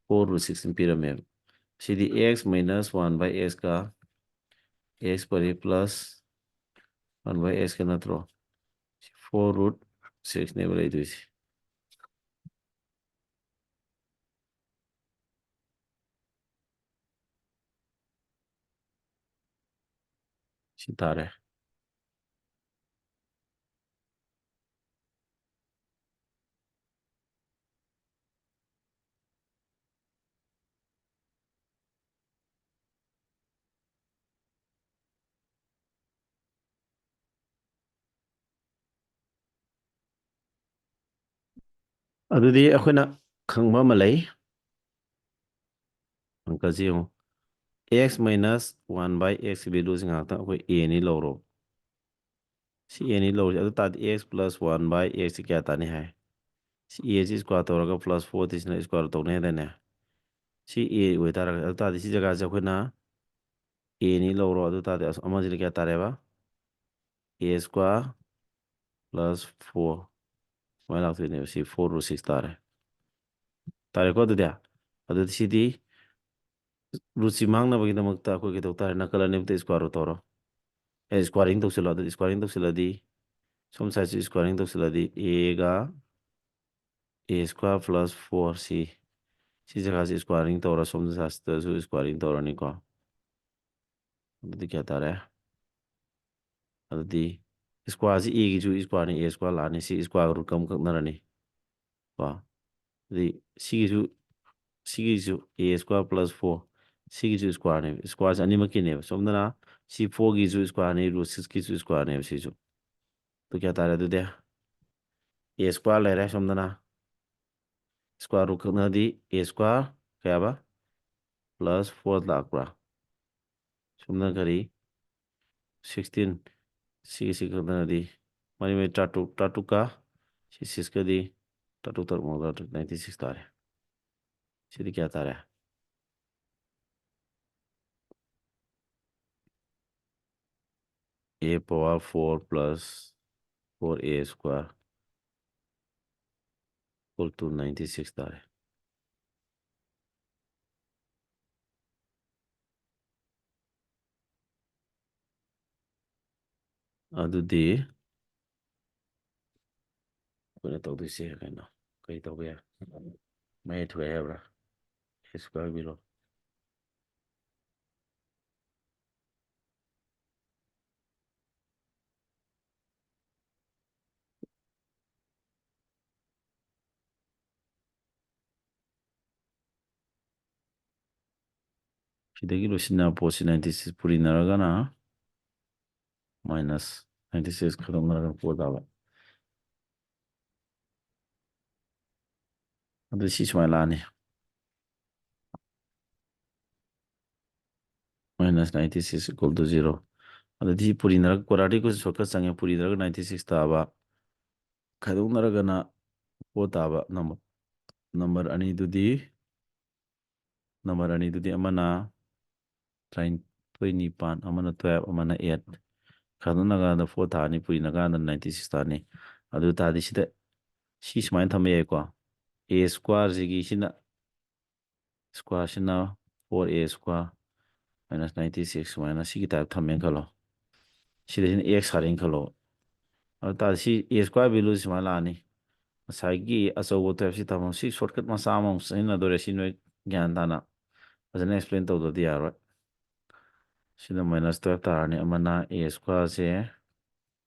four root six ꯄꯤꯔꯝꯃꯦꯕ꯫ CD x minus one by x ꯀ x ꯄꯔꯦ plus one by x ꯀ ꯅꯠꯇ꯭ꯔꯣ? ꯁꯤ four root six ꯅꯦꯕ ꯂꯩꯗꯣꯏꯁꯦ꯫ ꯁꯤ ꯇꯥꯔꯦ꯫ ꯑꯗꯨꯗꯤ ꯑꯩꯈꯣꯏꯅ ꯈꯪꯕ ꯑꯃ ꯂꯩ꯫ ꯑꯪꯀꯁꯤ ꯌꯦꯡꯉꯨ꯫ X minus one by x value ꯁꯤ ꯉꯥꯛꯇꯪ ꯑꯩꯈꯣꯏ a ꯅꯤ ꯂꯧꯔꯣ꯫ ꯁꯤ a ꯅꯤ ꯂꯧꯔꯤꯁꯦ꯫ ꯑꯗꯨ ꯇꯥꯔꯗꯤ x plus one by x ꯁꯤ ꯀꯌꯥ ꯇꯥꯅꯤ ꯍꯥꯏ? ꯁꯤ a ꯁꯤ square ꯇꯧꯔꯒ plus four ꯁꯤꯅ square ꯇꯧꯅꯤ ꯍꯥꯏꯗꯥꯏꯅꯦ? ꯁꯤ a ꯑꯣꯏꯇꯥꯔꯒꯗꯤ, ꯑꯗꯨ ꯇꯥꯔꯗꯤ ꯁꯤ ꯖꯒꯥꯁꯦ ꯑꯩꯈꯣꯏꯅ a ꯅꯤ ꯂꯧꯔꯣ꯫ ꯑꯗꯨ ꯇꯥꯔꯗꯤ ꯑꯁ-, ꯑꯃꯁꯤꯅ ꯀꯌꯥ ꯇꯥꯔꯦꯕ? A square plus four꯫ ꯁꯨꯃꯥꯏꯅ ꯂꯥꯛꯇꯣꯏꯅꯦꯕ꯫ ꯁꯤ four root six ꯇꯥꯔꯦ꯫ ꯇꯥꯔꯦꯀꯣ ꯑꯗꯨꯗꯤ? ꯑꯗꯨꯗꯤ ꯁꯤꯗꯤ root ꯁꯤ ꯃꯥꯡꯅꯕꯒꯤꯗꯃꯛꯇ ꯑꯩꯈꯣꯏ ꯀꯩꯗꯧ ꯇꯥꯔꯦ? ꯅꯥꯀꯜ ꯑꯅꯤꯃꯛꯇ square root ꯇꯧꯔꯣ꯫ ꯑꯦ, squaring ꯇꯧꯁꯤꯜꯂꯣ꯫ ꯑꯗꯨꯗꯤ squaring ꯇꯧꯁꯤꯜꯂꯗꯤ, ꯁꯣꯝ side ꯁꯤ squaring ꯇꯧꯁꯤꯜꯂꯗꯤ, a ꯒ a square plus four ꯁꯤ, ꯁꯤ ꯖꯒꯥꯁꯤ squaring ꯇꯧꯔ, ꯁꯣꯝ ꯖꯒꯥꯁꯤꯗꯁꯨ squaring ꯇꯧꯔꯅꯤꯀꯣ꯫ ꯑꯗꯨꯗꯤ ꯀꯌꯥ ꯇꯥꯔꯦ? ꯑꯗꯨꯗꯤ square ꯁꯤ a ꯒꯤꯁꯨ square ꯅꯤ, a square ꯂꯥꯛꯑꯅꯤ꯫ ꯁꯤ square root ꯀ ꯑꯃꯨꯛ ꯀꯛꯅꯔꯅꯤ꯫ ꯀꯣ? ꯑꯗꯨꯗꯤ ꯁꯤꯒꯤꯁꯨ, ꯁꯤꯒꯤꯁꯨ a square plus four, ꯁꯤꯒꯤꯁꯨ square ꯅꯦꯕ꯫ Square ꯁꯦ ꯑꯅꯤꯃꯛꯀꯤꯅꯦꯕ꯫ ꯁꯣꯝꯗꯅ ꯁꯤ four ꯒꯤꯁꯨ square ꯅꯤ, root six ꯀꯤꯁꯨ square ꯅꯦꯕ ꯁꯤꯁꯨ꯫ ꯑꯗꯨ ꯀꯌꯥ ꯇꯥꯔꯦ ꯑꯗꯨꯗꯤ? A square ꯂꯩꯔꯦ ꯁꯣꯝꯗꯅ꯫ Square root ꯀꯛꯅꯔꯗꯤ A square ꯀꯌꯥꯕ? Plus four ꯂꯥꯛꯄ꯭ꯔꯥ? ꯁꯣꯝꯗꯅ ꯀꯔꯤ? Sixteen꯫ ꯁꯤꯒ ꯁꯤ ꯀꯛꯅꯔꯗꯤ ꯃꯔꯤ ꯃꯔꯤ ꯇꯔꯥꯇꯔꯨꯛ, ꯇꯔꯥꯇꯔꯨꯛꯀ ꯁꯤ six ꯀꯗꯤ ꯇꯔꯥꯇꯔꯨꯛ ꯇꯔꯨꯛ ꯃꯉꯥ ꯇꯔꯥꯇꯔꯨꯛ, ninety six ꯇꯥꯔꯦ꯫ ꯁꯤꯗꯤ ꯀꯌꯥ ꯇꯥꯔꯦ? A power four plus four A square equal to ninety six ꯇꯥꯔꯦ꯫ ꯑꯗꯨꯗꯤ ꯑꯩꯈꯣꯏꯅ ꯇꯧꯗꯣꯏꯁꯦ ꯀꯩꯅꯣ? ꯀꯔꯤ ꯇꯧꯕ ꯌꯥꯏ? ꯃꯌꯥꯏ ꯊꯣꯛꯑꯦ ꯍꯥꯏꯕ꯭ꯔꯥ? A square below꯫ ꯁꯤꯗꯒꯤ ꯂꯣꯏꯁꯤꯟꯅꯕ ꯄꯣꯠꯁꯤ ninety six ꯄꯨꯔꯤꯅꯔꯒꯅ minus ninety six ꯈꯥꯏꯗꯣꯛꯅꯔꯒ four ꯇꯥꯕ꯫ ꯑꯗꯨ ꯁꯤ ꯁꯨꯃꯥꯏꯅ ꯂꯥꯛꯑꯅꯤ꯫ Minus ninety six equal to zero꯫ ꯑꯗꯨꯗꯤ ꯁꯤ ꯄꯨꯔꯤꯅꯔꯒ quadratic equation shortcut ꯆꯪꯉꯦ꯫ ꯄꯨꯔꯤꯅꯔꯒ ninety six ꯇꯥꯕ꯫ ꯈꯥꯏꯗꯣꯛꯅꯔꯒꯅ four ꯇꯥꯕ꯫ Number, number ꯑꯅꯤꯗꯨꯗꯤ, number ꯑꯅꯤꯗꯨꯗꯤ ꯑꯃꯅ ꯇꯔꯥꯅꯤꯊꯣꯏ ꯅꯤꯄꯥꯟ, ꯑꯃꯅ twelve, ꯑꯃꯅ eight꯫ ꯈꯥꯏꯗꯣꯛꯅꯔꯀꯥꯟꯗ four ꯇꯥꯔꯅꯤ, ꯄꯨꯔꯤꯅꯔꯀꯥꯟꯗ ninety six ꯇꯥꯔꯅꯤ꯫ ꯑꯗꯨ ꯇꯥꯔꯗꯤ ꯁꯤꯗ ꯁꯤ ꯁꯨꯃꯥꯏꯅ ꯊꯝꯕ ꯌꯥꯏꯀꯣ꯫ A square ꯁꯤꯒꯤ ꯁꯤꯅ square ꯁꯤꯅ four A square minus ninety six ꯁꯨꯃꯥꯏꯅ ꯁꯤꯒꯤ type ꯊꯝꯃꯦꯅ ꯈꯜꯂꯣ꯫ ꯁꯤꯗꯁꯤꯅ x ꯁꯥꯔꯦꯅ ꯈꯜꯂꯣ꯫ ꯑꯗꯨ ꯇꯥꯔꯗꯤ ꯁꯤ A square value ꯁꯨꯃꯥꯏꯅ ꯂꯥꯛꯑꯅꯤ꯫ ꯉꯁꯥꯏꯒꯤ ꯑꯆꯧꯕ twelve ꯁꯤ ꯊꯝꯃꯣ꯫ ꯁꯤ shortcut ꯃꯆꯥ ꯑꯃꯃꯨꯛ ꯁꯤꯖꯤꯟꯅꯗꯣꯔꯦ꯫ ꯁꯤ ꯅꯣꯏ ꯒ꯭ꯌꯥꯟ ꯇꯥꯅ ꯐꯖꯅ explain ꯇꯧꯗ꯭ꯔꯗꯤ ꯌꯥꯔꯣꯏ꯫ ꯁꯤꯅ minus twelve ꯇꯥꯔꯅꯤ꯫ ꯑꯃꯅ A square ꯁꯦ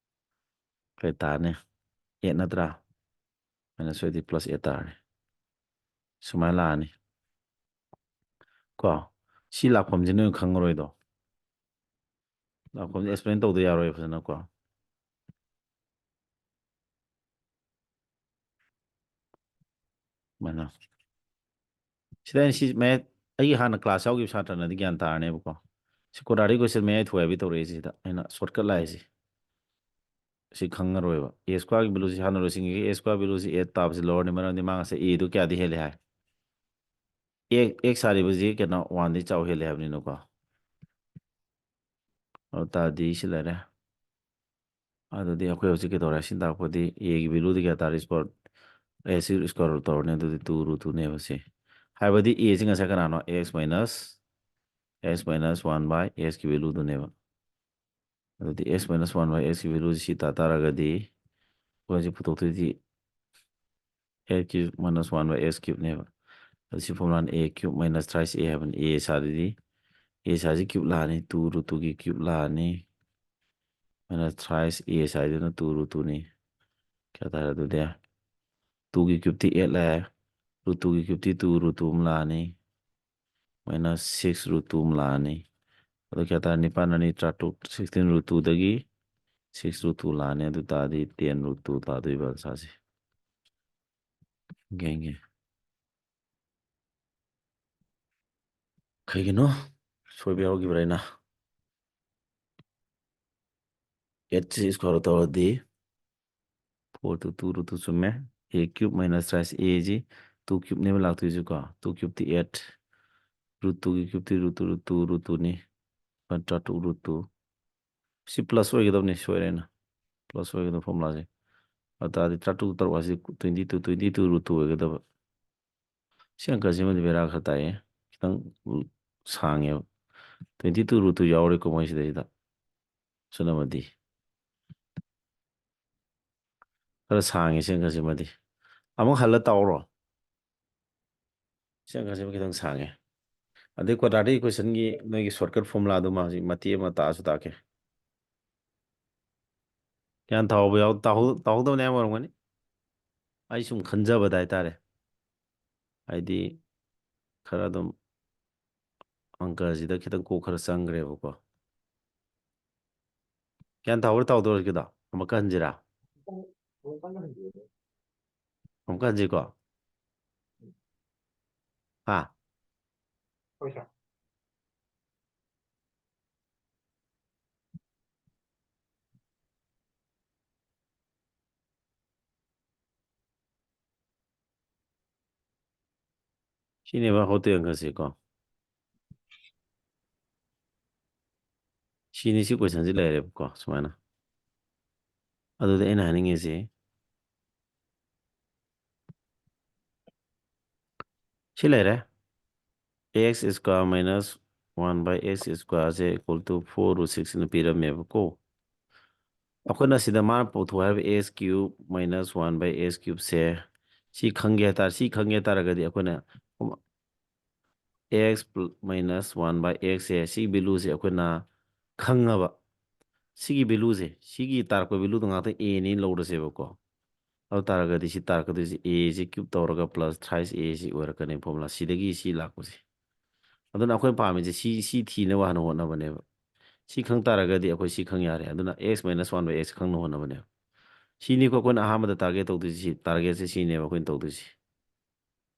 ꯀꯩ ꯇꯥꯔꯅꯤ? Eight ꯅꯠꯇ꯭ꯔꯥ? Minus twelve ꯗꯤ plus eight ꯇꯥꯔꯅꯤ꯫ ꯁꯨꯃꯥꯏꯅ ꯂꯥꯛꯑꯅꯤ꯫ ꯀꯣ? ꯁꯤ ꯂꯥꯛꯐꯝꯁꯤ ꯅꯣꯏ ꯈꯪꯉꯔꯣꯏꯗꯣ꯫ ꯂꯥꯛꯐꯝꯁꯦ explain ꯇꯧꯗ ꯌꯥꯔꯣꯏ ꯐꯖꯅ ꯀꯣ꯫ ꯁꯨꯃꯥꯏꯅ꯫ ꯁꯤꯗ ꯑꯩꯅ ꯁꯤ ꯃꯌꯥꯏ, ꯑꯩꯒꯤ ꯍꯥꯟꯅ ꯀ꯭ꯂꯥꯁ ꯌꯥꯎꯈꯤꯕ ꯁꯥꯇ꯭ꯔꯅꯗꯤ ꯒ꯭ꯌꯥꯟ ꯇꯥꯔꯅꯦꯕꯀꯣ꯫ ꯁꯤ ꯀꯣꯗꯥꯔꯤ ꯀꯣꯏꯁꯟ ꯃꯌꯥꯏ ꯊꯣꯛꯑꯦ ꯍꯥꯏꯕꯤ ꯇꯧꯔꯛꯏꯁꯦ꯫ ꯁꯤꯗ ꯑꯩꯅ ꯁꯣꯔꯠꯀꯠ ꯂꯥꯛꯏꯁꯦ꯫ ꯁꯤ ꯈꯪꯉꯔꯣꯏꯕ꯫ ꯑꯦ ꯁ꯭ꯀ꯭ꯋꯥꯔꯒꯤ ꯚꯦꯂꯨꯁꯤ ꯍꯥꯟꯅ ꯂꯣꯏꯁꯤꯟꯈꯤꯒꯦ꯫ ꯑꯦ ꯁ꯭ꯀ꯭ꯋꯥꯔ ꯚꯦꯂꯨꯁꯤ ꯑꯦꯠ ꯇꯥꯕꯁꯤ ꯂꯧꯔꯅꯤ, ꯃꯔꯝꯗꯤ ꯃꯥ ꯉꯁꯥꯏ ꯑꯦꯗꯣ ꯀꯌꯥꯗꯤ ꯍꯦꯜꯂꯦ ꯍꯥꯏ? ꯑꯦ, ꯑꯦꯛꯁ ꯍꯥꯏꯔꯤꯕꯁꯤ ꯀꯩꯅꯣ, ꯋꯥꯟꯗꯤ ꯆꯥꯎ ꯍꯦꯜꯂꯦ ꯍꯥꯏꯕꯅꯤꯅꯀꯣ꯫ ꯑꯗꯨ ꯇꯥꯔꯗꯤ ꯁꯤ ꯂꯩꯔꯦ꯫ ꯑꯗꯨꯗꯤ ꯑꯩꯈꯣꯏ ꯍꯧꯖꯤꯛ ꯀꯩꯗꯧꯔꯦ? ꯁꯤ ꯇꯥꯛꯄꯗꯤ ꯑꯦꯒꯤ ꯚꯦꯂꯨꯗꯤ ꯀꯌꯥ ꯇꯥꯔꯦ? ꯁ꯭ꯀ꯭ꯋꯥꯔ, ꯑꯦ ꯁꯤ ꯁ꯭ꯀ꯭ꯋꯥꯔ ꯔꯨꯠ ꯇꯧꯔꯅꯤ꯫ ꯑꯗꯨꯗꯤ ꯇꯨ ꯔꯨꯠ ꯇꯨꯅꯦꯕ ꯁꯤ꯫ ꯍꯥꯏꯕꯗꯤ ꯑꯦꯁꯤ ꯉꯁꯥꯏ ꯀꯅꯥꯅꯣ? X minus, x minus one by ꯑꯦꯛꯁꯀꯤ ꯚꯦꯂꯨꯗꯨꯅꯦꯕ꯫ ꯑꯗꯨꯗꯤ ꯑꯦꯛꯁ ꯃꯥꯏꯅꯁ ꯋꯥꯟ ꯕꯥꯏ ꯑꯦꯛꯁꯀꯤ ꯚꯦꯂꯨꯁꯤ ꯁꯤ ꯇꯥ ꯇꯥꯔꯒꯗꯤ ꯑꯩꯈꯣꯏ ꯍꯧꯖꯤꯛ ꯄꯨꯊꯣꯛꯇꯣꯏꯗꯤ a cube minus one by x ꯀ꯭ꯌꯨꯕꯅꯦꯕ꯫ ꯑꯗꯨ ꯁꯤ ꯐꯣꯔꯃꯨꯂꯥꯅ ꯑꯦ ꯀ꯭ꯌꯨꯕ ꯃꯥꯏꯅꯁ ꯊ꯭ꯔꯥꯏꯁ ꯑꯦ ꯍꯥꯏꯕꯅꯤ꯫ ꯑꯦ ꯁꯥꯗꯣꯏꯗꯤ, ꯑꯦ ꯁꯥꯁꯤ ꯀ꯭ꯌꯨꯕ ꯂꯥꯛꯑꯅꯤ, ꯇꯨ ꯔꯨꯠ ꯇꯨꯒꯤ ꯀ꯭ꯌꯨꯕ ꯂꯥꯛꯑꯅꯤ꯫ ꯃꯥꯏꯅꯁ ꯊ꯭ꯔꯥꯏꯁ ꯑꯦ ꯁꯥꯏꯗꯨꯅ ꯇꯨ ꯔꯨꯠ ꯇꯨꯅꯤ꯫ ꯀꯌꯥ ꯇꯥꯔꯦ ꯑꯗꯨꯗꯤ? ꯇꯨꯒꯤ ꯀ꯭ꯌꯨꯕꯇꯤ ꯑꯦꯠ ꯂꯥꯛꯑꯦ꯫ ꯔꯨꯠ ꯇꯨꯒꯤ ꯀ꯭ꯌꯨꯕꯇꯤ ꯇꯨ ꯔꯨꯠ ꯇꯨ ꯑꯃ ꯂꯥꯛꯑꯅꯤ꯫ ꯃꯥꯏꯅꯁ ꯁꯤꯛꯁ ꯔꯨꯠ ꯇꯨ ꯑꯃ ꯂꯥꯛꯑꯅꯤ꯫ ꯑꯗꯨ ꯀꯌꯥ ꯇꯥꯔꯦ? ꯅꯤꯄꯥꯟ ꯑꯅꯤ ꯇꯔꯥꯇꯔꯨꯛ, ꯁꯤꯛꯁꯇꯤꯟ ꯔꯨꯠ ꯇꯨꯗꯒꯤ ꯁꯤꯛꯁ ꯔꯨꯠ ꯇꯨ ꯂꯥꯛꯑꯅꯤ꯫ ꯑꯗꯨ ꯇꯥꯔꯗꯤ ꯇꯦꯟ ꯔꯨꯠ ꯇꯨ ꯇꯥꯗꯣꯏꯕ ꯑꯟꯁꯥꯔꯁꯦ꯫ ꯌꯦꯡꯒꯦ꯫ ꯀꯩꯒꯤꯅꯣ ꯁꯣꯏꯕ ꯌꯥꯎꯈꯤꯕ꯭ꯔꯥ? ꯑꯩꯅ ꯑꯦꯠꯁꯤ ꯁ꯭ꯀ꯭ꯋꯥꯔ ꯇꯧꯔꯗꯤ four two two root two ꯆꯨꯝꯃꯦ꯫ ꯑꯦ ꯀ꯭ꯌꯨꯕ ꯃꯥꯏꯅꯁ ꯊ꯭ꯔꯥꯏꯁ ꯑꯦꯁꯤ ꯇꯨ ꯀ꯭ꯌꯨꯕꯅꯦꯕ ꯂꯥꯛꯇꯣꯏꯁꯤꯀꯣ꯫ ꯇꯨ ꯀ꯭ꯌꯨꯕꯇꯤ ꯑꯦꯠ, ꯔꯨꯠ ꯇꯨꯒꯤ ꯀ꯭ꯌꯨꯕꯇꯤ root two, root two, root ꯇꯨꯅꯤ꯫ ꯇꯔꯥꯇꯔꯨꯛ ꯔꯨꯠ ꯇꯨ꯫ ꯁꯤ ꯄ꯭ꯂꯁ ꯑꯣꯏꯒꯗꯕꯅꯤ, ꯁꯣꯏꯔꯦꯅ꯫ ꯄ꯭ꯂꯁ ꯑꯣꯏꯒꯗꯕ ꯐꯣꯔꯃꯨꯂꯥꯁꯦ꯫ ꯑꯗꯨ ꯇꯥꯔꯗꯤ ꯇꯔꯥꯇꯔꯨꯛ ꯇꯔꯨꯛ ꯍꯥꯏꯁꯤ twenty two, twenty two root two ꯑꯣꯏꯒꯗꯕ꯫ ꯁꯤ ꯑꯪꯀꯁꯤꯃꯗꯤ ꯕꯦꯔꯥ ꯈꯔ ꯇꯥꯏꯌꯦ꯫ ꯈꯤꯇꯪ ꯁꯥꯡꯉꯦꯕ꯫ ꯇ꯭ꯋꯦꯟꯇꯤ ꯇꯨ ꯔꯨꯠ ꯇꯨ ꯌꯥꯎꯔꯦꯀꯣ ꯃꯣꯏ ꯁꯤꯗꯩꯁꯤꯗ꯫ ꯁꯨꯞꯅꯃꯗꯤ꯫ ꯈꯔ ꯁꯥꯡꯉꯦ ꯁꯤ ꯑꯪꯀꯁꯤꯃꯗꯤ꯫ ꯑꯃꯨꯛ ꯍꯜꯂ ꯇꯧꯔꯣ꯫ ꯁꯤ ꯑꯪꯀꯁꯤꯃ ꯈꯤꯇꯪ ꯁꯥꯡꯉꯦ꯫ ꯑꯗꯩ ꯀ꯭ꯋꯥꯗ꯭ꯔꯥꯇꯤꯛ ꯏꯀ꯭ꯋꯦꯁꯟꯒꯤ ꯅꯣꯏꯒꯤ ꯁꯣꯔꯠꯀꯠ ꯐꯣꯔꯃꯨꯂꯥꯗꯨꯃ ꯍꯧꯖꯤꯛ ꯃꯇꯦꯛ ꯑꯃ ꯇꯥꯛꯑꯁꯨ ꯇꯥꯛꯀꯦ꯫ ꯒ꯭ꯌꯥꯟ ꯇꯥꯍꯧꯕ ꯌꯥꯎ-, ꯇꯥꯍꯧ-, ꯇꯥꯍꯧꯗꯕ ꯃꯌꯥꯝ ꯑꯣꯏꯔꯝꯒꯅꯤ꯫ ꯑꯩ ꯁꯨꯝ ꯈꯟꯖꯕꯗ ꯍꯥꯏꯇꯥꯔꯦ꯫ ꯍꯥꯏꯗꯤ ꯈꯔ ꯑꯗꯨꯝ ꯑꯪꯀꯁꯤꯗ ꯈꯤꯇꯪ ꯀꯣꯛ ꯈꯔ ꯆꯪꯈ꯭ꯔꯦꯕꯀꯣ꯫ ꯒ꯭ꯌꯥꯟ ꯇꯥꯍꯧꯔ ꯇꯥꯍꯧꯗꯧꯔ ꯍꯧꯖꯤꯛꯀꯤꯗꯣ? ꯑꯃꯨꯛꯀ ꯍꯟꯁꯤꯔꯥ? ꯑꯃꯨꯛꯀ ꯍꯟꯁꯤꯀꯣ꯫ ꯍꯥ? ꯁꯤꯅꯦꯕ ꯍꯣꯠꯇꯦ ꯑꯪꯀꯁꯦꯀꯣ꯫ ꯁꯤꯅꯤ, ꯁꯤ ꯀꯣꯏꯁꯟꯁꯤ ꯂꯩꯔꯦꯕꯀꯣ, ꯁꯨꯃꯥꯏꯅ꯫ ꯑꯗꯨꯗꯤ ꯑꯩꯅ ꯍꯥꯏꯅꯤꯡꯉꯤꯁꯤ ꯁꯤ ꯂꯩꯔꯦ꯫ X square minus one by x square say equal to four root six ꯅ ꯄꯤꯔꯝꯃꯦꯕꯀꯣ꯫ ꯑꯩꯈꯣꯏꯅ ꯁꯤꯗ ꯃꯥꯅ ꯄꯨꯊꯣꯛ ꯍꯥꯏꯕ x cube minus one by x cube ꯁꯦ ꯁꯤ ꯈꯪꯒꯦ ꯍꯥꯏꯇꯥꯔꯦ꯫ ꯁꯤ ꯈꯪꯒꯦ ꯍꯥꯏꯇꯥꯔꯒꯗꯤ ꯑꯩꯈꯣꯏꯅ x minus one by x ꯁꯦ ꯁꯤ value ꯁꯦ ꯑꯩꯈꯣꯏꯅ ꯈꯪꯉꯕ, ꯁꯤꯒꯤ value ꯁꯦ, ꯁꯤꯒꯤ ꯇꯥꯔꯛꯄ value ꯗꯣ ꯉꯥꯛꯇ A ꯅꯤ ꯂꯧꯔꯁꯦꯕꯀꯣ꯫ ꯑꯗꯨ ꯇꯥꯔꯒꯗꯤ ꯁꯤ ꯇꯥꯔꯛꯀꯗꯣꯏꯁꯦ A ꯁꯤ cube ꯇꯧꯔꯒ plus thrice A ꯁꯤ ꯑꯣꯏꯔꯛꯀꯅꯤ formula ꯁꯤꯗꯒꯤ ꯁꯤ ꯂꯥꯛꯄꯁꯦ꯫ ꯑꯗꯨꯅ ꯑꯩꯈꯣꯏꯅ ꯄꯥꯝꯃꯤꯁꯦ ꯁꯤ, ꯁꯤ ꯊꯤꯅꯕ ꯍꯥꯟꯅ ꯍꯣꯠꯅꯕꯅꯦꯕ꯫ ꯁꯤ ꯈꯪ ꯇꯥꯔꯒꯗꯤ ꯑꯩꯈꯣꯏ ꯁꯤ ꯈꯪ ꯌꯥꯔꯦ꯫ ꯑꯗꯨꯅ x minus one by x ꯈꯪꯅ ꯍꯣꯠꯅꯕꯅꯦꯕ꯫ ꯁꯤꯅꯤꯀꯣ ꯑꯩꯈꯣꯏꯅ ꯑꯍꯥꯟꯕꯗ target ꯇꯧꯗꯣꯏꯁꯤ, ꯁꯤ target ꯁꯦ ꯁꯤꯅꯦꯕ ꯑꯩꯈꯣꯏꯅ ꯇꯧꯗꯣꯏꯁꯤ꯫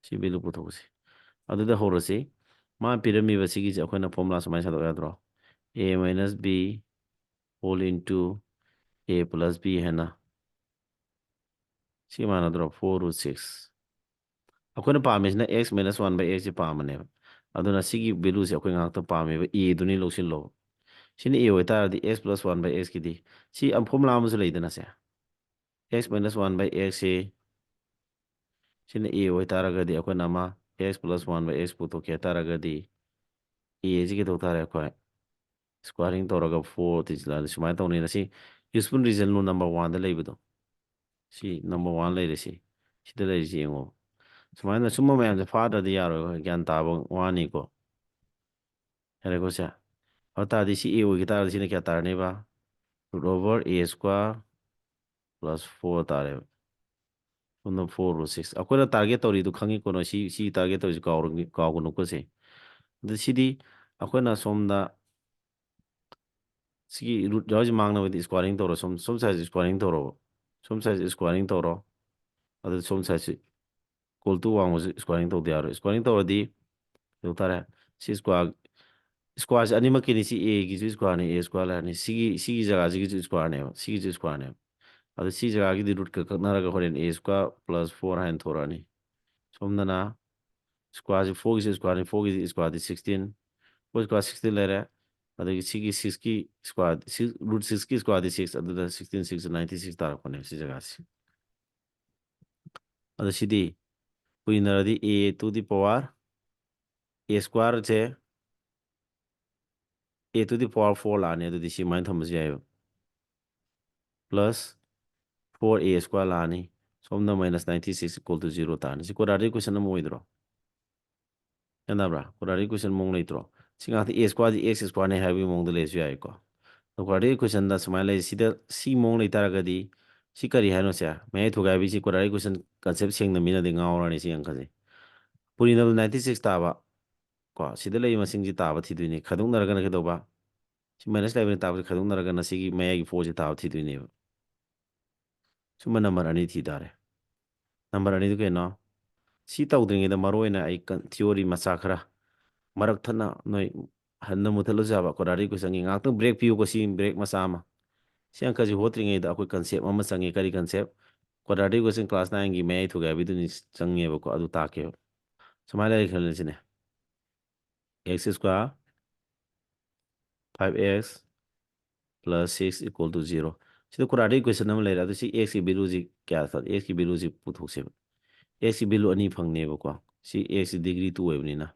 ꯁꯤ value ꯄꯨꯊꯣꯛꯁꯤ꯫ ꯑꯗꯨꯗ ꯍꯧꯔꯁꯤ꯫ ꯃꯥ ꯄꯤꯔꯝꯃꯤꯕ ꯁꯤꯒꯤꯁꯦ ꯑꯩꯈꯣꯏꯅ formula ꯁꯨꯃꯥꯏꯅ ꯁꯟꯗꯣꯛ ꯌꯥꯗ꯭ꯔꯣ? A minus B whole into A plus B ꯍꯥꯏꯅ꯫ ꯁꯤ ꯃꯥꯟꯅꯗ꯭ꯔꯣ? Four root six꯫ ꯑꯩꯈꯣꯏꯅ ꯄꯥꯝꯃꯤꯁꯤꯅ x minus one by x ꯁꯤ ꯄꯥꯝꯕꯅꯦꯕ꯫ ꯑꯗꯨꯅ ꯁꯤꯒꯤ value ꯁꯦ ꯑꯩꯈꯣꯏ ꯉꯥꯛꯇ ꯄꯥꯝꯃꯦꯕ, A ꯗꯨꯅꯤ ꯂꯧꯁꯤꯜꯂꯣꯕ꯫ ꯁꯤꯅ A ꯑꯣꯏꯇꯥꯔꯗꯤ x plus one by x ꯀꯤꯗꯤ ꯁꯤ ꯐꯣꯔꯃꯨꯂꯥ ꯑꯃꯁꯨ ꯂꯩꯗꯅ ꯁꯦ, x minus one by x ꯁꯤ, ꯁꯤꯅ A ꯑꯣꯏꯇꯥꯔꯒꯗꯤ ꯑꯩꯈꯣꯏꯅ ꯑꯃ x plus one by x ꯄꯨꯊꯣꯛꯀꯦ ꯍꯥꯏꯇꯥꯔꯒꯗꯤ A ꯁꯤ ꯀꯩꯗꯧ ꯇꯥꯔꯦ? ꯑꯩꯈꯣꯏ squaring ꯇꯧꯔꯒ four ꯇꯤꯁꯤꯜꯂꯛꯑꯗꯤ ꯁꯨꯃꯥꯏꯅ ꯇꯧꯅꯤꯅ ꯁꯤ useful reason rule number one ꯗ ꯂꯩꯕꯗꯣ, ꯁꯤ number one ꯂꯩꯔꯦ꯫ ꯁꯤ ꯁꯤꯗ ꯂꯩꯔꯤꯁꯤ ꯌꯦꯡꯉꯣ꯫ ꯁꯨꯃꯥꯏꯅ ꯁꯨꯝꯕ ꯃꯌꯥꯝꯁꯦ ꯐꯥꯗ꯭ꯔꯗꯤ ꯌꯥꯔꯣꯏ, ꯒ꯭ꯌꯥꯟ ꯇꯥꯕ ꯋꯥꯅꯤꯀꯣ꯫ ꯌꯥꯔꯦꯀꯣ ꯁꯦ? ꯑꯗꯨ ꯇꯥꯔꯗꯤ ꯁꯤ A ꯑꯣꯏꯈꯤ ꯇꯥꯔꯗꯤ ꯁꯤꯅ ꯀꯌꯥ ꯇꯥꯔꯅꯦꯕ? Root over A square plus four ꯇꯥꯔꯦꯕ꯫ ꯁꯣꯝꯗ four root six꯫ ꯑꯩꯈꯣꯏꯅ target ꯇꯧꯔꯤꯗꯨ ꯈꯪꯉꯤꯀꯣ ꯅꯣꯏ? ꯁꯤ, ꯁꯤ target ꯇꯧꯔꯤꯁꯤ ꯀꯥꯎꯔ-, ꯀꯥꯎꯒꯅꯨꯀꯣ ꯁꯦ꯫ ꯑꯗꯨ ꯁꯤꯗꯤ ꯑꯩꯈꯣꯏꯅ ꯁꯣꯝꯗ ꯁꯤꯒꯤ root ꯌꯥꯎꯔꯤꯁꯤ ꯃꯥꯡꯅꯕꯗꯤ squaring ꯇꯧꯔꯣ꯫ ꯁꯣꯝ, ꯁꯣꯝ side ꯁꯤ squaring ꯇꯧꯔꯣꯕ꯫ ꯁꯣꯝ side ꯁꯤ squaring ꯇꯧꯔꯣ꯫ ꯑꯗꯨ ꯁꯣꯝ side ꯁꯤ equal to ꯋꯥꯡꯕꯁꯨ squaring ꯇꯧꯗ ꯌꯥꯔꯣꯏ꯫ Squaring ꯇꯧꯔꯗꯤ ꯀꯩꯗꯧ ꯇꯥꯔꯦ? ꯁꯤ square, square ꯁꯦ ꯑꯅꯤꯃꯛꯀꯤꯅꯤ꯫ ꯁꯤ A ꯒꯤꯁꯨ square ꯅꯤ, A square ꯂꯩꯔꯅꯤ꯫ ꯁꯤꯒꯤ, ꯁꯤꯒꯤ ꯖꯒꯥꯁꯤꯒꯤꯁꯨ square ꯅꯦꯕ, ꯁꯤꯒꯤꯁꯨ square ꯅꯦꯕ꯫ ꯑꯗꯨ ꯁꯤ ꯖꯒꯥꯒꯤꯗꯤ root ꯀ ꯀꯛꯅꯔꯒ ꯍꯣꯔꯦꯟ A square plus four ꯍꯥꯏꯅ ꯊꯣꯔꯛꯑꯅꯤ꯫ ꯁꯣꯝꯗꯅ square ꯁꯤ four ꯒꯤꯁꯨ square ꯅꯤ, four ꯒꯤꯗꯤ square ꯗꯤ sixteen, four square sixteen ꯂꯩꯔꯦ꯫ ꯑꯗꯒꯤ ꯁꯤꯒꯤ six ꯀꯤ square, six, root six ꯀꯤ square ꯗꯤ six, ꯑꯗꯨꯗ sixteen six ninety six ꯇꯥꯔꯛꯄꯅꯦꯕ ꯁꯤ ꯖꯒꯥꯁꯤ꯫ ꯑꯗꯣ ꯁꯤꯗꯤ ꯄꯨꯏꯅꯔꯗꯤ A to the power, A square say A to the power four ꯂꯥꯛꯑꯅꯤ꯫ ꯑꯗꯨꯗꯤ ꯁꯤ ꯁꯨꯃꯥꯏꯅ ꯊꯝꯕꯁꯨ ꯌꯥꯏꯑꯕ, plus four A square ꯂꯥꯛꯑꯅꯤ꯫ ꯁꯣꯝꯗ minus ninety six equal to zero ꯇꯥꯔꯅꯤ꯫ ꯁꯤ quadratic equation ꯑꯃ ꯑꯣꯏꯗ꯭ꯔꯣ? ꯒ꯭ꯌꯥꯟ ꯇꯥꯕ꯭ꯔꯥ? Quadratic equation ꯃꯑꯣꯡ ꯂꯩꯇ꯭ꯔꯣ? ꯁꯤ ꯉꯥꯛꯇ A square D X square ꯅꯦ ꯍꯥꯏꯕꯒꯤ ꯃꯑꯣꯡꯗ ꯂꯩꯔꯁꯨ ꯌꯥꯏꯀꯣ꯫ ꯑꯗꯣ quadratic equation ꯗ ꯁꯨꯃꯥꯏꯅ ꯂꯩ, ꯁꯤꯗ ꯁꯤ ꯃꯑꯣꯡ ꯂꯩꯇꯥꯔꯒꯗꯤ ꯁꯤ ꯀꯔꯤ ꯍꯥꯏꯅꯣ? ꯁꯦ ꯃꯌꯥꯏ ꯊꯨꯒꯥꯏꯕꯤꯁꯤ quadratic equation concept ꯁꯦꯡꯅ ꯃꯤꯅꯗꯤ ꯉꯥꯎꯔꯅꯤ ꯁꯤ ꯑꯪꯀꯁꯦ꯫ ꯄꯨꯔꯤꯅꯕ ninety six ꯇꯥꯕ ꯀꯣ, ꯁꯤꯗ ꯂꯩꯔꯤꯕ ꯃꯁꯤꯡꯁꯤ ꯇꯥꯕ ꯊꯤꯗꯣꯏꯅꯤ꯫ ꯈꯥꯏꯗꯣꯛꯅꯔꯒꯅ ꯀꯩꯗꯧꯕ? ꯁꯤ minus ꯂꯩꯕꯅꯤ ꯇꯥꯕꯁꯦ ꯈꯥꯏꯗꯣꯛꯅꯔꯒꯅ ꯁꯤꯒꯤ ꯃꯌꯥꯏꯒꯤ four ꯁꯦ ꯇꯥꯕ ꯊꯤꯗꯣꯏꯅꯦꯕ꯫ ꯁꯨꯝꯕ number ꯑꯅꯤ ꯊꯤ ꯇꯥꯔꯦ꯫ Number ꯑꯅꯤꯗꯨ ꯀꯩꯅꯣ? ꯁꯤ ꯇꯧꯗ꯭ꯔꯤꯉꯩꯗ ꯃꯔꯨ ꯑꯣꯏꯅ ꯑꯩ ꯀꯟ-, theory ꯃꯆꯥ ꯈꯔ ꯃꯔꯛ ꯊꯠꯅ ꯅꯣꯏ ꯍꯟꯅ ꯃꯨꯊꯠꯂꯁꯨ ꯌꯥꯕ quadratic equation ꯒꯤ ꯉꯥꯛꯇꯪ break ꯄꯤꯌꯨꯀꯣ꯫ ꯁꯤ break ꯃꯆꯥ ꯑꯃ꯫ ꯁꯤ ꯑꯪꯀꯁꯤ ꯍꯣꯠꯇ꯭ꯔꯤꯉꯩꯗ ꯑꯩꯈꯣꯏ concept ꯑꯃ ꯆꯪꯉꯦ꯫ ꯀꯔꯤ concept? Quadratic equation class nine ꯒꯤ ꯃꯌꯥꯏ ꯊꯨꯒꯥꯏꯕꯤꯗꯨꯅꯤ ꯆꯪꯉꯦꯕꯀꯣ, ꯑꯗꯨ ꯇꯥꯛꯀꯦꯕ꯫ ꯁꯨꯃꯥꯏꯅ ꯂꯩꯔꯦ ꯈꯜꯂꯁꯤꯅꯦ, x square five x plus six equal to zero꯫ ꯁꯤꯗ quadratic equation ꯑꯃ ꯂꯩꯔꯦ꯫ ꯑꯗꯨ ꯁꯤ x ꯀꯤ value ꯁꯤ ꯀꯌꯥ ꯊꯥ-, x ꯀꯤ value ꯁꯤ ꯄꯨꯊꯣꯛꯁꯦꯕ꯫ X ꯀꯤ value ꯑꯅꯤ ꯐꯪꯅꯦꯕꯀꯣ꯫ ꯁꯤ x ꯁꯤ degree two ꯑꯣꯏꯕꯅꯤꯅ꯫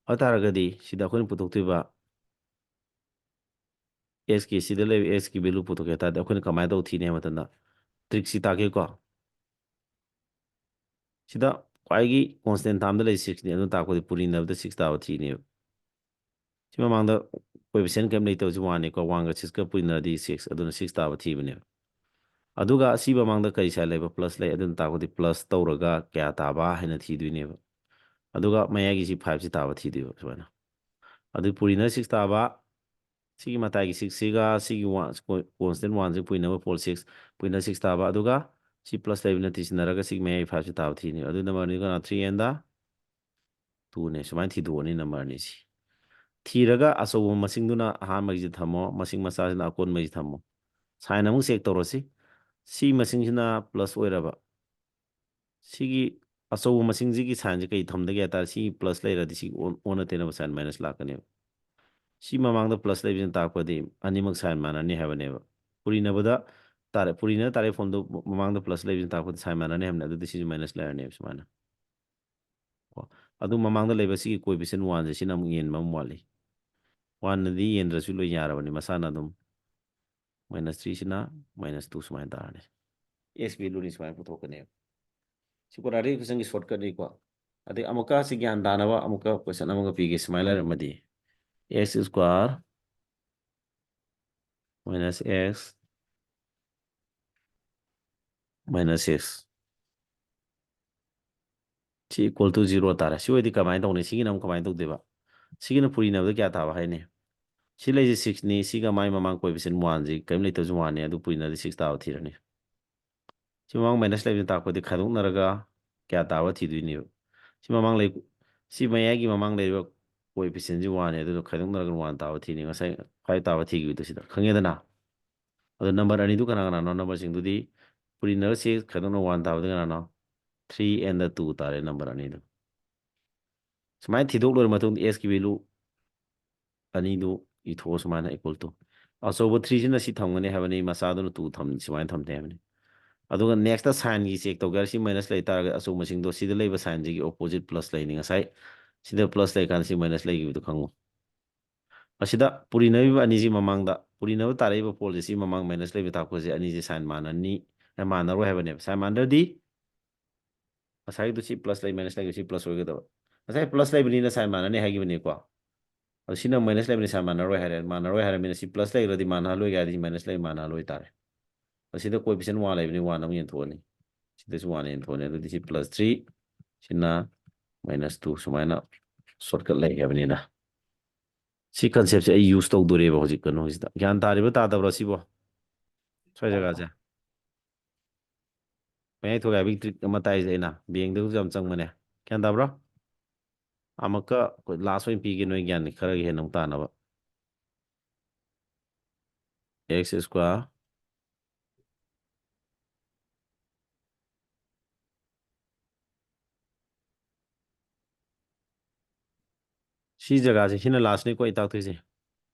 ꯑꯗꯨ ꯇꯥꯔꯒꯗꯤ ꯁꯤꯗ ꯑꯩꯈꯣꯏꯅ ꯄꯨꯊꯣꯛꯇꯣꯏꯕ x ꯀꯤ, ꯁꯤꯗ ꯂꯩꯕ x ꯀꯤ value ꯄꯨꯊꯣꯛꯀꯦ ꯍꯥꯏ ꯇꯥꯔꯗꯤ ꯑꯩꯈꯣꯏꯅ ꯀꯃꯥꯏꯅ ꯇꯧ ꯊꯤꯅꯤ ꯍꯥꯏꯕ ꯃꯇꯝꯗ, trick ꯁꯤ ꯇꯥꯛꯀꯦꯀꯣ꯫ ꯁꯤꯗ ꯈ꯭ꯋꯥꯏꯒꯤ constant term ꯗ ꯂꯩ six ꯅꯤ꯫ ꯑꯗꯨꯅ ꯇꯥꯛꯄꯗꯤ ꯄꯨꯔꯤꯅꯕꯗ six ꯇꯥꯕ ꯊꯤꯅꯦꯕ꯫ ꯁꯤ ꯃꯃꯥꯡꯗ coefficient ꯀꯩꯝ ꯂꯩꯇꯕꯁꯤ one ꯅꯤꯀꯣ꯫ One ꯒ six ꯀ ꯄꯨꯔꯤꯅꯔꯗꯤ six, ꯑꯗꯨꯅ six ꯇꯥꯕ ꯊꯤꯕꯅꯦꯕ꯫ ꯑꯗꯨꯒ ꯑꯁꯤ ꯃꯃꯥꯡꯗ ꯀꯔꯤ sign ꯂꯩꯕ? Plus ꯂꯩ꯫ ꯑꯗꯨꯅ ꯇꯥꯛꯄꯗꯤ plus ꯇꯧꯔꯒ ꯀꯌꯥ ꯇꯥꯕ ꯍꯥꯏꯅ ꯊꯤꯗꯣꯏꯅꯦꯕ꯫ ꯑꯗꯨꯒ ꯃꯌꯥꯏꯒꯤ ꯁꯤ five ꯁꯤ ꯇꯥꯕ ꯊꯤꯗꯣꯏꯕ ꯁꯨꯃꯥꯏꯅ꯫ ꯑꯗꯨ ꯄꯨꯔꯤꯅ six ꯇꯥꯕ, ꯁꯤꯒꯤ ꯃꯇꯥꯏꯒꯤ six ꯁꯤꯒ ꯁꯤꯒꯤ one, constant one ꯁꯤ ꯄꯨꯏꯅꯕ four, six, ꯄꯨꯏꯅ six ꯇꯥꯕ꯫ ꯑꯗꯨꯒ ꯁꯤ plus ꯂꯩꯕꯅ ꯊꯤꯖꯤꯟꯅꯔꯒ ꯁꯤꯒꯤ ꯃꯌꯥꯏ five ꯁꯤ ꯇꯥꯕ ꯊꯤꯅꯤ꯫ ꯑꯗꯨ number ꯑꯅꯤꯗꯨꯅ three and two ꯅꯦ꯫ ꯁꯨꯃꯥꯏꯅ ꯊꯤꯗꯣꯛꯑꯅꯤ number ꯑꯅꯤꯁꯤ꯫ ꯊꯤꯔꯒ ꯑꯆꯧꯕ ꯃꯁꯤꯡꯗꯨꯅ ꯑꯍꯥꯟꯕꯒꯤꯁꯤ ꯊꯝꯃꯣ, ꯃꯁꯤꯡ ꯃꯆꯥꯁꯤꯅ ꯑꯀꯣꯟꯕꯒꯤꯁꯤ ꯊꯝꯃꯣ꯫ Sign ꯑꯃꯨꯛ check ꯇꯧꯔꯁꯤ꯫ ꯁꯤ ꯃꯁꯤꯡꯁꯤꯅ plus ꯑꯣꯏꯔꯕ꯫ ꯁꯤꯒꯤ ꯑꯆꯧꯕ ꯃꯁꯤꯡꯁꯤꯒꯤ sign ꯁꯦ ꯀꯩ ꯊꯝꯗꯒꯦ ꯍꯥꯏ ꯇꯥꯔꯗꯤ, ꯁꯤꯒꯤ plus ꯂꯩꯔꯗꯤ ꯁꯤꯒꯤ ꯑꯣꯟ-, ꯑꯣꯟꯅ ꯇꯩꯅꯕ sign minus ꯂꯥꯛꯀꯅꯦꯕ꯫ ꯁꯤ ꯃꯃꯥꯡꯗ plus ꯂꯩꯕꯁꯤꯅ ꯇꯥꯛꯄꯗꯤ ꯑꯅꯤꯃꯛ sign ꯃꯥꯟꯅꯅꯤ ꯍꯥꯏꯕꯅꯦꯕ꯫ ꯄꯨꯔꯤꯅꯕꯗ ꯇꯥꯔꯦ, ꯄꯨꯔꯤꯅ ꯇꯥꯔꯛꯏ form ꯗꯨ ꯃꯃꯥꯡꯗ plus ꯂꯩꯕꯁꯤꯅ ꯇꯥꯛꯄꯗꯤ sign ꯃꯥꯟꯅꯅꯤ ꯍꯥꯏꯕꯅꯤ꯫ ꯑꯗꯨꯗꯤ ꯁꯤꯁꯨ minus ꯂꯩꯔꯅꯦꯕ ꯁꯨꯃꯥꯏꯅ꯫ ꯀꯣ꯫ ꯑꯗꯨ ꯃꯃꯥꯡꯗ ꯂꯩꯕ ꯁꯤꯒꯤ coefficient one ꯁꯦ ꯁꯤꯅ ꯑꯃꯨꯛ ꯌꯦꯟꯕ ꯑꯃ ꯋꯥꯠꯂꯤ꯫ One ꯅꯗꯤ ꯌꯦꯟꯗ꯭ꯔꯁꯨ ꯂꯣꯏ ꯌꯥꯔꯕꯅꯤ ꯃꯁꯥꯅ ꯑꯗꯨꯝ꯫ Minus three ꯁꯤꯅ minus two ꯁꯨꯃꯥꯏꯅ ꯇꯥꯔꯅꯤ꯫ S value ꯅꯤ ꯁꯨꯃꯥꯏꯅ ꯄꯨꯊꯣꯛꯀꯅꯦꯕ꯫ ꯁꯤ quadratic equation ꯒꯤ shortcut ꯅꯤꯀꯣ꯫ ꯑꯗꯩ ꯑꯃꯨꯛꯀ ꯁꯤ ꯒ꯭ꯌꯥꯟ ꯇꯥꯅꯕ ꯑꯃꯨꯛꯀ question ꯑꯃꯒ ꯄꯤꯒꯦ꯫ ꯁꯨꯃꯥꯏꯅ ꯂꯩꯔꯝꯃꯗꯤ, x square minus x minus x ꯁꯤ equal to zero ꯇꯥꯔꯦ꯫ ꯁꯤ ꯑꯣꯏꯔꯗꯤ ꯀꯃꯥꯏꯅ ꯇꯧꯅꯤ? ꯁꯤꯒꯤꯅ ꯑꯃꯨꯛ ꯀꯃꯥꯏꯅ ꯇꯧꯗꯣꯏꯕ? ꯁꯤꯒꯤꯅ ꯄꯨꯔꯤꯅꯕꯗ ꯀꯌꯥ ꯇꯥꯕ ꯍꯥꯏꯅꯤ? ꯁꯤ ꯂꯩꯁꯦ six ꯅꯤ, ꯁꯤꯒ ꯃꯥꯏ ꯃꯃꯥꯡ coefficient one ꯁꯤ ꯀꯔꯤꯝ ꯂꯩꯇꯕꯁꯨ one ꯅꯤ, ꯑꯗꯨ ꯄꯨꯔꯤꯅꯕꯗꯤ six ꯇꯥꯕ ꯊꯤꯔꯅꯤ꯫ ꯁꯤ ꯃꯃꯥꯡ minus ꯂꯩꯕꯅ ꯇꯥꯛꯄꯗꯤ ꯈꯥꯏꯗꯣꯛꯅꯔꯒ ꯀꯌꯥ ꯇꯥꯕ ꯊꯤꯗꯣꯏꯅꯦꯕ? ꯁꯤ ꯃꯃꯥꯡ ꯂꯩ-, ꯁꯤ ꯃꯌꯥꯏꯒꯤ ꯃꯃꯥꯡ ꯂꯩꯔꯤꯕ coefficient ꯁꯤ one ꯅꯤ, ꯑꯗꯨꯗꯣ ꯈꯥꯏꯗꯣꯛꯅꯔꯒ one ꯇꯥꯕ ꯊꯤꯅꯤ꯫ ꯉꯁꯥꯏ five ꯇꯥꯕ ꯊꯤꯈꯤꯕꯗꯣ ꯁꯤꯗ, ꯈꯪꯉꯦꯗꯅ? ꯑꯗꯣ number ꯑꯅꯤꯗꯨ ꯀꯅꯥ ꯀꯅꯥꯅꯣ? Number ꯁꯤꯡꯗꯨꯗꯤ ꯄꯨꯔꯤꯅꯕ six ꯈꯥꯏꯗꯣꯛꯅ one ꯇꯥꯕꯗꯤ ꯀꯅꯥꯅꯣ? Three and two ꯇꯥꯔꯦ number ꯑꯅꯤꯗꯨ꯫ ꯁꯨꯃꯥꯏꯅ ꯊꯤꯗꯣꯛ ꯂꯣꯏꯔ ꯃꯇꯨꯡꯗ S ꯀꯤ value ꯑꯅꯤꯗꯨ ꯏꯊꯣꯛꯑꯣ, ꯁꯨꯃꯥꯏꯅ equal to꯫ ꯑꯆꯧꯕ three ꯁꯤꯅ ꯁꯤ ꯊꯝꯒꯅꯤ ꯍꯥꯏꯕꯅꯤ, ꯃꯆꯥꯗꯨꯅ two ꯊꯝ-, ꯁꯨꯃꯥꯏꯅ ꯊꯝꯗꯦ ꯍꯥꯏꯕꯅꯤ꯫ ꯑꯗꯨꯒ next ꯇ sign ꯒꯤ check ꯇꯧꯒꯦ ꯍꯥꯏꯔ, ꯁꯤ minus ꯂꯩ ꯇꯥꯔꯒꯗꯤ ꯑꯆꯧꯕ ꯃꯁꯤꯡꯗꯣ ꯁꯤꯗ ꯂꯩꯕ sign ꯁꯤꯒꯤ opposite plus ꯂꯩꯅꯤ꯫ ꯉꯁꯥꯏ ꯁꯤꯗ plus ꯂꯩꯀꯥꯟꯗ ꯁꯤ minus ꯂꯩꯈꯤꯕꯗꯣ ꯈꯪꯉꯨ꯫ ꯑꯁꯤꯗ ꯄꯨꯔꯤꯅꯔꯤꯕ ꯑꯅꯤꯁꯤ ꯃꯃꯥꯡꯗ, ꯄꯨꯔꯤꯅꯕ ꯇꯥꯔꯛꯏꯕ ꯄꯣꯜꯁꯦ ꯁꯤ ꯃꯃꯥꯡ minus ꯂꯩꯕ ꯇꯥꯛꯄꯁꯦ ꯑꯅꯤꯁꯦ sign ꯃꯥꯟꯅꯅꯤ, ꯑꯦ, ꯃꯥꯟꯅꯔꯣꯏ ꯍꯥꯏꯕꯅꯦꯕ꯫ Sign ꯃꯥꯟꯅꯗ꯭ꯔꯗꯤ ꯉꯁꯥꯏꯒꯤꯗꯨ ꯁꯤ plus ꯂꯩ, minus ꯂꯩ, ꯁꯤ plus ꯑꯣꯏꯒꯗꯕ꯫ ꯉꯁꯥꯏ plus ꯂꯩꯕꯅꯤꯅ sign ꯃꯥꯟꯅꯅꯤ ꯍꯥꯏꯈꯤꯕꯅꯤꯀꯣ꯫ ꯑꯗꯣ ꯁꯤꯅ minus ꯂꯩꯕꯅꯤ, sign ꯃꯥꯟꯅꯔꯣꯏ ꯍꯥꯏꯔꯦ꯫ ꯃꯥꯟꯅꯔꯣꯏ ꯍꯥꯏꯔꯕꯅꯤꯅ ꯁꯤ plus ꯂꯩꯈ꯭ꯔꯗꯤ ꯃꯥꯟꯅꯍꯜꯂꯣꯏꯒꯦ ꯍꯥꯏꯔꯗꯤ minus ꯂꯩ, ꯃꯥꯟꯅꯍꯜꯂꯣꯏ ꯇꯥꯔꯦ꯫ ꯑꯁꯤꯗ coefficient one ꯂꯩꯕꯅꯤ, one ꯑꯃꯨꯛ ꯌꯦꯟꯊꯣꯛꯑꯅꯤ꯫ ꯁꯤꯗꯁꯨ one ꯌꯦꯟꯊꯣꯛꯑꯅꯤ꯫ ꯑꯗꯨꯗꯤ ꯁꯤ plus three, ꯁꯤꯅ minus two, ꯁꯨꯃꯥꯏꯅ shortcut ꯂꯩꯈ꯭ꯔꯕꯅꯤꯅ꯫ ꯁꯤ concept ꯁꯦ ꯑꯩ use ꯇꯧꯗꯣꯔꯦꯕ ꯍꯧꯖꯤꯛ ꯀꯩꯅꯣꯁꯤꯗ꯫ ꯒ꯭ꯌꯥꯟ ꯇꯥꯔꯤꯕ ꯇꯥꯗꯕ꯭ꯔꯣ ꯁꯤꯕꯣ? ꯁ꯭ꯋꯥꯏ ꯖꯒꯥꯁꯦ꯫ ꯃꯌꯥꯏ ꯊꯣꯛꯑꯦ ꯍꯥꯏꯕꯒꯤ ꯇ꯭ꯔꯤꯛ ꯑꯃ ꯇꯥꯛꯏꯁꯦ ꯑꯩꯅ꯫ ꯕꯦꯡꯗꯁꯨ ꯌꯥꯝ ꯆꯪꯕꯅꯦ꯫ ꯒ꯭ꯌꯥꯟ ꯇꯥꯕ꯭ꯔꯣ? ꯑꯃꯨꯛꯀ ꯑꯩꯈꯣꯏ ꯂꯥꯁ ꯑꯣꯏꯅ ꯄꯤꯒꯦ ꯅꯣꯏ ꯒ꯭ꯌꯥꯟ ꯈꯔꯒ ꯍꯦꯟꯅ ꯑꯃꯨꯛ ꯇꯥꯅꯕ꯫ ꯑꯦꯛꯁ ꯁ꯭ꯀ꯭ꯋꯥꯔ ꯁꯤ ꯖꯒꯥꯁꯦ, ꯁꯤꯅ ꯂꯥꯁꯅꯤꯀꯣ ꯑꯩ ꯇꯥꯛꯇꯣꯏꯁꯦ꯫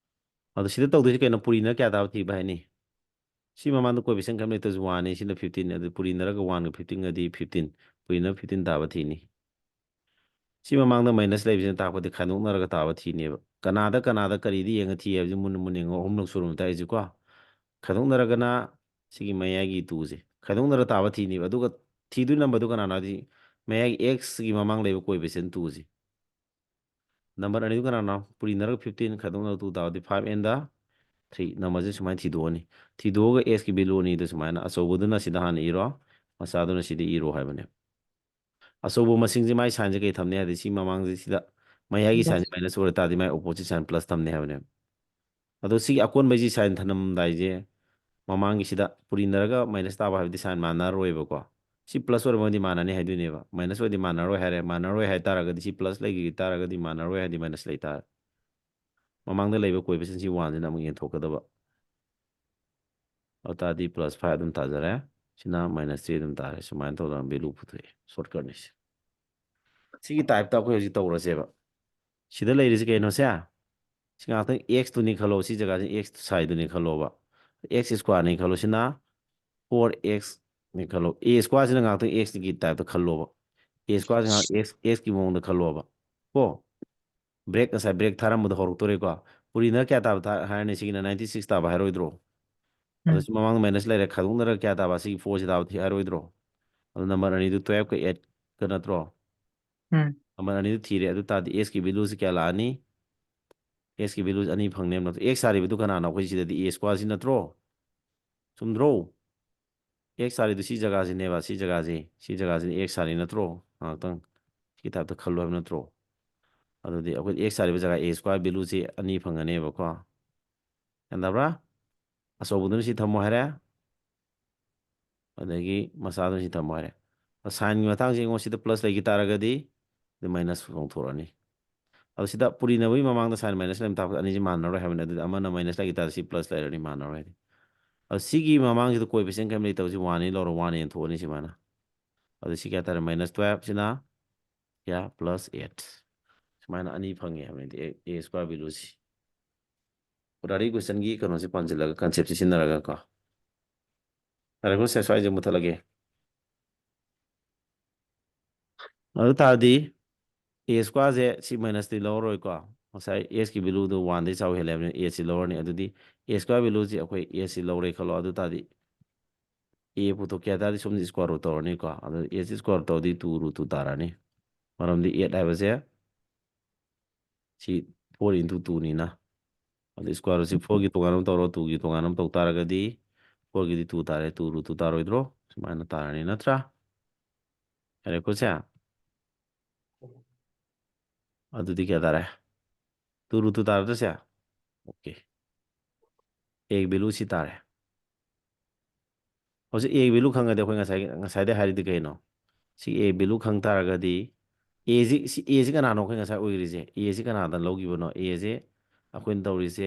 ꯑꯗꯣ ꯁꯤꯗ ꯇꯧꯗꯣꯏꯁꯦ ꯀꯩꯅꯣ? ꯄꯨꯔꯤꯅ ꯀꯌꯥ ꯇꯥꯕ ꯊꯤꯕ ꯍꯥꯏꯅꯤ꯫ ꯁꯤ ꯃꯃꯥꯡꯗ ꯀꯣꯏꯐꯤꯁꯦꯟ ꯀꯔꯤꯝ ꯂꯩꯇ꯭ꯔꯁꯨ ꯋꯥꯟꯅꯤ, ꯁꯤꯅ ꯐꯤꯐꯇꯤꯟ, ꯑꯗꯨ ꯄꯨꯔꯤꯅꯔꯒ ꯋꯥꯟꯒ ꯐꯤꯐꯇꯤꯟꯒꯗꯤ ꯐꯤꯐꯇꯤꯟ, ꯄꯨꯔꯤꯅ ꯐꯤꯐꯇꯤꯟ ꯇꯥꯕ ꯊꯤꯅꯤ꯫ ꯁꯤ ꯃꯃꯥꯡꯗ ꯃꯥꯏꯅꯁ ꯂꯩꯕꯁꯤꯅ ꯇꯥꯛꯄꯗꯤ ꯈꯥꯏꯗꯣꯛꯅꯔꯒ ꯇꯥꯕ ꯊꯤꯅꯦꯕ꯫ ꯀꯅꯥꯗ ꯀꯅꯥꯗ ꯀꯔꯤꯗ ꯌꯦꯡꯉ ꯊꯤ ꯍꯥꯏꯕꯁꯤ ꯃꯨꯟꯅ ꯃꯨꯟꯅ ꯌꯦꯡꯉꯣ꯫ ꯑꯍꯨꯝꯂꯛ ꯁꯨꯔꯕ ꯇꯥꯛꯏꯁꯦꯀꯣ꯫ ꯈꯥꯏꯗꯣꯛꯅꯔꯒꯅ ꯁꯤꯒꯤ ꯃꯌꯥꯏꯒꯤ ꯇꯨꯁꯦ ꯈꯥꯏꯗꯣꯛꯅꯔ ꯇꯥꯕ ꯊꯤꯅꯦꯕ꯫ ꯑꯗꯨꯒ ꯊꯤꯗꯣꯏ ꯅꯝꯕꯔꯗꯨ ꯀꯅꯥꯅꯣ ꯍꯥꯏꯗꯤ ꯃꯌꯥꯏꯒꯤ ꯑꯦꯛꯁꯀꯤ ꯃꯃꯥꯡ ꯂꯩꯕ ꯀꯣꯏꯐꯤꯁꯦꯟ ꯇꯨꯁꯦ꯫ ꯅꯝꯕꯔ ꯑꯅꯤꯗꯨ ꯀꯅꯥꯅꯣ? ꯄꯨꯔꯤꯅꯔꯒ ꯐꯤꯐꯇꯤꯟ ꯈꯥꯏꯗꯣꯛꯅꯔꯒ ꯇꯨ ꯇꯥꯕꯗꯤ ꯐꯥꯏꯚ ꯑꯦꯟꯗ ꯊ꯭ꯔꯤ꯫ ꯅꯝꯕꯔꯁꯦ ꯁꯨꯃꯥꯏꯅ ꯊꯤꯗꯣꯛꯑꯅꯤ꯫ ꯊꯤꯗꯣꯛꯑꯒ ꯑꯦꯛꯁꯀꯤ ꯚꯦꯂꯨ ꯑꯅꯤꯗꯣ ꯁꯨꯃꯥꯏꯅ ꯑꯆꯧꯕꯗꯨꯅ ꯁꯤꯗ ꯍꯥꯟꯅ ꯏꯔꯣ, ꯃꯆꯥꯗꯨꯅ ꯁꯤꯗ ꯏꯔꯣ ꯍꯥꯏꯕꯅꯦ꯫ ꯑꯆꯧꯕ ꯃꯁꯤꯡꯁꯦ ꯃꯥꯏ ꯁꯥꯏꯟꯁꯦ ꯀꯩ ꯊꯝꯅꯤ ꯍꯥꯏꯗꯤ ꯁꯤ ꯃꯃꯥꯡꯁꯦ ꯁꯤꯗ ꯃꯌꯥꯏꯒꯤ ꯁꯥꯏꯟꯁꯦ ꯃꯥꯏꯅꯁ ꯑꯣꯏꯔ ꯇꯥꯔꯗꯤ ꯃꯥꯏ ꯑꯣꯄꯣꯖꯤꯠ ꯁꯥꯏꯟ ꯄ꯭ꯂꯁ ꯊꯝꯅꯤ ꯍꯥꯏꯕꯅꯦꯕ꯫ ꯑꯗꯣ ꯁꯤꯒꯤ ꯑꯀꯣꯟꯕꯩꯁꯤ ꯁꯥꯏꯟ ꯊꯅꯝꯗꯥꯏꯁꯦ ꯃꯃꯥꯡꯒꯤꯁꯤꯗ ꯄꯨꯔꯤꯅꯔꯒ ꯃꯥꯏꯅꯁ ꯇꯥꯕ ꯍꯥꯏꯕꯗꯤ ꯁꯥꯏꯟ ꯃꯥꯟꯅꯔꯣꯏꯕꯀꯣ꯫ ꯁꯤ ꯄ꯭ꯂꯁ ꯑꯣꯏꯔꯝꯃꯗꯤ ꯃꯥꯟꯅꯅꯤ ꯍꯥꯏꯗꯣꯏꯅꯦꯕ꯫ ꯃꯥꯏꯅꯁ ꯑꯣꯏꯔꯗꯤ ꯃꯥꯟꯅꯔꯣꯏ ꯍꯥꯏꯔꯦ꯫ ꯃꯥꯟꯅꯔꯣꯏ ꯍꯥꯏ ꯇꯥꯔꯒꯗꯤ ꯁꯤ ꯄ꯭ꯂꯁ ꯂꯩꯈꯤ ꯇꯥꯔꯒꯗꯤ ꯃꯥꯟꯅꯔꯣꯏ ꯍꯥꯏꯗꯤ ꯃꯥꯏꯅꯁ ꯂꯩ ꯇꯥꯔꯦ꯫ ꯃꯃꯥꯡꯗ ꯂꯩꯕ ꯀꯣꯏꯐꯤꯁꯦꯟꯁꯤ ꯋꯥꯟꯁꯤꯅ ꯑꯃꯨꯛ ꯌꯦꯟꯊꯣꯛꯀꯗꯕ꯫ ꯑꯗꯨ ꯇꯥꯔꯗꯤ ꯄ꯭ꯂꯁ ꯐꯥꯏꯚ ꯑꯗꯨꯝ ꯇꯥꯖꯔꯦ꯫ ꯁꯤꯅ ꯃꯥꯏꯅꯁ ꯊ꯭ꯔꯤ ꯑꯗꯨꯝ ꯇꯥꯔꯦ꯫ ꯁꯨꯃꯥꯏꯅ ꯇꯧꯗꯅ ꯚꯦꯂꯨ ꯄꯨꯊꯣꯛꯑꯦ꯫ ꯁꯣꯔꯠꯀꯠꯅꯤ ꯁꯤ꯫ ꯁꯤꯒꯤ ꯇꯥꯏꯞꯇ ꯑꯩꯈꯣꯏ ꯍꯧꯖꯤꯛ ꯇꯧꯔꯁꯦꯕ꯫ ꯁꯤꯗ ꯂꯩꯔꯤꯁꯦ ꯀꯩꯅꯣꯁꯦ? ꯁꯤ ꯉꯥꯛꯇꯪ ꯑꯦꯛꯁꯇꯨꯅꯤ ꯈꯜꯂꯣ꯫ ꯁꯤ ꯖꯒꯥꯁꯦ ꯑꯦꯛꯁ ꯁꯥꯏꯗꯨꯅꯤ ꯈꯜꯂꯣꯕ꯫ ꯑꯦꯛꯁ ꯁ꯭ꯀ꯭ꯋꯥꯔꯅꯤ ꯈꯜꯂꯣ꯫ ꯁꯤꯅ ꯐꯣꯔ ꯑꯦꯛꯁꯅꯤ ꯈꯜꯂꯣ꯫ ꯑꯦ ꯁ꯭ꯀ꯭ꯋꯥꯔꯁꯤꯅ ꯉꯥꯛꯇꯪ ꯑꯦꯛꯁꯀꯤ ꯇꯥꯏꯞꯇ ꯈꯜꯂꯣꯕ꯫ ꯑꯦ ꯁ꯭ꯀ꯭ꯋꯥꯔꯁꯤ ꯉꯥꯛ ꯑꯦꯛꯁ, ꯑꯦꯛꯁꯀꯤ ꯃꯑꯣꯡꯗ ꯈꯜꯂꯣꯕ꯫ ꯀꯣ? ꯕ꯭ꯔꯦꯛ, ꯉꯁꯥꯏ ꯕ꯭ꯔꯦꯛ ꯊꯥꯔꯝꯕꯗꯣ ꯍꯧꯔꯛꯇꯣꯔꯦꯀꯣ꯫ ꯄꯨꯔꯤꯅ ꯀꯌꯥ ꯇꯥꯕ ꯊꯥ-, ꯍꯥꯏꯔꯅꯤ? ꯁꯤꯒꯤꯅ ꯅꯥꯏꯟꯇꯤ ꯁꯤꯛꯁ ꯇꯥꯕ ꯍꯥꯏꯔꯣꯏꯗ꯭ꯔꯣ? ꯑꯗꯣ ꯎꯝ꯫ ꯁꯤ ꯃꯃꯥꯡꯗ ꯃꯥꯏꯅꯁ ꯂꯩꯔꯦ, ꯈꯥꯏꯗꯣꯛꯅꯔꯒ ꯀꯌꯥ ꯇꯥꯕ? ꯁꯤꯒꯤ ꯐꯣꯔꯁꯤ ꯇꯥꯕ ꯊꯤ-, ꯍꯥꯏꯔꯣꯏꯗ꯭ꯔꯣ? ꯑꯗꯣ ꯅꯝꯕꯔ ꯑꯅꯤꯗꯨ ꯇꯨꯌꯦꯜꯐꯀ ꯑꯩꯠꯀ ꯅꯠꯇ꯭ꯔꯣ? ꯎꯝ꯫ ꯅꯝꯕꯔ ꯑꯅꯤꯗꯨ ꯊꯤꯔꯦ꯫ ꯑꯗꯨ ꯇꯥꯔꯗꯤ ꯑꯦꯛꯁꯀꯤ ꯚꯦꯂꯨꯁꯤ ꯀꯌꯥ ꯂꯥꯛꯑꯅꯤ? ꯑꯦꯛꯁꯀꯤ ꯚꯦꯂꯨꯁꯤ ꯑꯅꯤ ꯐꯪꯅꯦꯕ ꯅꯠꯇ꯭ꯔꯣ? ꯑꯦꯛꯁ ꯁꯥꯔꯤꯕꯗꯨ ꯀꯅꯥꯅꯣ? ꯑꯩꯈꯣꯏ ꯁꯤꯗꯗꯤ ꯑꯦ ꯁ꯭ꯀ꯭ꯋꯥꯔꯁꯤ ꯅꯠꯇ꯭ꯔꯣ? ꯆꯨꯝꯗ꯭ꯔꯣ? ꯑꯦꯛꯁ ꯁꯥꯔꯤꯗꯨ ꯁꯤ ꯖꯒꯥꯁꯤꯅꯦꯕ, ꯁꯤ ꯖꯒꯥꯁꯤ, ꯁꯤ ꯖꯒꯥꯁꯤꯅ ꯑꯦꯛꯁ ꯁꯥꯔꯤ ꯅꯠꯇ꯭ꯔꯣ? ꯉꯥꯏꯍꯥꯛꯇꯪ ꯁꯤꯒꯤ ꯇꯥꯏꯞꯇ ꯈꯜꯂꯣ ꯍꯥꯏꯕ ꯅꯠꯇ꯭ꯔꯣ? ꯑꯗꯨꯗꯤ ꯑꯩꯈꯣꯏ ꯑꯦꯛꯁ ꯁꯥꯔꯤꯕ ꯖꯒꯥ ꯑꯦ ꯁ꯭ꯀ꯭ꯋꯥꯔ ꯚꯦꯂꯨꯁꯤ ꯑꯅꯤ ꯐꯪꯒꯅꯦꯕꯀꯣ꯫ ꯒ꯭ꯌꯥꯟ ꯇꯥꯕ꯭ꯔꯥ? ꯑꯆꯧꯕꯗꯨꯅ ꯁꯤ ꯊꯝꯃꯣ ꯍꯥꯏꯔꯦ꯫ ꯑꯗꯒꯤ ꯃꯆꯥꯗꯨꯅ ꯁꯤ ꯊꯝꯃꯣ ꯍꯥꯏꯔꯦ꯫ ꯑꯗꯣ ꯁꯥꯏꯟꯒꯤ ꯃꯇꯥꯡꯁꯦ ꯌꯦꯡꯉꯣ, ꯁꯤꯗ ꯄ꯭ꯂꯁ ꯂꯩꯈꯤ ꯇꯥꯔꯒꯗꯤ ꯑꯗꯨ ꯃꯥꯏꯅꯁ ꯑꯣꯟꯊꯣꯛꯑꯅꯤ꯫ ꯑꯗꯣ ꯁꯤꯗ ꯄꯨꯔꯤꯅꯕꯒꯤ ꯃꯃꯥꯡꯗ ꯁꯥꯏꯟ ꯃꯥꯏꯅꯁ ꯂꯩꯔꯝ ꯇꯥꯔꯒꯗꯤ ꯑꯅꯤꯁꯤ ꯃꯥꯟꯅꯔꯣꯏ ꯍꯥꯏꯕꯅꯤ꯫ ꯑꯗꯨꯗꯤ ꯑꯃꯅ ꯃꯥꯏꯅꯁ ꯂꯩꯈꯤ ꯇꯥꯔꯗꯤ ꯁꯤ ꯄ꯭ꯂꯁ ꯂꯩꯔꯅꯤ, ꯃꯥꯟꯅꯔꯣꯏ ꯍꯥꯏꯗꯤ꯫ ꯑꯗꯣ ꯁꯤꯒꯤ ꯃꯃꯥꯡꯁꯤꯗ ꯀꯣꯏꯐꯤꯁꯤꯌꯦꯟ ꯀꯔꯤꯝ ꯂꯩꯇꯕꯁꯤ ꯋꯥꯟꯅꯤ ꯂꯧꯔꯣ, ꯋꯥꯟ ꯑꯦꯟ ꯊꯣꯛꯑꯅꯤ ꯁꯨꯃꯥꯏꯅ꯫ ꯑꯗꯨ ꯁꯤ ꯀꯌꯥ ꯇꯥꯔꯦ? ꯃꯥꯏꯅꯁ ꯇꯨꯌꯦꯜꯞꯁꯤꯅ ꯀꯌꯥ? Plus eight. ꯁꯨꯃꯥꯏꯅ ꯑꯅꯤ ꯐꯪꯉꯦ ꯍꯥꯏꯕꯅꯤꯗꯤ ꯑꯦ ꯁ꯭ꯀ꯭ꯋꯥꯔ ꯚꯦꯂꯨꯁꯤ꯫ ꯑꯣꯔꯗꯔꯤ ꯀꯣꯏꯁꯟꯒꯤ ꯀꯩꯅꯣꯁꯦ ꯄꯥꯟꯁꯤꯜꯂꯒ, ꯀꯟꯁꯦꯞꯁꯦ ꯁꯤꯖꯤꯟꯅꯔꯒ ꯀꯣ꯫ ꯌꯥꯔꯦꯀꯣ ꯁꯦ, ꯁ꯭ꯋꯥꯏꯁꯦ ꯃꯨꯠꯊꯠꯂꯒꯦ꯫ ꯑꯗꯨ ꯇꯥꯔꯗꯤ ꯑꯦ ꯁ꯭ꯀ꯭ꯋꯥꯔꯁꯦ ꯁꯤ ꯃꯥꯏꯅꯁꯇꯤ ꯂꯧꯔꯔꯣꯏꯀꯣ꯫ ꯉꯁꯥꯏ ꯑꯦꯁꯀꯤ ꯚꯦꯂꯨꯗꯣ ꯋꯥꯟꯗꯩ ꯆꯥꯎ ꯍꯦꯜꯂꯦ ꯍꯥꯏꯕꯅꯤꯅ ꯑꯦꯠꯁꯤ ꯂꯧꯔꯅꯤ꯫ ꯑꯗꯨꯗꯤ ꯑꯦ ꯁ꯭ꯀ꯭ꯋꯥꯔ ꯚꯦꯂꯨꯁꯤ ꯑꯩꯈꯣꯏ ꯑꯦꯠꯁꯤ ꯂꯧꯔꯦ ꯈꯜꯂꯣ꯫ ꯑꯗꯨ ꯇꯥꯔꯗꯤ ꯑꯦ ꯄꯨꯊꯣꯛꯀꯦ ꯍꯥꯏ ꯇꯥꯔꯗꯤ ꯁꯣꯝꯗ ꯁ꯭ꯀ꯭ꯋꯥꯔ ꯔꯨꯠ ꯇꯧꯔꯅꯤꯀꯣ꯫ ꯑꯗꯨ ꯑꯦꯠꯁꯤ ꯁ꯭ꯀ꯭ꯋꯥꯔ ꯔꯨꯠ ꯇꯧꯔꯗꯤ ꯇꯨ ꯔꯨꯠ ꯇꯨ ꯇꯥꯔꯅꯤ꯫ ꯃꯔꯝꯗꯤ ꯑꯦꯠ ꯍꯥꯏꯕꯁꯦ ꯁꯤ ꯐꯣꯔ ꯏꯟꯇꯨ ꯇꯨꯅꯤꯅ꯫ ꯑꯗꯨ ꯁ꯭ꯀ꯭ꯋꯥꯔ ꯔꯨꯠꯁꯤ ꯐꯣꯔꯒꯤ ꯇꯣꯉꯥꯟꯅ ꯑꯃ ꯇꯧꯔꯣ, ꯇꯨꯒꯤ ꯇꯣꯉꯥꯟꯅ ꯑꯃ ꯇꯧ ꯇꯥꯔꯒꯗꯤ ꯐꯣꯔꯒꯤꯗꯤ ꯇꯨ ꯇꯥꯔꯦ, ꯇꯨ ꯔꯨꯠ ꯇꯨ ꯇꯥꯔꯣꯏꯗ꯭ꯔꯣ? ꯁꯨꯃꯥꯏꯅ ꯇꯥꯔꯅꯤ ꯅꯠꯇ꯭ꯔꯥ? ꯌꯥꯔꯦꯀꯣ ꯁꯦ? ꯑꯗꯨꯗꯤ ꯀꯌꯥ ꯇꯥꯔꯦ? ꯇꯨ ꯔꯨꯠ ꯇꯨ ꯇꯥꯔꯗ꯭ꯔꯥ ꯁꯦ? ꯑꯣꯀꯦ꯫ ꯑꯦꯒꯤ ꯚꯦꯂꯨ ꯁꯤ ꯇꯥꯔꯦ꯫ ꯍꯧꯖꯤꯛ ꯑꯦꯒꯤ ꯚꯦꯂꯨ ꯈꯪꯉꯗꯤ ꯑꯩꯈꯣꯏ ꯉꯁꯥꯏ, ꯉꯁꯥꯏꯗꯩ ꯍꯥꯏꯔꯤꯗꯤ ꯀꯩꯅꯣ? ꯁꯤ ꯑꯦꯒꯤ ꯚꯦꯂꯨ ꯈꯪ ꯇꯥꯔꯒꯗꯤ ꯑꯦꯁꯤ, ꯁꯤ ꯑꯦꯁꯤ ꯀꯅꯥꯅꯣ ꯑꯩꯈꯣꯏ ꯉꯁꯥꯏ ꯑꯣꯏꯈ꯭ꯔꯤꯁꯦ? ꯑꯦꯁꯤ ꯀꯅꯥꯗ ꯂꯧꯈꯤꯕꯅꯣ? ꯑꯦꯁꯦ ꯑꯩꯈꯣꯏꯅ ꯇꯧꯔꯤꯁꯦ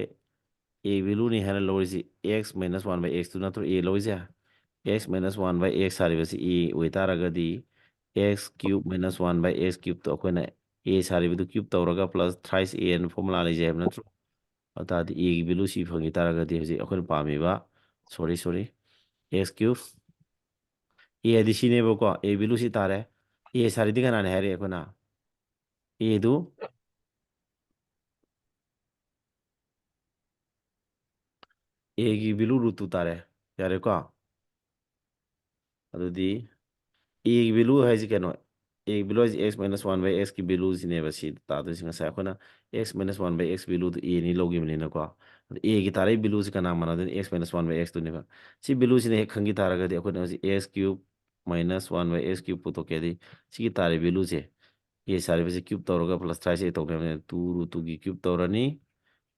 ꯑꯦ ꯚꯦꯂꯨꯅꯤ ꯍꯥꯏꯅ ꯂꯧꯔꯤꯁꯤ X minus one by X two ꯅꯠꯇ꯭ꯔꯣ ꯑꯦ ꯂꯧꯔꯤꯁꯦ? X minus one by X ꯁꯥꯔꯤꯕꯁꯤ ꯑꯦ ꯑꯣꯏꯇꯥꯔꯒꯗꯤ X cube minus one by X ꯀ꯭ꯌꯨꯕꯇꯣ ꯑꯩꯈꯣꯏꯅ ꯑꯦ ꯁꯥꯔꯤꯕꯗꯨ ꯀ꯭ꯌꯨꯕ ꯇꯧꯔꯒ ꯄ꯭ꯂꯁ ꯊ꯭ꯔꯥꯏꯁ ꯑꯦ ꯑꯦꯟ ꯐꯣꯔꯃꯨꯂꯥ ꯂꯩꯖꯩ ꯍꯥꯏꯕ ꯅꯠꯇ꯭ꯔꯣ? ꯑꯗꯨ ꯇꯥꯔꯗꯤ ꯑꯦꯒꯤ ꯚꯦꯂꯨ ꯁꯤ ꯐꯪꯈꯤ ꯇꯥꯔꯒꯗꯤ ꯍꯧꯖꯤꯛ ꯑꯩꯈꯣꯏꯅ ꯄꯥꯝꯃꯤꯕ, ꯁꯣꯔꯤ, ꯁꯣꯔꯤ, ꯑꯦꯛꯁ ꯀ꯭ꯌꯨꯕ, ꯑꯦ ꯍꯥꯏꯗꯤ ꯁꯤꯅꯦꯕꯀꯣ, ꯑꯦ ꯚꯦꯂꯨ ꯁꯤ ꯇꯥꯔꯦ꯫ ꯑꯦ ꯁꯥꯔꯤꯗꯤ ꯀꯅꯥꯅꯦ ꯍꯥꯏꯔꯦ ꯑꯩꯈꯣꯏꯅ? ꯑꯦꯗꯨ, ꯑꯦꯒꯤ ꯚꯦꯂꯨ ꯔꯨꯠ ꯇꯨ ꯇꯥꯔꯦ꯫ ꯌꯥꯔꯦꯀꯣ? ꯑꯗꯨꯗꯤ ꯑꯦꯒꯤ ꯚꯦꯂꯨ ꯍꯥꯏꯁꯤ ꯀꯩꯅꯣ? ꯑꯦꯒꯤ ꯚꯦꯂꯨ ꯍꯥꯏꯁꯤ ꯑꯦꯛꯁ ꯃꯥꯏꯅꯁ ꯋꯥꯟ ꯕꯥꯏ ꯑꯦꯛꯁꯀꯤ ꯚꯦꯂꯨꯁꯤꯅꯦꯕ ꯁꯤ ꯇꯥꯗꯣꯏꯁꯤ꯫ ꯉꯁꯥꯏ ꯑꯩꯈꯣꯏꯅ X minus one by X ꯚꯦꯂꯨꯗꯨ ꯑꯦꯅꯤ ꯂꯧꯈꯤꯕꯅꯤꯅꯀꯣ꯫ ꯑꯗꯨ ꯑꯦꯒꯤ ꯇꯥꯔꯛꯏ ꯚꯦꯂꯨꯁꯤ ꯀꯅꯥ ꯃꯥꯟꯅꯗꯣꯏꯅꯣ? ꯑꯦꯛꯁ ꯃꯥꯏꯅꯁ ꯋꯥꯟ ꯕꯥꯏ ꯑꯦꯛꯁꯇꯨꯅꯦꯕ꯫ ꯁꯤ ꯚꯦꯂꯨꯁꯤꯅ ꯍꯦꯛ ꯈꯪꯈꯤ ꯇꯥꯔꯒꯗꯤ ꯑꯩꯈꯣꯏꯅ ꯍꯧꯖꯤꯛ X cube minus one by X cube ꯄꯨꯊꯣꯛꯀꯦ ꯍꯥꯏꯗꯤ ꯁꯤꯒꯤ ꯇꯥꯔꯛꯏ ꯚꯦꯂꯨꯁꯦ, ꯑꯦ ꯁꯥꯔꯤꯕꯁꯤ ꯀ꯭ꯌꯨꯕ ꯇꯧꯔꯒ ꯄ꯭ꯂꯁ ꯊ꯭ꯔꯥꯏꯁ ꯑꯦ ꯇꯧꯅꯦꯕꯅꯦ꯫ ꯇꯨ ꯔꯨꯠ ꯇꯨꯒꯤ ꯀ꯭ꯌꯨꯕ ꯇꯧꯔꯅꯤ꯫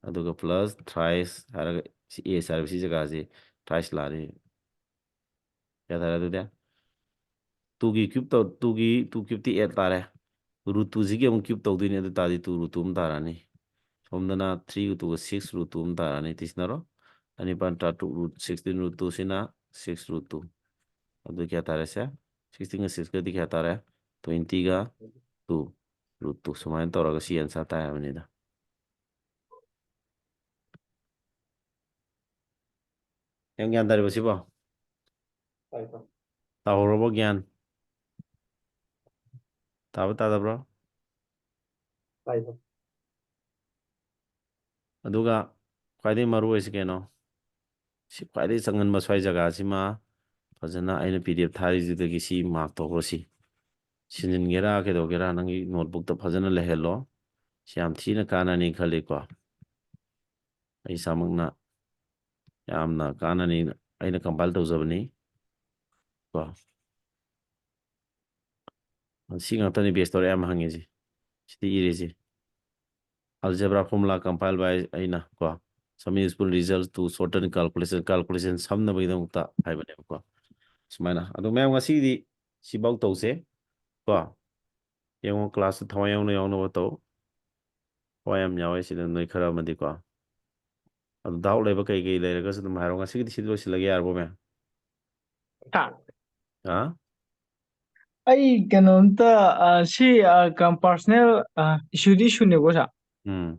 ꯑꯗꯨꯒ ꯄ꯭ꯂꯁ ꯊ꯭ꯔꯥꯏꯁ ꯍꯥꯏꯔꯒ ꯁꯤ ꯑꯦ ꯁꯥꯔꯤꯕ ꯁꯤ ꯖꯒꯥꯁꯤ ꯊ꯭ꯔꯥꯏꯁ ꯂꯥꯛꯑꯅꯤ꯫ ꯀꯌꯥ ꯇꯥꯔꯦ ꯑꯗꯨꯗꯤ? Two ꯒꯤ cube ꯇꯧ, two ꯒꯤ two cube ꯇꯤ eight ꯇꯥꯔꯦ꯫ Root two ꯁꯤꯒꯤ ꯑꯃꯨꯛ cube ꯇꯧꯗꯣꯏꯅꯤ, ꯑꯗꯨ ꯇꯥꯔꯗꯤ two root two ꯑꯃ ꯇꯥꯔꯅꯤ꯫ ꯁꯣꯝꯗꯅ three ꯒ two ꯒ six root two ꯑꯃ ꯇꯥꯔꯅꯤ꯫ ꯇꯤꯁꯤꯟꯅꯔꯣ꯫ ꯑꯅꯤꯄꯥꯟ ꯇꯔꯥꯇꯔꯨꯛ root sixteen root two ꯁꯤꯅ six root two꯫ ꯑꯗꯨ ꯀꯌꯥ ꯇꯥꯔꯦ ꯁꯦ? Sixteen ꯒ six ꯀꯗꯤ ꯀꯌꯥ ꯇꯥꯔꯦ? Twenty ꯒ two root two꯫ ꯁꯨꯃꯥꯏꯅ ꯇꯧꯔꯒ ꯁꯤ answer ꯇꯥꯏ ꯍꯥꯏꯕꯅꯤꯗ꯫ ꯌꯥꯝ ꯒ꯭ꯌꯥꯟ ꯇꯥꯔꯤꯕꯣ ꯁꯤꯕꯣ? ꯇꯥꯏ, ꯇꯥꯏ꯫ ꯇꯥꯍꯧꯔꯕꯣ ꯒ꯭ꯌꯥꯟ? ꯇꯥꯕ ꯇꯥꯗꯕ꯭ꯔꯣ? ꯇꯥꯏ, ꯇꯥꯏ꯫ ꯑꯗꯨꯒ ꯈ꯭ꯋꯥꯏꯗꯒꯤ ꯃꯔꯨ ꯑꯣꯏꯁꯤ ꯀꯩꯅꯣ? ꯁꯤ ꯈ꯭ꯋꯥꯏꯗꯒꯤ ꯆꯪꯍꯟꯕ ꯁ꯭ꯋꯥꯏ ꯖꯒꯥꯁꯤꯃ ꯐꯖꯅ ꯑꯩꯅ P D F ꯊꯥꯔꯤꯁꯤꯗꯒꯤ ꯁꯤ mark ꯇꯧꯈ꯭ꯔꯣ ꯁꯤ꯫ ꯁꯤꯟꯖꯤꯟꯒꯦꯔꯥ ꯀꯩꯗꯧꯒꯦꯔꯥ ꯅꯪꯒꯤ notebook ꯇ ꯐꯖꯅ ꯂꯩꯍꯜꯂꯣ꯫ ꯁꯤ ꯌꯥꯝ ꯊꯤꯅ ꯀꯥꯟꯅꯅꯤ ꯈꯜꯂꯤꯀꯣ꯫ ꯑꯩ ꯏꯁꯥꯃꯛꯅ ꯌꯥꯝꯅ ꯀꯥꯟꯅꯅꯤ, ꯑꯩꯅ compile ꯇꯧꯖꯕꯅꯤ ꯀꯣ꯫ ꯁꯤ ꯉꯥꯛꯇꯅꯤ base ꯇꯧꯔ ꯌꯥꯝ ꯍꯪꯉꯤꯁꯦ꯫ ꯁꯤꯗꯤ ꯏꯔꯤꯁꯦ꯫ Algebra formula compile by ꯑꯩꯅ ꯀꯣ, some useful results to shorten calculation, calculation ꯁꯝꯅꯕꯒꯤꯗꯃꯛꯇ ꯍꯥꯏꯕꯅꯦꯕꯀꯣ꯫ ꯁꯨꯃꯥꯏꯅ꯫ ꯑꯗꯣ ꯃꯌꯥꯝ ꯉꯁꯤꯒꯤꯗꯤ ꯁꯤꯐꯥꯎ ꯇꯧꯁꯦ ꯀꯣ꯫ ꯌꯦꯡꯉꯣ, class ꯇ ꯊꯋꯥꯏ ꯌꯥꯎꯅ ꯌꯥꯎꯅꯕ ꯇꯧ꯫ ꯊꯋꯥꯏ ꯌꯥꯝ ꯌꯥꯎꯋꯦ ꯁꯤꯗ ꯅꯣꯏ ꯈꯔ ꯑꯃꯗꯤꯀꯣ꯫ ꯑꯗꯣ doubt ꯂꯩꯕ ꯀꯩ ꯀꯩ ꯂꯩꯔꯒꯁꯨ ꯑꯗꯨꯝ ꯍꯥꯏꯔꯣ꯫ ꯉꯁꯤꯒꯤꯗꯤ ꯁꯤꯗ ꯂꯣꯏꯁꯤꯜꯂꯒꯦ ꯌꯥꯔꯕꯣ ꯃꯌꯥꯝ? ꯁꯥꯔ, ꯍꯥ? ꯑꯩ ꯀꯩꯅꯣꯝꯇ, ꯑ, ꯁꯤ, ꯑ, ꯀꯝ-, personal, ꯑ, issue ꯗꯤ issue ꯅꯦꯀꯣ ꯁꯥꯔ? ꯎꯝ꯫